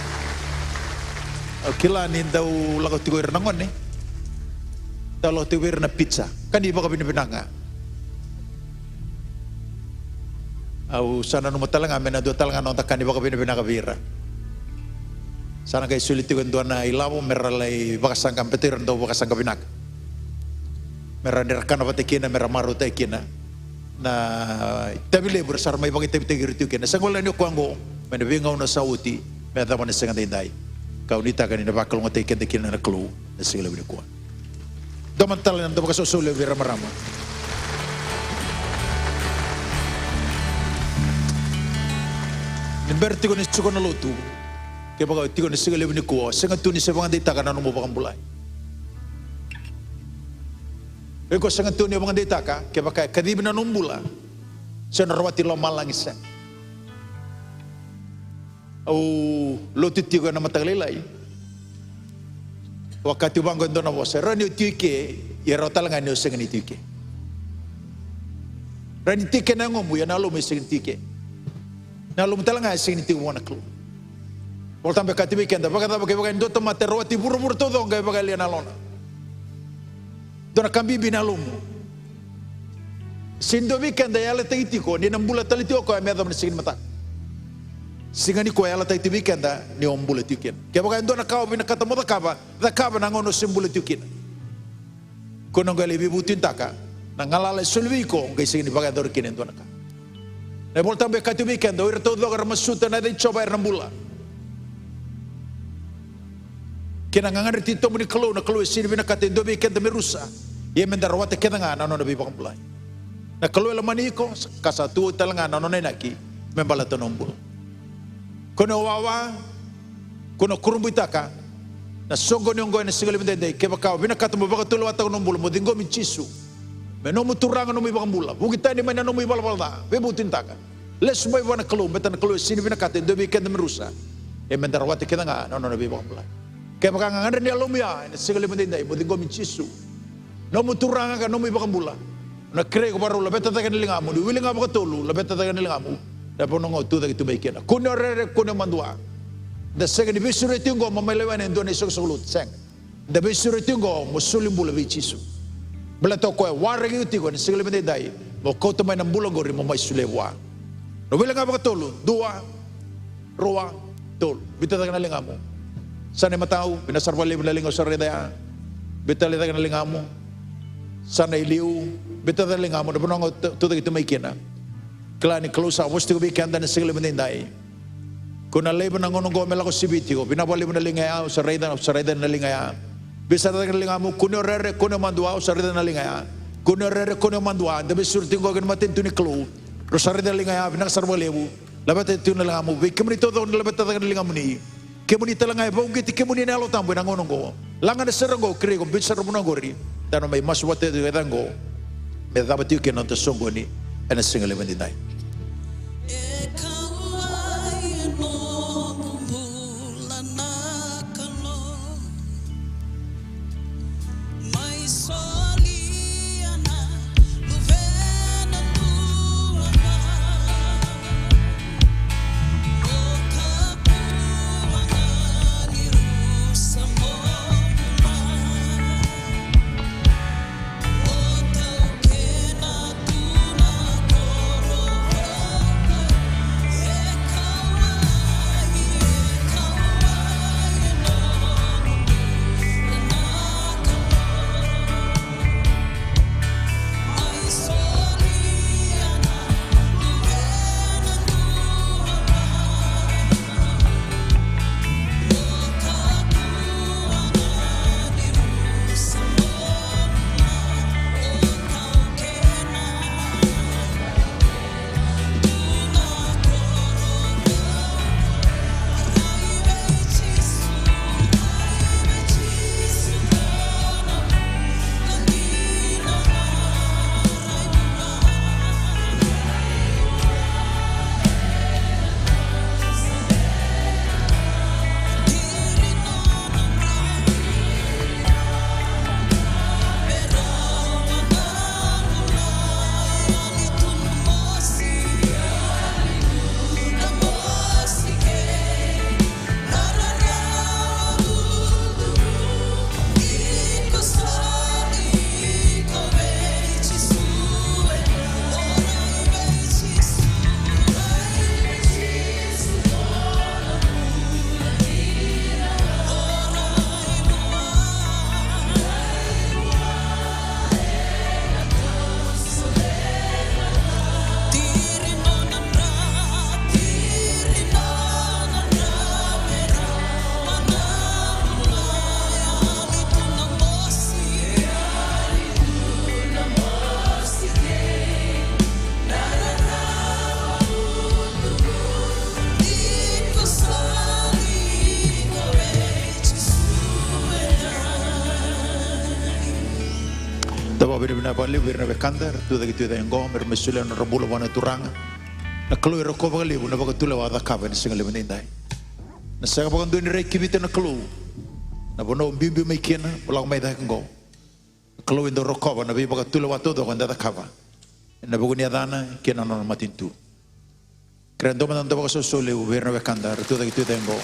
Au kila ni dau lako tiko ira na gone. Dau lako tiko vei ira na pizza. Ka ni vakavinavinaka. Au sa nanuma tale ga me na dua tale ga na noda ka ni vakavinavinaka vei ira. Sa na qai soli tiko e dua na ilavo me ra lai vakasaqa, baleta ira dau vakasaqa vinaka. Me ra, ni ra kana vata kina, me ra marautaki kina na itavi levu era sa mai vakaitavitaki ira tiko kina. Sa gole ni o koya oqo mai na veigauna sa oti me yacova na siga edaidai. Kau nuitaka ni na vakalougatataki keda kina na Kalou na siga levu nikua. Dua mada tale na dua vakasoso levu vei ira marama. Ni bera tiko ni suka na lotu, kevaka o tiko na siga levu nikua, sega tu ni se vakadeitaka na nomu vakabulai. O iko sega tu ni vakadeitaka, kevaka e kacivi na nomu bula, se na rawati lomalagi, sega. Au lotu tiko ena mataka lailai. Au a kaya tiko vaqo e dua na vosa, e rawa ni o tiko i ke, ia e rawa tale ga ni o sega ni tiko i ke. Rawa ni tiko i ke na yagomu, ia na yalomu e sega ni tiko i ke. Na yalomu tale ga e sega ni tiko vua na Kalou. Volatabu e kaya tiko vei keda, vakacava kevaka e dua na tamata e rawati vuravura taucoko qai vakayalia na yalona? Dua na ka bibi na yalomu. Sega ni dua vei keda e yalataki tiko ni na bula tale tiko o koya me yacova na siga ni mataka. Siga nikua e yalataki tiko vei keda ni o bula tiko kina. Kevaka e dua na ka o vinakata mo cakava, cakava na gauna o se bula tiko kina. Kua ni o qai lai veivutunitaka na galala e soli vei iko, o qai sega ni vakayacora kina e dua na ka. Na iVolatabu e kaya tiko vei keda, o ira taucoko era masuta na yaca i Jiova era na bula. Kei na gagadre titobu ni Kalou, na Kalou e sega ni vinakata e dua vei keda me rusa. Ia meda rawata kece ga na nona veivakabulai. Na Kalou e lomani iko, ka sa tu oti tale ga na nona inaki me baleta na nomu bula. Kua ni o wawa, kua ni o kurabuitaka na soqoni oqo ena siga levu edaidai. Kevaka o vinakata mo vakatulewataka na nomu bula, mo ciqomi Jisu me nomu Turaga, nomu iVakabula, vuki tani mai na nomu ivalavala ca, veivutunitaka. Lesu mai vua na Kalou, baleta na Kalou e sega ni vinakata e dua vei keda me rusa. Ia meda rawata kece ga na nona veivakabulai. Kevaka gagadre na yalomu ya ena siga levu edaidai, mo ciqomi Jisu, nomu Turaga ka nomu iVakabula, au na kerei iko vakarau, laveta cake na ligamu. Ni wili ga vakatolu, laveta cake na ligamu. Na vanua ga o tu cake tu mai kina. Kua ni o rere, kua ni o madua. Da sega ni veisureti oqo mo mai lewena e dua na isoqosoqo lotu, sega. Da veisureti oqo mo soli bula vei Jisu. Baleta o koya e waraki iko tiko ena siga levu edaidai mo kauta mai na bula oqori mo mai solia vua. Na wili ga vakatolu, dua, rua, tolu. Biuta cake na ligamu. Sa na imatau, vinaka sara vakalevu na liga au sa raica ya. Biuta tale cake na ligamu. Sa na iliu, biuta cake na ligamu, na vanua ga o tu, tu cake tu mai kina. Kila ni Kalou sa vosa tiko vei keda ena siga levu edaidai. Kua ni laiva na gauna oqo me lako siviti iko. Vinaka vakalevu na liga ya, au sa raica, au sa raica na liga ya. Biuta sara cake na ligamu, kua ni o rere, kua ni o madua, au sa raica na liga ya. Kua ni o rere, kua ni o madua, da veisureti oqo kei na matanitu ni Kalou. Rau sa raica na liga ya, vinaka sara vakalevu. Laveta tiko na ligamu, vei kemuni taucoko ni laveta cake na ligamuni. Kemuni tale ga e vakauqeti kemuni na Yalo Tabu ena gauna oqo. Laga na sere oqo, kerei iko biuta sara na vanua oqori. Da na mai masu vata tiko ena yacaqu. Me cava tiko kina na noda soqoni ena siga levu edaidai. Vinaka vakalevu vei ira na wekada era tucake tu e cake oqo me ra mai solia na nodra bula vua na Turaga. Na Kalou e rokova vakalevu na vakatulewa a cakava ena siga levu edaidai. Na sega vakadua ni rai kiviti na Kalou na vanua o biubiu mai kina mo lako mai cake oqo. Na Kalou e dau rokova na veivakatulewa taucoko eda cakava ena vuku ni yacana kei na nona matanitu. Kerea dua mada na dau vakasausau levu vei ira na wekada era tucake tu e cake oqo,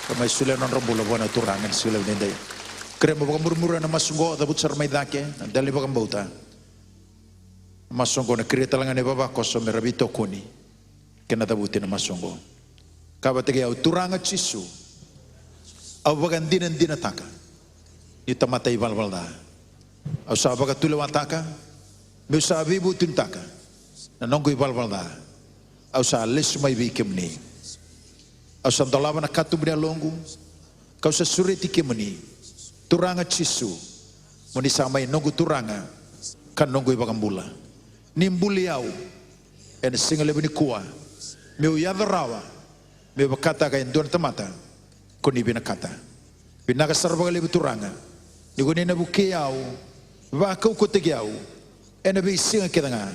ra mai solia na nodra bula vua na Turaga ena siga levu edaidai. Kerea mo vakamurimuri ena masu oqo, cavuti sara mai cake na dela ni vakabauta. Na masu oqo na kerea tale ga na ivavakoso me ra veitokoni kei na cavuti na masu oqo. Kaya vata kei au: Turaga Jisu, au vakadinadinataka niu tamata ivalavala ca. Au sa vakatulewataka meu sa veivutunitaka na noqu ivalavala ca. Au sa lesu mai vei kemuni. Au sa dolava na katuba ni yaloqu kau sa sureti kemuni. Turaga Jisu, mo ni sa mai noqu Turaga ka noqu iVakabula. Ni buli au ena siga levu nikua meu yaco rawa meu vakataka e dua na tamata ko ni vinakata. Vinaka sara vakalevu Turaga ni ko ni na vukei au, vakaukauwataki au ena veisiga kece ga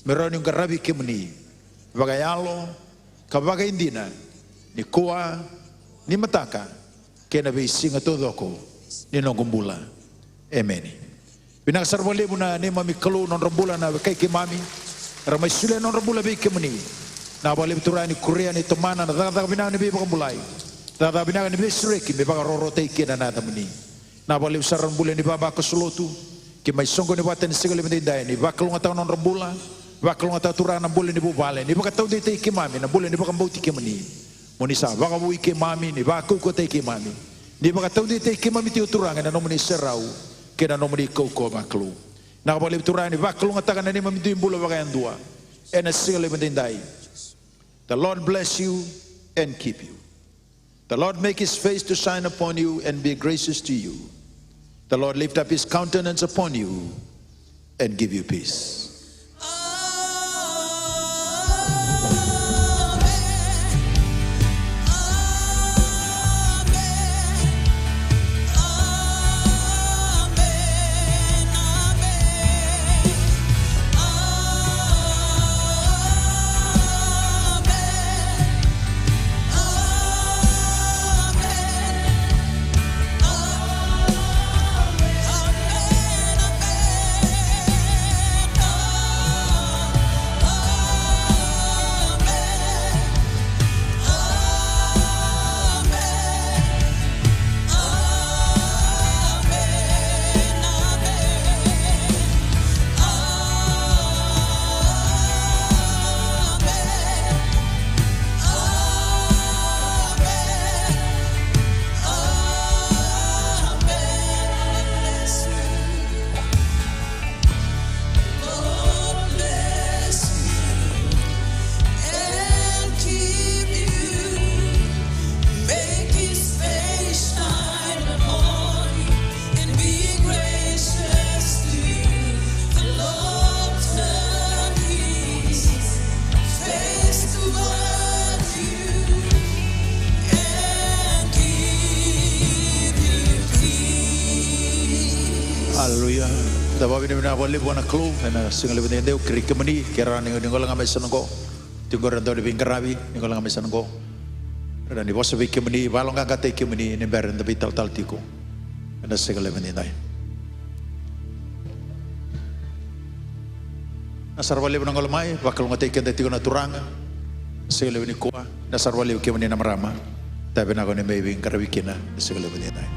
me rawa niu qaravi kemuni vakayalo ka vakaidina, nikua, ni mataka, kei na veisiga taucoko ni noqu bula. Emeni. Vinaka sara vakalevu na neimami Kalou, nodra bula na wekai keimami era mai solia nodra bula vei kemuni. Vinaka vakalevu Turaga ni kuria ni tomana na cakacaka vinaka ni veivakabulai, cakacaka vinaka ni veisureki me vakarokorokotaki kina na yacamuni. Vinaka vakalevu sara na bula ni vavakoso lotu. Keimami soqoni vata ena siga levu edaidai, ni vakalougatataka nodra bula. Vakalougatataka Turaga na bula ni vuvale, ni vakataudeitaki keimami na bula ni vakabauti kemuni. Mo ni sa vakavoui keimami, ni vakaukauwataki keimami, ni vakataudeitaki keimami tiko Turaga ena nomuni serau kei na nomuni kaukauwa vakalou. Vinaka vakalevu Turaga ni vakalougatataka na neimami dui bula vakayadua ena siga levu edaidai. The Lord bless you and keep you. The Lord make his face to shine upon you and be gracious to you. The Lord lift up his countenance upon you and give you peace. Aleluya. Da vakavinavinaka vakalevu vua na Kalou ena siga levu edaidai. Au kerei kemuni, ke rawa ni, ni gole ga mai sa na qo. Tiko qori e dua na veiqaravi, ni gole ga mai sa na qo. Rawa ni vosa vei kemuni, vakayaloqaqataki kemuni ni bera ni da veitalatala tiko ena siga levu edaidai. Vinaka sara vakalevu na gole mai, vakalougatataki keda tiko na Turaga ena siga levu nikua. Vinaka sara vakalevu kemuni na marama. Itavi vinaka ni mai veiqaravi kina ena siga levu edaidai.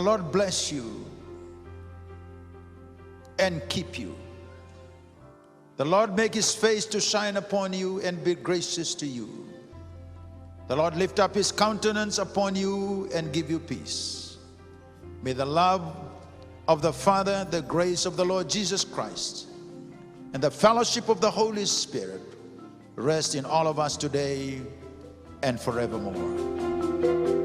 The Lord bless you and keep you. The Lord make his face to shine upon you and be gracious to you. The Lord lift up his countenance upon you and give you peace. May the love of the Father, the grace of the Lord Jesus Christ, and the fellowship of the Holy Spirit rest in all of us today and forevermore.